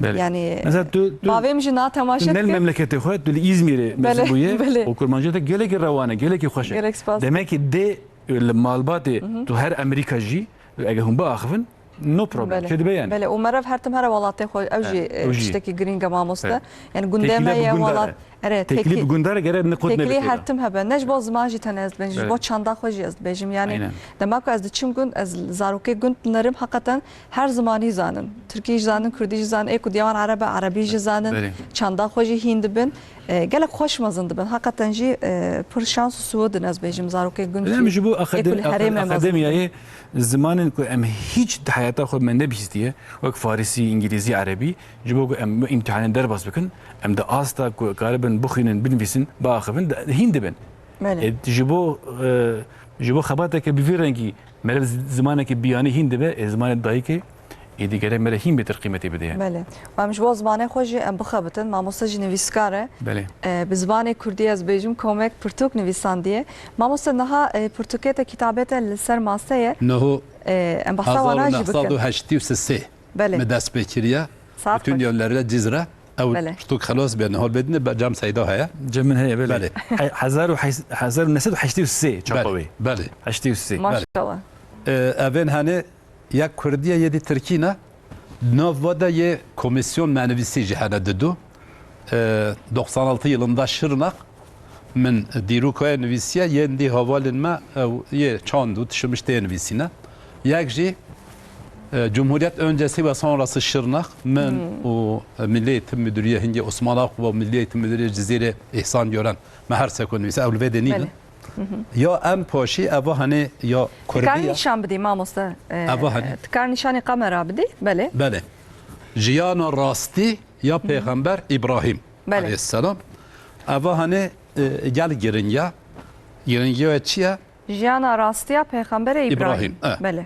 Belê. Yani, Mesela tu, tu, bavê min jî na temaşe tu ne li dike. memleketê xwe, tu li Îzmîrê Belê, mezin bûye. belê. Û kurmanciyê te gelekî rewan e, gelekî xweş e. Gelek spas. Demek ki dê, e, li malbatê Hı hı. tu her Amerîka jî, eger hûn biaxivin, no problem. Belê. Çêdibe yani. Belê. Û meriv her tim here welatê xwe, ew jî, Evet, e, ew jî. tiştekî girîng e mamoste. Evet. Yani gundê Têkilî me bi ye gundar welat. e. Erê, Têkilî têkilî, bi gundar e, gere niqot têkilî nebitê her da. tim hebe. Ne ji bo ziman jî tenê ez dibêjim, ji Evet. bo çanda xwe jî ez dibêjim. Yani Aynen. dema ku ez diçim gund, ez zarokê gund dinerim, heqeten her zimanî zanin. Tirkî jî zanin, kurdî jî zanin, ê ku diyawan ereb e, erebî jî zanin, Belê. çanda xwe jî hîn dibin. E, gelek xweş mezin dibin. Heqeten jî, e, pir şans û siwid in ez bêjim zarokê gund Em jî, ji bo ê ku li akademi-, herêmê mezin akademiyayê dibin. zimanên ku em hîç di heyata xwe me nebihîstiye, wek farisî, îngilîzî, erebî, ji bo ku em îmtihanên derbas bikin, em di asta ku karibin bixwînin, binivîsin, biaxivin, di-, hîn dibin. Belê. E, ji bo, e, ji bo xebateke bi vî rengî meriv z-, zimaneke biyanî hîn dibe, e, zimanê dayikê, êdî gerek mere hîn bêtir qîmetê bide yani. Belê. Û em ji bo zimanê xwe jî em bixebitin, mamoste jî nivîskar e. Belê. E, bi zimanê kurdî ez bêjim, komek pirtûk nivîsandiye. Mamoste niha, e, pirtûkê te, kitabê te li ser mase ye. Niho E, em behsa wana jî bikin. hezar û neh sed û heştê û sê Belê. me dest pê kiriye. Saet Bütün xweş. yerlerde Cizre. Ew Belê. pirtûk xelas bê, niha bêdine be cem seyda heye. Cem min heye, belê. Belê. He-, hezar û heşt, hezar û neh sed û heştê û sê çapa Belê, wê. belê. Heştê û sê. Maşallah. E, evên hene yek kurdî ye, yê dî tirkî ne. Nav va de yê komisyon menivîsî jî hene didu. E, doksan altı yılında Şırnak, min dîrokaya nivîsiye, yên dî hevalên me, ew yê çand û tişimiş tê nivîsîne. Yek jî, e, Cumhuriyet öncesi ve sonrası Şırnak, min Hmm. û, e, Milli Eğitim Müdürü Hingê Osman Akbaba, Milli Eğitim Müdürü Cizîrê Îhsan Gören, me her seko nivîse, ew li vê de nînin. Belê. Hı hı. Ya em paşî, eva hanê ya Kurdî Dikar ya. nîşan bidî, mamoste. E, Eva hanê. Dikar nîşanê kamera bidî, belê. Belê. Jiyana rastî ya Hı hı. Pêxember Îbrahîm Belê. aleyhisselam. Eva hanê, e, gel giringiya. Giringiya çi ye? Jiyana rastiya Pêxemberê Îbrahîm. Îbrahîm, e. Belê.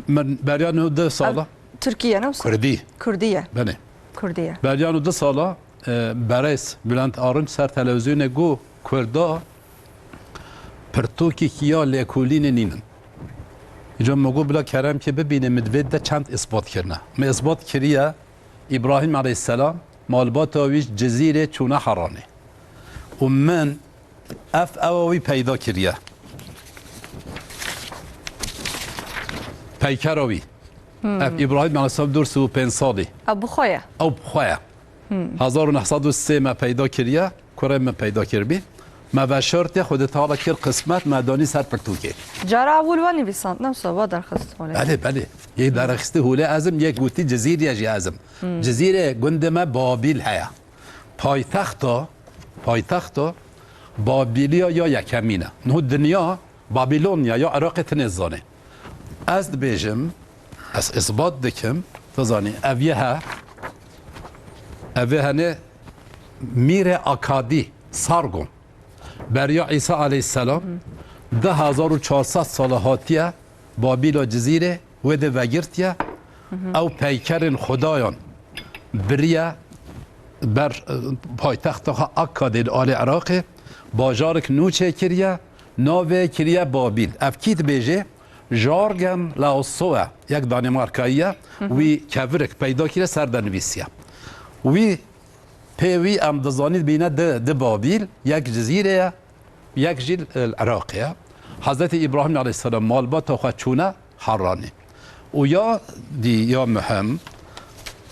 Min beriya nû deh sala. Ev Tirkî ye, ne wisa? Kurdî. Kurdî ye. Belê. Kurdî ye. Beriya nû deh sala, e, berêz Bülent Arınç ser televîzyonê got, Kurda pirtûkekî ya lêkolînê nînin. Îca min got, bila kerem ke bibîne, min di vê de çend îsbat kirine. Min îsbat kiriye, Îbrahîm aleyhisselam, malbata wî ji Cizîrê çûne Heranê. û min ev ewa wî peyda kiriye. Peykera wî. Ev Îbrahîm aleyhisselam dûr sî û pênc salî. Ew bi xwe ye. Ew bi xwe ye. Hezar û neh sed û sê me peyda kiriye, kurê min peyda kiribî. Me veşartiye, Xwedê Teala kir qismet, me danî ser pirtûkê. Cara ewil we nivîsand, ne wisa we derxist holê. Belê, belê. Yek derxistî holê ez im, yek gotî Cizîrê jî ez im. Cizîrê gundê me Babîl heye. Paytexta, paytexta Babîliya ya yekemîn e. Niho dinya Babilonya ya Iraqê tinê zanê. Ez dibêjim, ez isbat dikim, tu zanî, ev yê he, ev yê henê Mîrê Akadî, Sargon. Beriya Îsa aleyhisselam, du hezar û çar sed sala hatiye Babîla Cizîrê, wê de vegirtiye. Ew peykerên xudayan biriye ber, e, paytexta xwe Akkadê li alê Iraqê, bajarek nû çêkiriye, navê kiriye Babîl. Ev kî dibêje? Jørgen Laosso ye, yek Danîmarkayî ye, wî kevirek peyda kiriye, ser de nivîsiye. Wî, pê wî em dizanî bîne di, di Babîl, yek Cizîrê ye, yek jî li Iraqê ye. Hezretî Îbrahîm aleyhisselam malbata xwe çûne Harranê. Û ya dî ya muhim,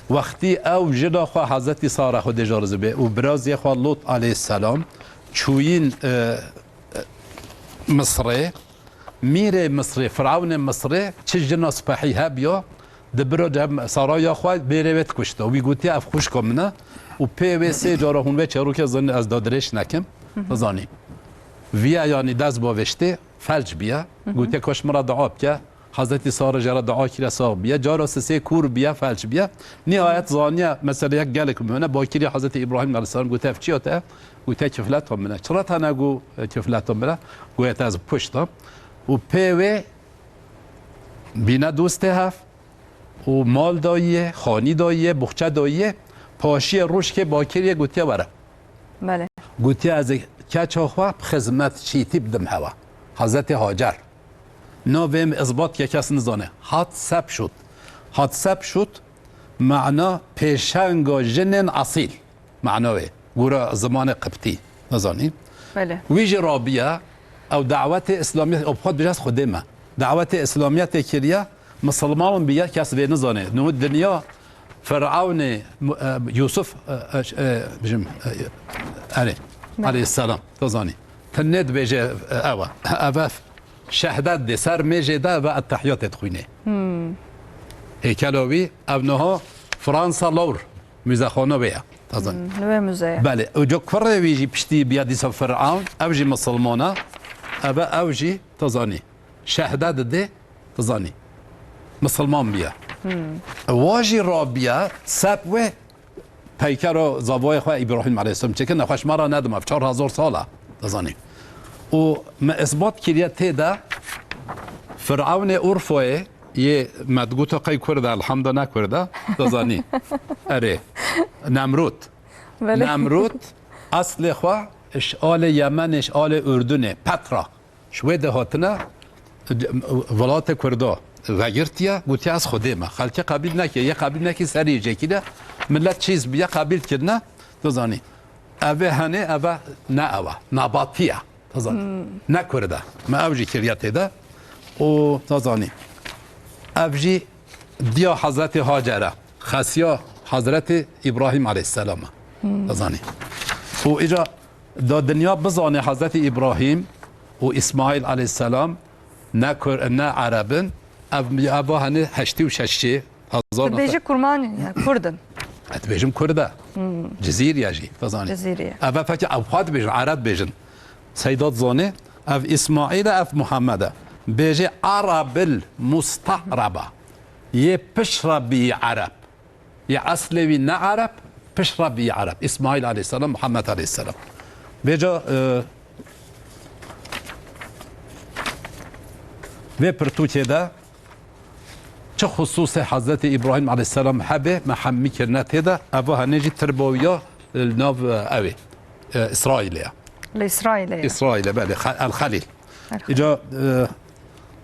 wextî ew jina xwe Hezretî Sara Xwedê ji razî be û birazê xwe Lot aleyhisselam çûyîn, e, e, Misrê, mîrê Misrê, Firewnê Misrê çi jina spehî hebiya, di bira dem saraya xwe bêrê wê dikuşta. Wî gotiye, ev xwişka min e û pê wê sê cara hûn vê çêrokê zanîn, ez da dirêj nekim. Bizanî. Viya yanî dest bavêştê, felç biya. Gotiye, ka ji min re dua bike. Hezretî Sara jê re dua kiriye, sax biye. Cara sisê kûr biye, felç biye. Nihayet zaniye, mesela yek gelek mihne, bakiriye Hezretî Îbrahîm aleyhisselam, gotiye, ev çiya te? Gotiye, kifleta min e. Çira te negu, e, kifleta min e? Gotiye, te ez pişt da. Û pê wê bîne dostê hev û mal dayiyê, xanî dayiyê, buxçe dayiyê, paşiyê rojkê bakiriye, gotiye, were. Belê. Gotiye, ez ê keça xwe bi xizmetçîtî bidim hewa. Hezretê Hacer. Navê min isbat ke kes nizane. Hatshepsut. Hatshepsut mana pêşenga jinên esîl. Mana wê. Gora zimanê qibtî. Nizanî. Belê. Wî jî rabiye, ew dawetê Îslamiyet, ew xwe dibêje ez Xwedê me. Dawetê Îslamiyetê kiriye, misilman biye, kes vê nizane. Niho dinya Firewnê, mu-, e, Yusuf, e, e, e, bijim, e, erê, Belê. Aleyhisselam, tu zanî. Tinê dibêje, e, ew e. Ev e şehdet dê, ser mêjê de ev e ettehiyatê dixwînê. Hêkela wî, ev niha Fransa Louvre, muzexana wê ye. Tu zanî. Hmm, li wê muzeyê. Belê, û ca kurê wî jî piştî biya dîsa Firewn, ew jî misilman e. Ev e, ew jî, tu zanî. Şehde didê, tu zanî. Misilman biye. Wa jî rabiye, sep wê peykero zavoyê xwe Îbrahîm aleyhisselam çêkir, nexweş me re nedim, ev çar hezar sal e, tu zanî. Û me isbat kiriye tê de Firewnê Urfoyê yê me digoto qey Kurd e, elhamda ne Kurd e, tu zanî. Erê, Nemrûd. Belê. Nemrûd eslê xwe ji alê Yemenê, ji alê Urdunê, Petra. Ji wê de hatine, welatê Kurda vegirtiye, gotiye, ez Xwedê me. Xelkê qebîl neke, yê qebîl nekî serî jê kire. Milet çîz biye, qebîl kirine. Tu zanî. Ev ê henê, ev e ne ew e. Nebatiye. Tu zanî. Hmm. Ne Kurd e. Me ew jî kiriye tê de. Û tu zanî. Ev jî diya Hezretê Hacer e. Xesiya Hezretê Îbrahîm aleyhisselam e. Hmm. Tu zanî. Û îca da dinya bizane Hezretî Îbrahîm û Îsmaîl aleyhisselam ne Kur-, ne Ereb in. Ev, ev henê heştê û şeşê, hezar neh sed. Dibêje Kurman in, yani Kurd in. Ez dibêjim Kurd e. Hmm. Cizîrî ye jî, tu zanî. Cizîrî ye. Ev e fekî ew xwe dibêjin, Ereb dibêjin. Seyda dizanê, ev Îsmaîl e, ev Muhammed e. Bêje Erebil Muste'reba. Yê piştre bî Ereb. Yê eslê wî ne Ereb, piştre bî Ereb. Îsmaîl aleyhisselam, Muhammed aleyhisselam. Vêca, e, vê pirtûkê de çi xusûsê Hezretî Îbrahîm aleyhisselam hebe, me hemî kirine tê de, eva henê jî tirba wî ya li nav, e, ew ê, e, Îsraîlê ye. Li Îsraîlê ye. Îsraîlê, belê, Xe-, El Xelîl. El Xelîl. Îca, e,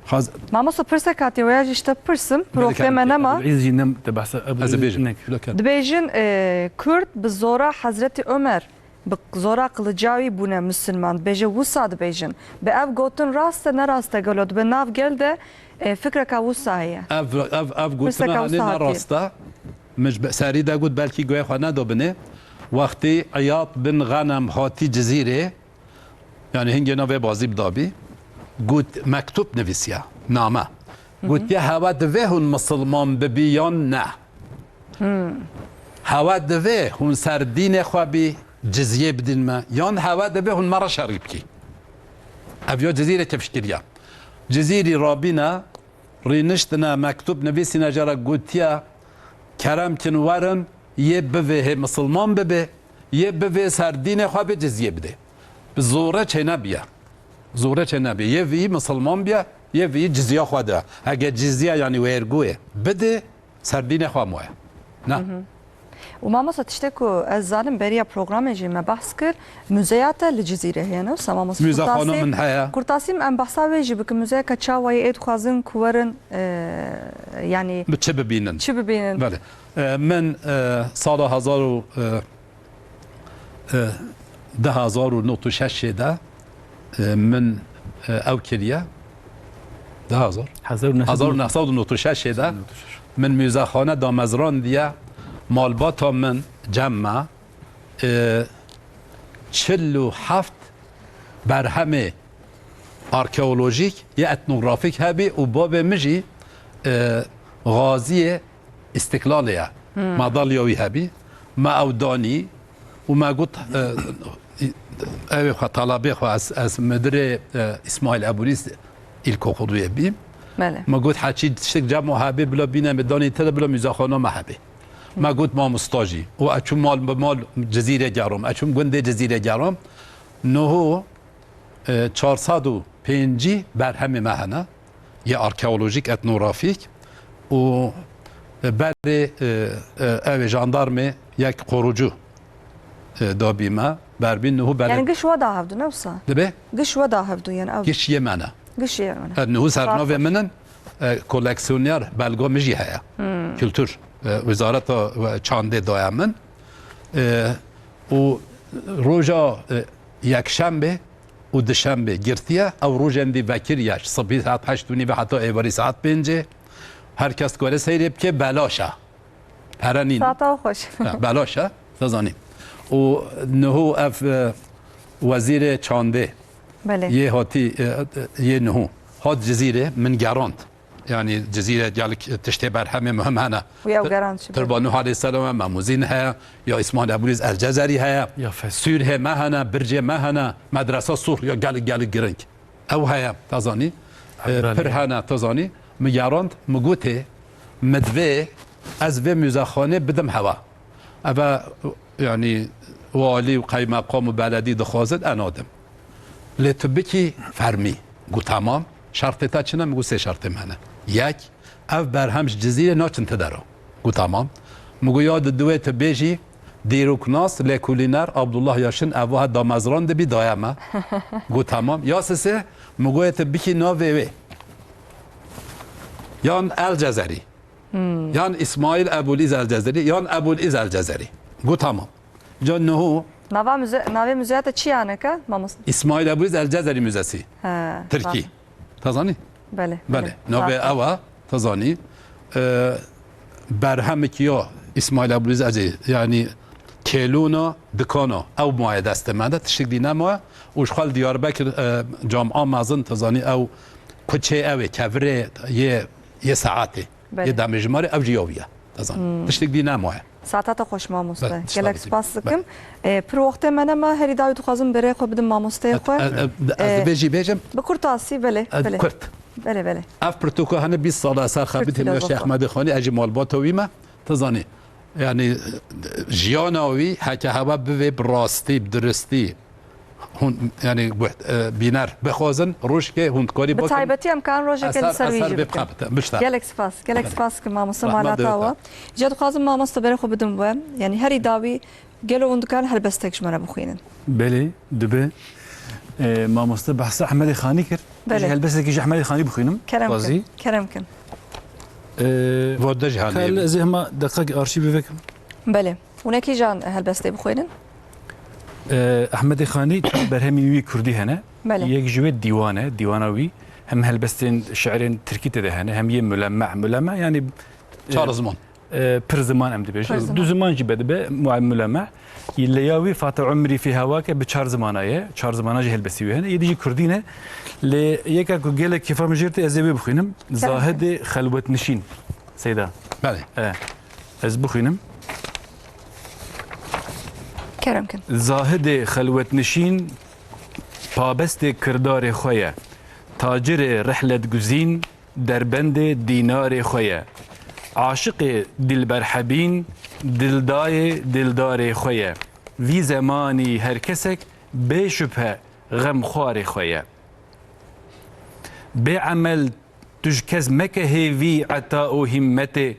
Haz- Mamosta, pirsek hatiye, waya jî işte pirsim, Belê, profê me nema. Ebdulîz jî nem te behsa Ebdulîz Ez ê bêjim. Nek. Dibêjin, e, Kurd bi zora Hezretî Omer Bi zora qilica wî bûne misilman, dibêje wisa dibêjin. Bi ev gotin rast e, ne rast e gelo? Dibe nav gel de, e, fikreka wisa heye. Ev, ev, ev gotina Pirseka hanê wisa ne hatiye. Rast e. Min ji be-, serî de got, belkî guhê xwe nedabinê. Wextî Îyad bin Xenem hatî Cizîrê, yanî hingê navê bazî bidabî, got, mektûb nivîsiya, name. Gotiye, hewe divê hûn misilman bibî yan ne? Hewe divê hûn ser dînê xwe bî, cizyê bidîn me, yan hewe divê hûn me re şerî bikî? Ev ya Cizîrê kifş kiriye. Cizîrî rabîne, rîniştine, mektûb nivîsîne, jê re gotiye, kerem kin werin, yê bivê hê misilman bibe, yê bivê ser dînê xwe bê cizyê bidê. Bi zore çênebiye. Zore çênebiye. Yê vî misilman biye, yê vî cizya xwe de. Hege cizya, yanî wêrgûyê bidê, ser dînê xwe moye. Na. Û mamosta, tiştek ku ez zanim beriya programê jî me behs kir, muzeya te li Cizîrê heye, ne wisa mamosta? Muzexana Kurtasî, min heye. Kurtasî em behsa wê jî bikin, muzeyeke çawa ye, ê dixwazin ku werin, e, yanî Bi çi bibînin? Çi bibînin? Belê. E, min, e, sala hezar û, e, e, du hezar û nod û şeşê de, e, min, e, ew kiriye. Du hezar? Hezar û neh sed û nod û şeş. Hezar û neh sed û nod û şeş de min muzexane damezrandiye, malbata min cem me, e, çil û heft berhemê arkeolojîk yê etnografîk hebî û babê min jî, e, xaziyê Îstiklalê ye. Madalya wî hebî. Me ew danî û me got, e, ew ê xwe, talabê xwe, ez, ez müdirê, e, Îsmaîl Ebûlîs îlkokuluyê bîm. Belê. Me got, heçî tiştek cem hebê bila bîne me danî te de bila muzexana me hebê. Me got, mamosta jî. Û ez çûm mal bi mal Cizîrê gerim. Ez çûm gundê Cizîrê gerim. Niho e, çar sed û pêncî berhemê me hene, yê arkeolojîk, etnografîk û, e, berê, e, e, ew ê jandarmê yek qorucu, e, dabî me, berbîn niho berê. Yani giş we da hevdu, ne wisa? Dibe? Giş we da hevdu, yani ev Giş yê me ne. Giş yê me ne. E, niho ser navê min in, e, koleksiyoner, belga min jî heye. Kültür, e, wezareta, e, çandê daye min. E, û roja, e, yekşembe û dişembe girtiye, ew rojên dî vekiriye, ji sibî saet heşt û nîvê heta êvarî saet pêncê. Her kes dikare seyrê bike, belaş e. Pere nîne. Saeta xweş. Ha, belaş e, te zanî. Û niho ev, e, wezîrê çandê Belê. yê hatî, e, e, yê niho hat Cizîrê, min gerand. Yanî Cizîrê gelek tiştê berhemê muhim hene. Û ew geran çi be? Tirba Nuh aleyhisselam e, Memûzîn heye, ya Îsmaîl Ebûlîz El Cezerî heye, Ya Fes. Sûrhê me hene, bircê me hene, medresa Sûr ya gelek gelek giring. Ew heye, te zanî. E, Ebrahîm. Pir hene, te zanî. Min gerand, min gotê, min divê ez vê muzexanê bidim hewa. Eve, yanî, walî û qeymeqam û beledî dixwazin, e nadim. Lê tu bikî fermî. Got, tamam. Şertê te çi ne? Min got, sê şertê min hene. Yek, ev berhem ji Cizîrê naçin ti dera. Got, tamam. Min got, ya di duwê tu bêjî, dîroknas, lêkolîner Abdullah Yaşin ev wiha damezrandibî daye me. Got, tamam. Ya sisê, min got, tu bikî navê wê. Yan El Cezerî. Yan Îsmaîl Ebûlîz El Cezerî, yan Ebûlîz El Cezerî. Got, tamam. Ca niho Nava müze, navê müzeya te çi yaneke, mamosta? Îsmaîl Ebûlîz El Cezerî Müzesi. He, Tirkî. Tamam. Te zanî? Belê, Belê. belê. Navê Zaten. ew e, te zanî. E, berhemekî ya Îsmaîl Ebûlîz El Cezerî, yanî kêlûna dikana, ew maye destê me de, tiştik dî nemaye. Û ji xwe li Diyarbekir, e, camia mezin, te zanî, ew kuçê ew ê, kevirê yê, yê saetê. Belê. Yê demê jimarê ew jî yawiye. Dizan. Hmm. Tiştek dî nemaye. Saeta te xweş mamoste. Be, tişta Gelek bikim. spas dikim. Be. E, pir wextê me nema, herî dawî dixwazim berê xwe bidim mamosteyê xwe. E, e, e, ez E, dibê jî bêjim? Bi kurtasî, belê, E, belê. Kurt. Belê, belê. Ev pirtûka hene bîst sala ser Kurt xebitê Mîra filozofo. Şêx Ehmedê Xanî, ez jî malbata wî me. Ti zanî. Yani, jiyana wî heke hewa bivê bi rastî, bi duristî, hûn, yani, guh-, e, bîner bixwazin, rojekê hûn dikarî Bi bikin. taybetî em kan rojekê li Eser, ser wî eser jî bê bikin. bixebite, bişte. Gelek spas, gelek Rahmet. spas ki mamoste Rahmet malata dewata. wa. Ca dixwazim mamoste berê xwe bidim we. Yani, herî dawî gelo hûn dikan helbestek ji me re bixwînin. Belê, dibe. E, mamoste behsa Ehmedê Xanî kir. Belê. Ji helbestekî ji Ehmedê Xanî bixwînim. Kerem Xwazî. kin, kerem kin. E, Vode ji hanê Kal bi. ez ê hema deqek arşîvê vekim. Belê. Hûn ê kîjan helbestê bixwînin? E, Ehmedê Xanî çar berhemên wî kurdî hene. Belê. Yek ji wê dîwan e, dîwana wî. Hem helbestên şiirên tirkî tê de hene, hem yê mulemeh. Mulemeh, yanî, e, Çar ziman. E, pir ziman em dibêjin. Pir ziman. Du ziman jî bedibe, mu-, mulemeh. Lê ya wî Fate Umrî fî Hewake bi çar zimana ye. Çar zimana jî helbestî wî hene. Yê dî jî kurdî ne. Lê yeka ku gelek kêfa min jê tê, ez ê wê bixwînim. Kerem kin. Zahidê Xelwetnişîn. Seyda. Belê. E, ez bixwînim. Kerem kin. Zahidê xelwetnişîn, pabestê kirdarê xwe ye. Tacirê rihlet guzîn, derbendê dînarê xwe ye. Aşiqê dilberhebîn, dildayê dildarê xwe ye. Vî zemanî her kesek bê şubhe xemxwarê xwe ye. Bê emel tu ji kes meke hêvî eta û hîmmetê.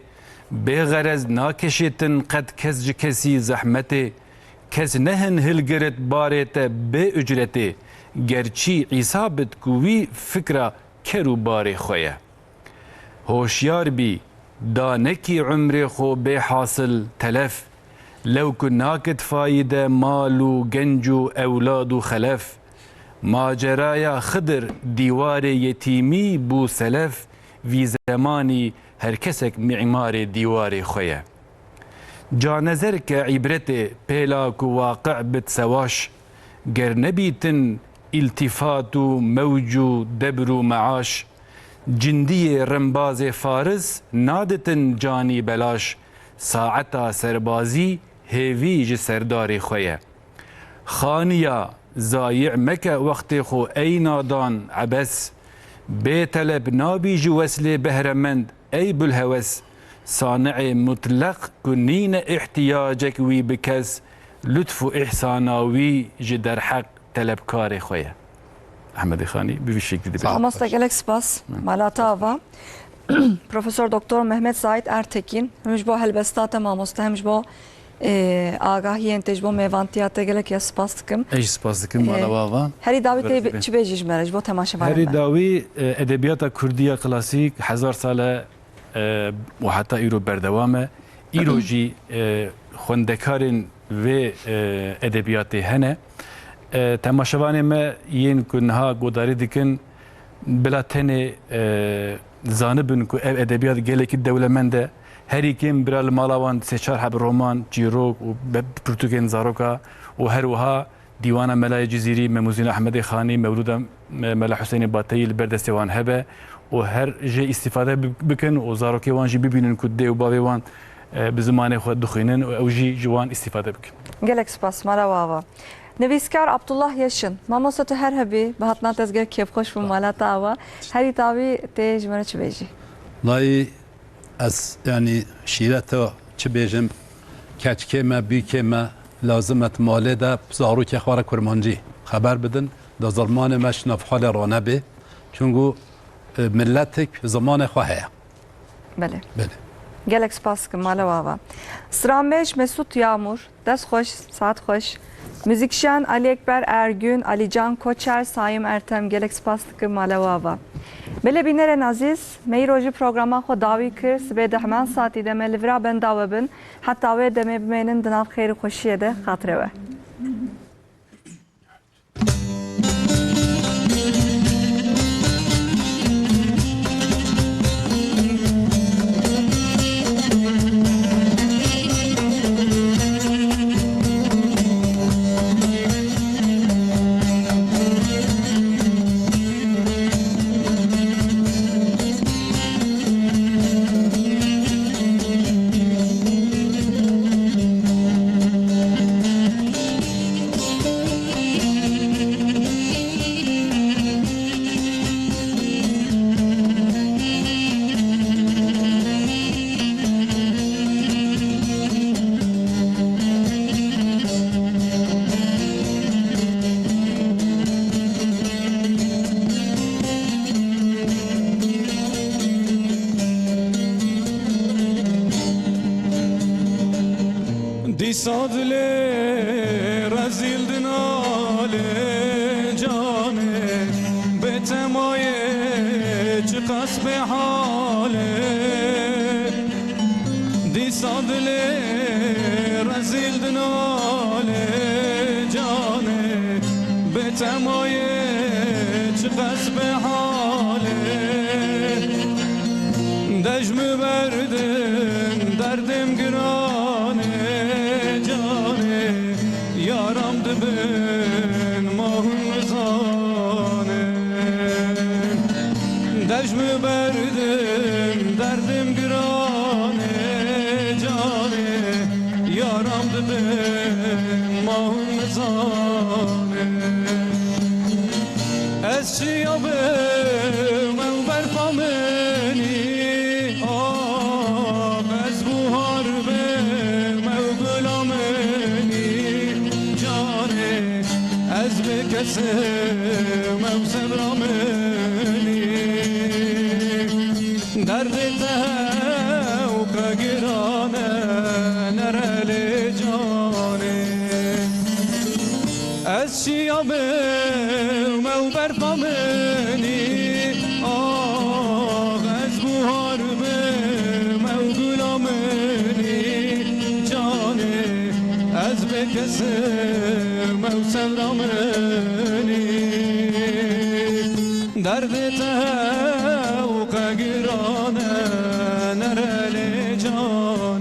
Bê xerez nakeşêtin qet kes ji kesî zehmetê. Kes nehin hilgirit barê te bê ucretê. Gerçî îsabit ku wî fikra ker û barê xwe ye. Hoşyar bî, da nekî umrê xwe bê hasil telef. Lew ku nakit fayîde mal û genc û ewlad û xelef. Maceraya Xidir dîwarê yetîmî bû selef, vî zemanî her kesek mîmarê dîwarê xwe ye. Canezer ke îbretê pêla ku waqi bit sewaş, ger nebîtin îltîfat û mewc û debr û meaş, cindiyê rimbazê faris naditin canî belaş, saeta serbazî hêvî ji serdarê xwe ye. Xaniya zayî meke wextê xwe ey nadan ebes, bê teleb nabî ji weslê behremend ey bulhewes, sani'ê mutleq ku nîne ihtiyacek wî bi kes, lutf û îhsana wî ji derheq telebkarê xwe ye. Ehmedê Xanî bi vî şeklî dibe. Sağ ol. Mamoste, gelek spas. Hı. Mala te ava. Profesor Doktor Mehmet Zahid Ertekin, hem ji bo helbesta te mamoste, hem ji bo, e, agahiyên te, ji bo mêvantiya te gelek ya spas dikim. Ez jî spas dikim, E, mala we ava. Herî dawî tê Berevî be. Çi bêjî ji me re, ji bo temaşevanên me? Herî dawî, e, edebiyata kurdî ya klasîk hezar sal e, e, û heta îro berdewam e. Îro jî, e, xwendekarên vê, e, edebiyatê hene. E, temaşevanê me yên ku niha guhdarî dikin, bila tenê, e, zanibin ku ev edebiyat gelekî dewlemend e. Herî kêm bira li mala wan sê çar heb roman, çîrok û be-, pirtûkên zaroka û her wiha Dîwana Melayê Cizîrî, Mem û Zîna Ehmedê Xanî, Mewlûda Me-, Mela Husênê Bateyî li ber destê wan hebe û her jê îstîfade bi-, bikin û zarokê wan jî bibînin ku dê û bavê wan, e, bi zimanê xwe dixwînin û ew jî ji wan îstîfade bikin. Gelek spas, mala we ava. Nivîskar Abdullah Yeşin, mamoste tu her hebî, bi hatina te ez gelek kêfxweş bûm, mala te ava. Herî dawî tê ji me re çi bêjî? Layî Ez, yanî, şîre te çi bêjim, keçikê me, bûkê me, lazim e di malê de zarokê xwe re kurmancî xeber bidin, da zilmanê me ji nav xwe lê ranebê. Çunku, e, miletik zimanê xwe heye. Belê. Belê. Gelek spas dikim, mala we ava. Stranbêj Mesut Yağmur, Dest xweş, saet xweş. Muzîkşen Alî Ekber Ergün, Alîcan Koçer, Sayim Ertem, gelek spas dikim, mala we ava. Belê bînerên ezîz, me îro jî programa xwe dawî kir, sibê di heman saetî de me li vira benda we bin. Heta wê demê bimênin di nav xêr û xweşiyê de, xatirê we. Dîsa dilê rezîl dinalê canê, bê temayê çiqas bê halê. Dîsa dilê rezîl dinalê canê. Semayê çiqas bi halê, dej mi berdin derdim giranê canê, yaram dibin mahun zanê. Dej mi berdin derdim giranê canê, yaram dibin mahun zanê. Ez çiya bim ew berfa minî, ah, ez buhar bim ew gula minî, canê, ez bê kesim ew sebra minî. Derdê te hewqe giran e, nere lê canê. Ez çiya bim ew berfa minî, ah, ez buhar bim ew gula minî, canê, ez bê kesim ew sebra minî. Derdê te hewqe giran e, nere lê canê.